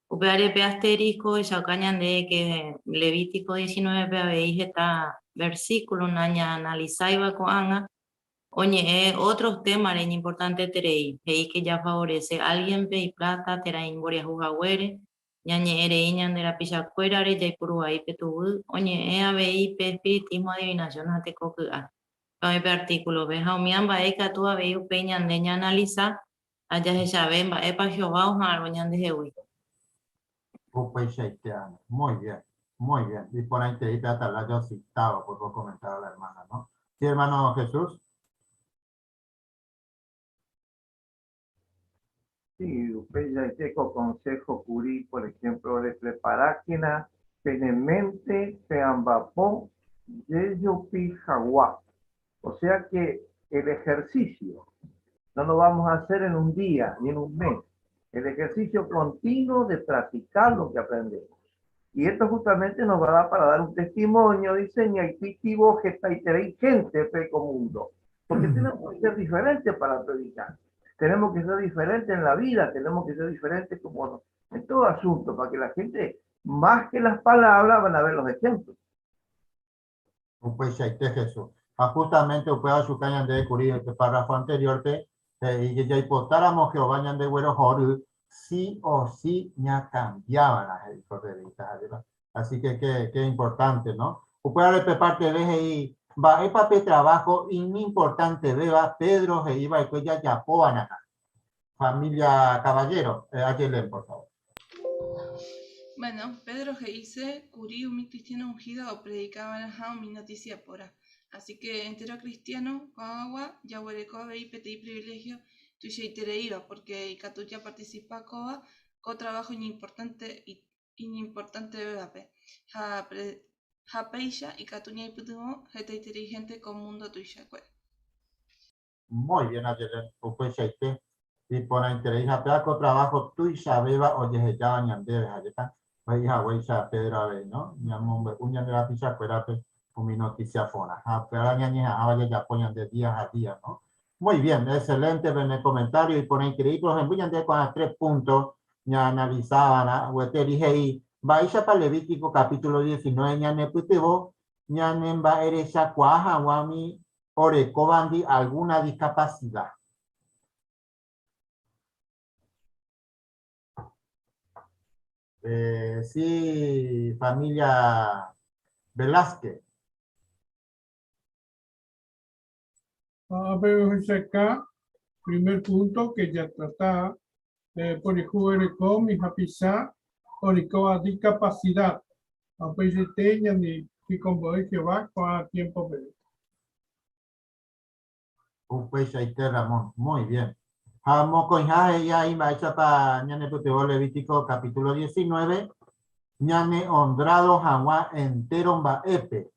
Upévare pe asterisco ohechauka ñande que Levítico 19-pe avei heta versículo nañaanalizáiva ko'ág̃a oñe'ẽ otros témare iñimportanteterei, he'i que jafavorece alguien-pe iplata térã imboriahu haguére, ñañe'ẽrei ñande rapichakuérare jaipuru'ai pe tuguy, oñe'ẽ avei pe espiritismo, adivinación ha tekoky'a. Oĩ pe artículo-pe ha umi mba'e ikatu avei upéi ñande ñaanaliza ha jahechave mba'épa Jehová oha'arõ ñandehegui. Upeichaite, Ana. Muy bien, muy bien. Y por ahí te atalaya citado por comentar a la hermana, ¿no? Sí, hermano Jesús. Sí, upeichaite ko consejo kuri, por ejemplo, de preparákena pene mente peamba'apo jejupi hag̃ua. O sea que el ejercicio no lo vamos a hacer en un día ni en un mes. El ejercicio continuo de practicar lo que aprendemos. Y esto justamente nos va a dar para dar un testimonio, dice, ñaipytyvõ hetaiterei gente ko mundo. Porque tenemos que ser diferentes para predicar. Tenemos que ser diferentes en la vida, tenemos que ser diferentes como en todo asunto, para que la gente, más que las palabras, van a ver los ejemplos. Upeichaite Jesús. Ah, justamente upéva chupe ñande kuri este párrafo anterior pe y jaipotáramo Jehová ñandeguerohory sí o sí ñacambiaban las revistas. Así que qué, qué importante, ¿no? Upéva pe parte B he'i mba'épa pe trabajo iñimportantevéva Pedro he'iva'ekue jajapova'erã. Familia Caballero, Ayelen, por favor. Bueno, Pedro he'ise kuri umi cristiano ungido opredicava'erãha umi noticia porã. Así que entero cristiano ko'ag̃agua jaguereko avei peteĩ privilegio tuichaitereíva porque ikatu japarticipa kóva ko trabajo iñimportante iñimportantevévape ha ha péicha ikatu ñaipytyvõ hetaiterei gente ko mundo tuichakue. Muy bien, Ayelen. Upeichaite. Iporãiterei ha péva ko trabajo tuichavéva ojehejáva ñandéve ha'éta he'ihaguéicha Pedro avei, no? Ñamombe'u ñande rapichakuérape umi noticia porã. Ha upéva ñañeha'ãva jajapo ñande día a día, ¿no? Muy bien, excelente en el comentario iporãiterei, por ejemplo, ñande con tres puntos ñaanalizábana, gueteri he'i mba'éichapa Levítico capítulo 19 ñanepytyvõ ñanemba'erechakuaa hag̃ua umi orekóvandi alguna discapacidad. Sí, familia Velázquez. A ver, acá, primer punto que ya trata poriahuvereko umi hapicha orekóva discapacidad. Upeichaite ñanerekombo'e Jehová ko'ã tiempo peve. Upeichaite Ramón, muy bien. Ha mokõiha he'i mba'éichapa ñanepytyvõ Levítico capítulo 19, ñane honrado hag̃ua entero mba'épe.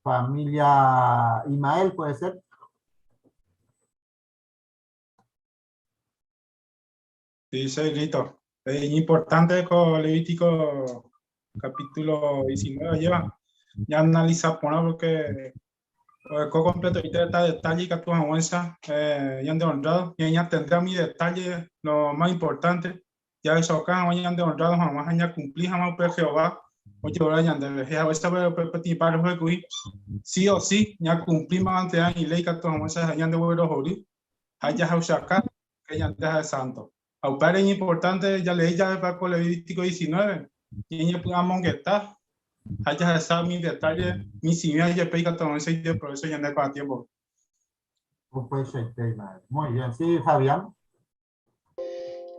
Familia Imael, puede ser. Sí, soy listo. Es importante con Levítico capítulo 19 lleva. Ya analiza por porque ko completo y está detalle que tu avanza ya de honrado y ya tendrá mi detalle lo más importante ya eso acá ya de honrado jamás ya cumplir jamás pe Jehová oye ahora ya de ya esta pe pe para sí o sí ya cumplimos antes de ley que tu avanza ya de bueno jori haya acá que ya deja de santo. Aupar es importante ya leí ya para Levítico 19 y ya podamos estar haya esa mi detalle mi simia ya pega todo ese y por eso ya no hay tiempo. Muy bien, sí, Fabián.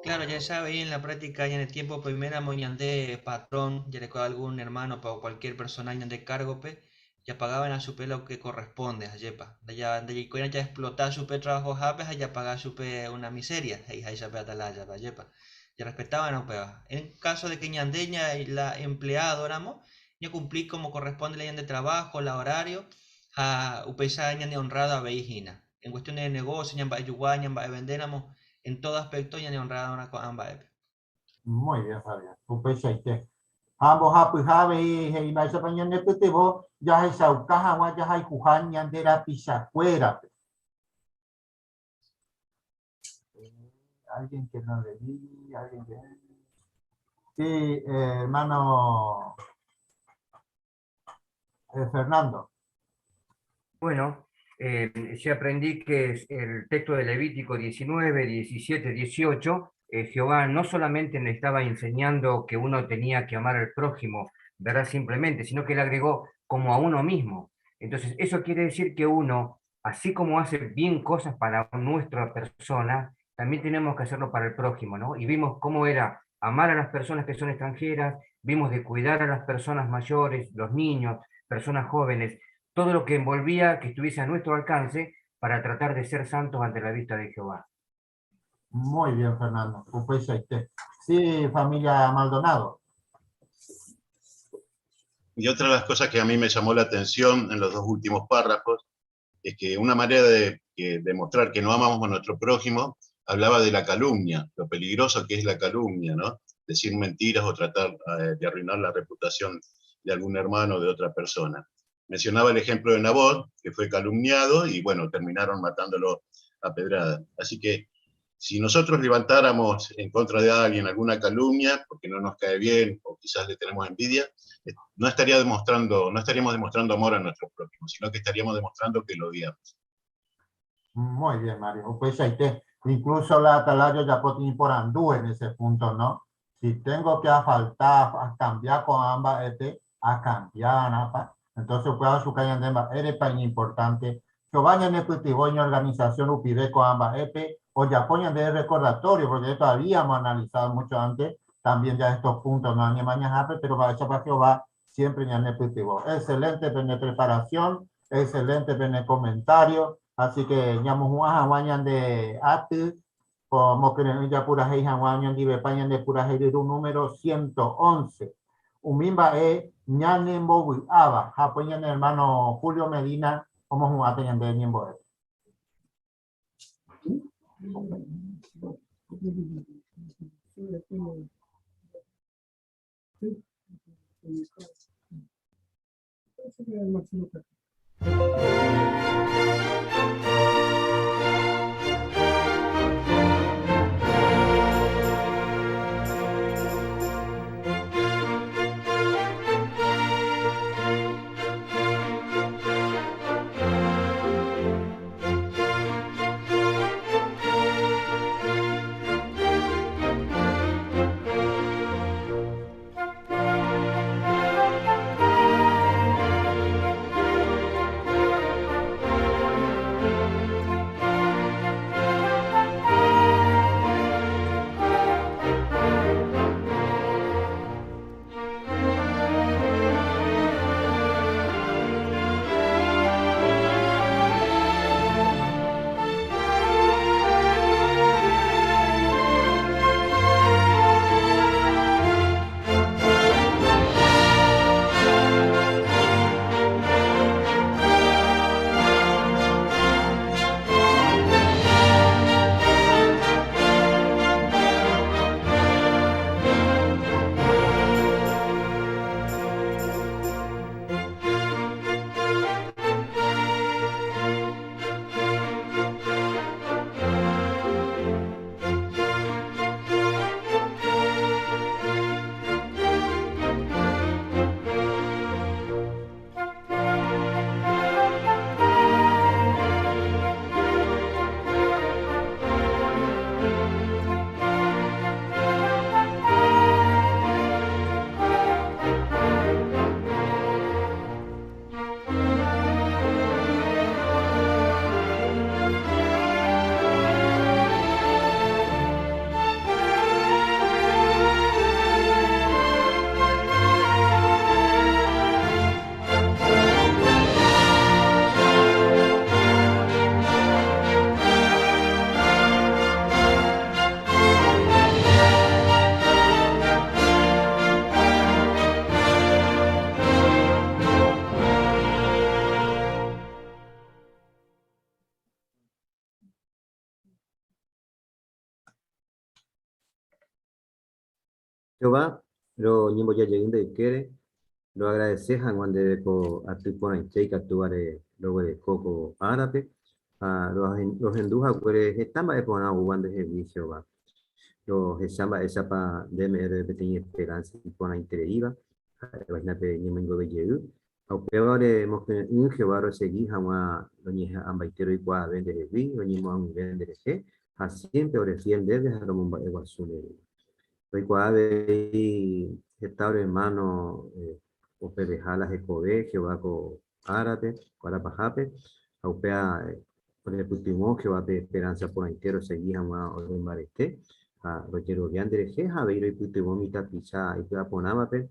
Claro, ya sabe, ahí en la práctica, ya en el tiempo primera de patrón, ya le algún hermano o cualquier persona de cargo, pe, ya pagaban a su lo que corresponde, a yepa. Ya de ya explotar su pe trabajo japes, ya pagar su pe una miseria, y ahí se atalaya, pa yepa. Ya respetaban a peba. En caso de que ñandeña y la empleado éramos, ya cumplí como corresponde la de trabajo, la horario, a upesa ñande honrado a veijina. En cuestiones de negocio, ñamba'ejogua, ñamba'evendéramo, en todo aspecto ñaneonrado ko'ã mba'épe. Muy bien, Fabián. Upeichaite. Ha mbohapyha avei he'i mba'éichapa ñanepytyvõ jahechauka hag̃ua jahayhuha ñande rapichakuérape. Alguien que no leí, alguien que... Sí, hermano Fernando. Bueno, yo aprendí que es el texto de Levítico 19, 17, 18, Jehová no solamente le estaba enseñando que uno tenía que amar al prójimo, ¿verdad? Simplemente, sino que él agregó como a uno mismo. Entonces, eso quiere decir que uno, así como hace bien cosas para nuestra persona, también tenemos que hacerlo para el prójimo, ¿no? Y vimos cómo era amar a las personas que son extranjeras, vimos de cuidar a las personas mayores, los niños, personas jóvenes, todo lo que envolvía que estuviese a nuestro alcance para tratar de ser santos ante la vista de Jehová. Muy bien, Fernando. Upeichaite. Sí, familia Maldonado. Y otra de las cosas que a mí me llamó la atención en los dos últimos párrafos es que una manera de demostrar que no amamos a nuestro prójimo hablaba de la calumnia, lo peligroso que es la calumnia, ¿no? Decir mentiras o tratar de arruinar la reputación de algún hermano o de otra persona. Mencionaba el ejemplo de Nabot, que fue calumniado y terminaron matándolo a pedrada. Así que si nosotros levantáramos en contra de alguien alguna calumnia, porque no nos cae bien o quizás le tenemos envidia, no estaríamos demostrando amor a nuestro prójimo, sino que estaríamos demostrando que lo odiamos. Muy bien, Mario. Pues ahí te, incluso la atalaya ya por andú en ese punto, ¿no? Si tengo que asfaltar, a cambiar con ambas, a cambiar, ¿no? Entonces, puedo su caña de ambas, eres tan importante. Que vayan en el organización UPIB con ambas, o ya ponen de recordatorio, porque esto habíamos analizado mucho antes, también ya estos puntos, no ni mañana, pero va a echar para Jehová siempre en el cultivo. Excelente pene preparación, excelente pene comentario, así que ñamos juan de ati, como que en ya pura heija juan de bepañan de pura heija número 111. Umimba e ñane mbowi aba, japoñan hermano Julio Medina, como juan teñan de ñembo e. Jehová, roñemboja jey nde ykére, roagradese hag̃ua ndéve ko aty porãite ikatúvare roguereko ko árape, ha rohendu haguére heta mba'e porã oúva ndehegui, Jehová. Rohecha mba'éichapa nde eme'ẽ reve peteĩ esperánsa iporãitereíva, ha'éva hína pe ñemoingove jey, ha upéva oremokyre'ỹ Jehová rosegi hag̃ua roñeha'ãmbaite roikuaave ndehegui, roñemoag̃uive nderehe, ha siémpre orefiél ndéve ha romomba'eguasu nde réra. Roikuaa avei heta ore ermáno operdeha la hekove Jehová ko árape, ko ára pahápe, ha upéva orepytyvõ Jehová pe esperánsa porãite rosegi hag̃ua orembarete ha rojerovia nderehe ha avei roipytyvõ umi tapicha ipy'aporãvape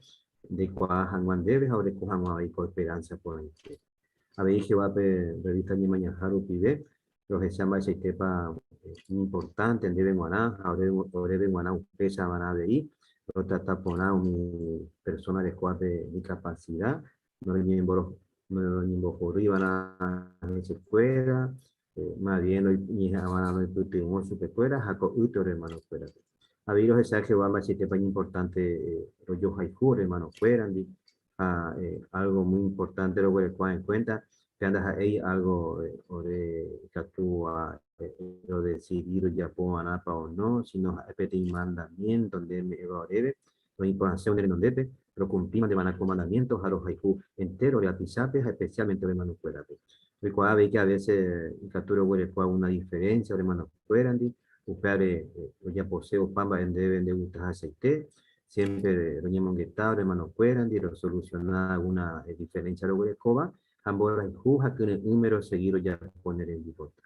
ndeikuaa hag̃ua ndéve ha oreko hag̃ua avei ko esperánsa porãite. Avei Jehová pe rrevísta Ñemañaha rupive rohecha mba'eichaitépa iñimportánte ndéve g̃uarã ha oréve g̃uarã upéicha va'erã avei rotrata porã umi persóna rekuápe dikapasida, noroñembohorýi va'erã hesekuéra, más bien roñeha'ã va'erã roipytyvõ chupekuéra ha ko'ýte ore ermanokuérape. Avei rohecha Jehová mba'eichaitépa iñimportánte rojohayhu ore ermanokuérandi ha algo muy importante roguerekóva en cuenta, péva ndaha'éi algo ore ikatúva rodecidi rojapo va'erãpa o no, sino ha'e peteĩ mandamiento nde eme'ẽva oréve, roĩporãse ore renondépe, rokumplíma nde va'erã ko mandamiento ha rohayhu entero ore rapichápe ha especialmente ore hermanokuérape. Roikuaa avei que a veces ikatu roguereko alguna diferencia ore hermanokuérandi, upévare rojapose opa mba'e ndéve ndegustahachaite, Siémpre roñemongeta ore hermanokuérandi rosolusiona algúna diferénsia roguerekóva, ha mborayhu ha kyre'ỹme rosegi rojapo ne rembipota.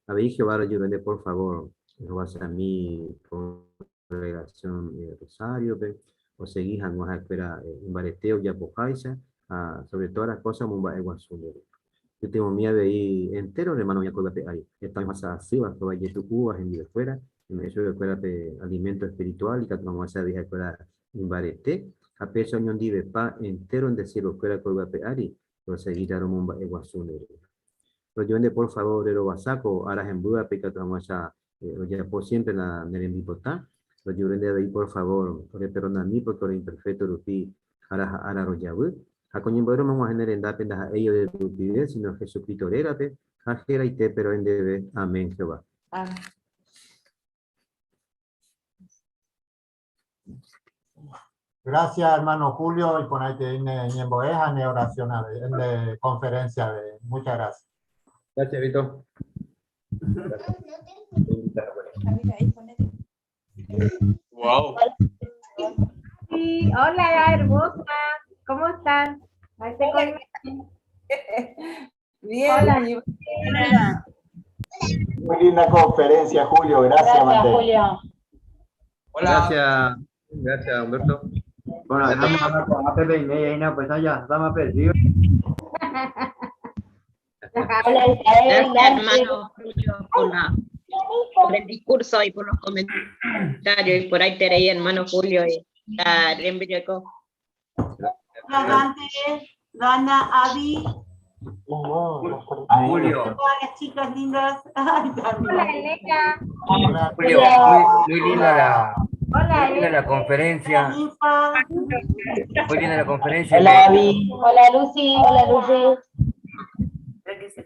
Avei Jehová rojerure por favór ehovasami kongregasión Rosáriope, osegi hag̃ua ha'ekuéra imbarete ojapoháicha ha sobre todas las cosas omomba'eguasu nde réra. Pytyvõmi avei entéro hermano oñakóiva pe ári, heta ohasa asýva, Jehová ijetu'úva hendivekuéra, Ome'ẽ chupekuéra pe alimento espiritual ikatu hag̃uáicha avei ha'ekuéra imbarete, ha péicha oñondivepa entéro nde siervokuéra ko yvy ape ári, rosegíta romomba'eguasu nde réra. Rojoénte por favor ore rovasa ko ára hembývape ikatu hag̃uáicha rojapo siémpre la ne rembipota. Rojerure avei por favor ore perdonami pórke ore imperfékto rupi ára ha ára rojavy. Ha ko ñembo'e romog̃uahẽ ne rendápe ndaha'éi ore rupive, síno Jesucristo rérape, ha heraitépe ro'e ndéve. Amén, Jehová. Amén. Gracias, hermano Julio, y por ahí te ñembo'e ha ne oración de conferencia. De, muchas gracias. Gracias, Vito. Wow. Sí, hola, hermosa. ¿Cómo están? Ahí te Bien, Hola. Muy linda conferencia, Julio. Gracias, Gracias, Julio. Hola. Gracias, gracias, Humberto. Bueno, ko'ápe peime hína, pues allá estamos perdidos. Hola, Isabel, Gracias, hermano Julio, por, la, por el discurso y por los comentarios. Y por ahí te hermano Julio, y la Hola, Dante, Dana, Abby. Julio. Todas las chicas lindas. Ay, Hola, Elena. Julio, muy, muy linda la, Hola, muy linda la conferencia. Muy linda la conferencia. Hola, Abby. Hola, Lucy. Hola, Lucy.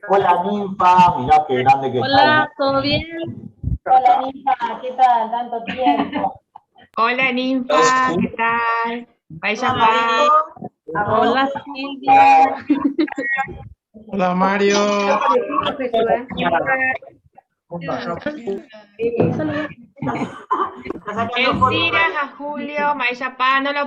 Hola, Ninfa. Mirá qué grande que Hola, está. ¿todo bien? Hola, Ninfa. ¿Qué tal? Tanto tiempo. Hola, Ninfa, ¿qué tal? Vaya Hola, Silvia. Hola, Mario. Elcira, a Julio, Maisha Pa, no lo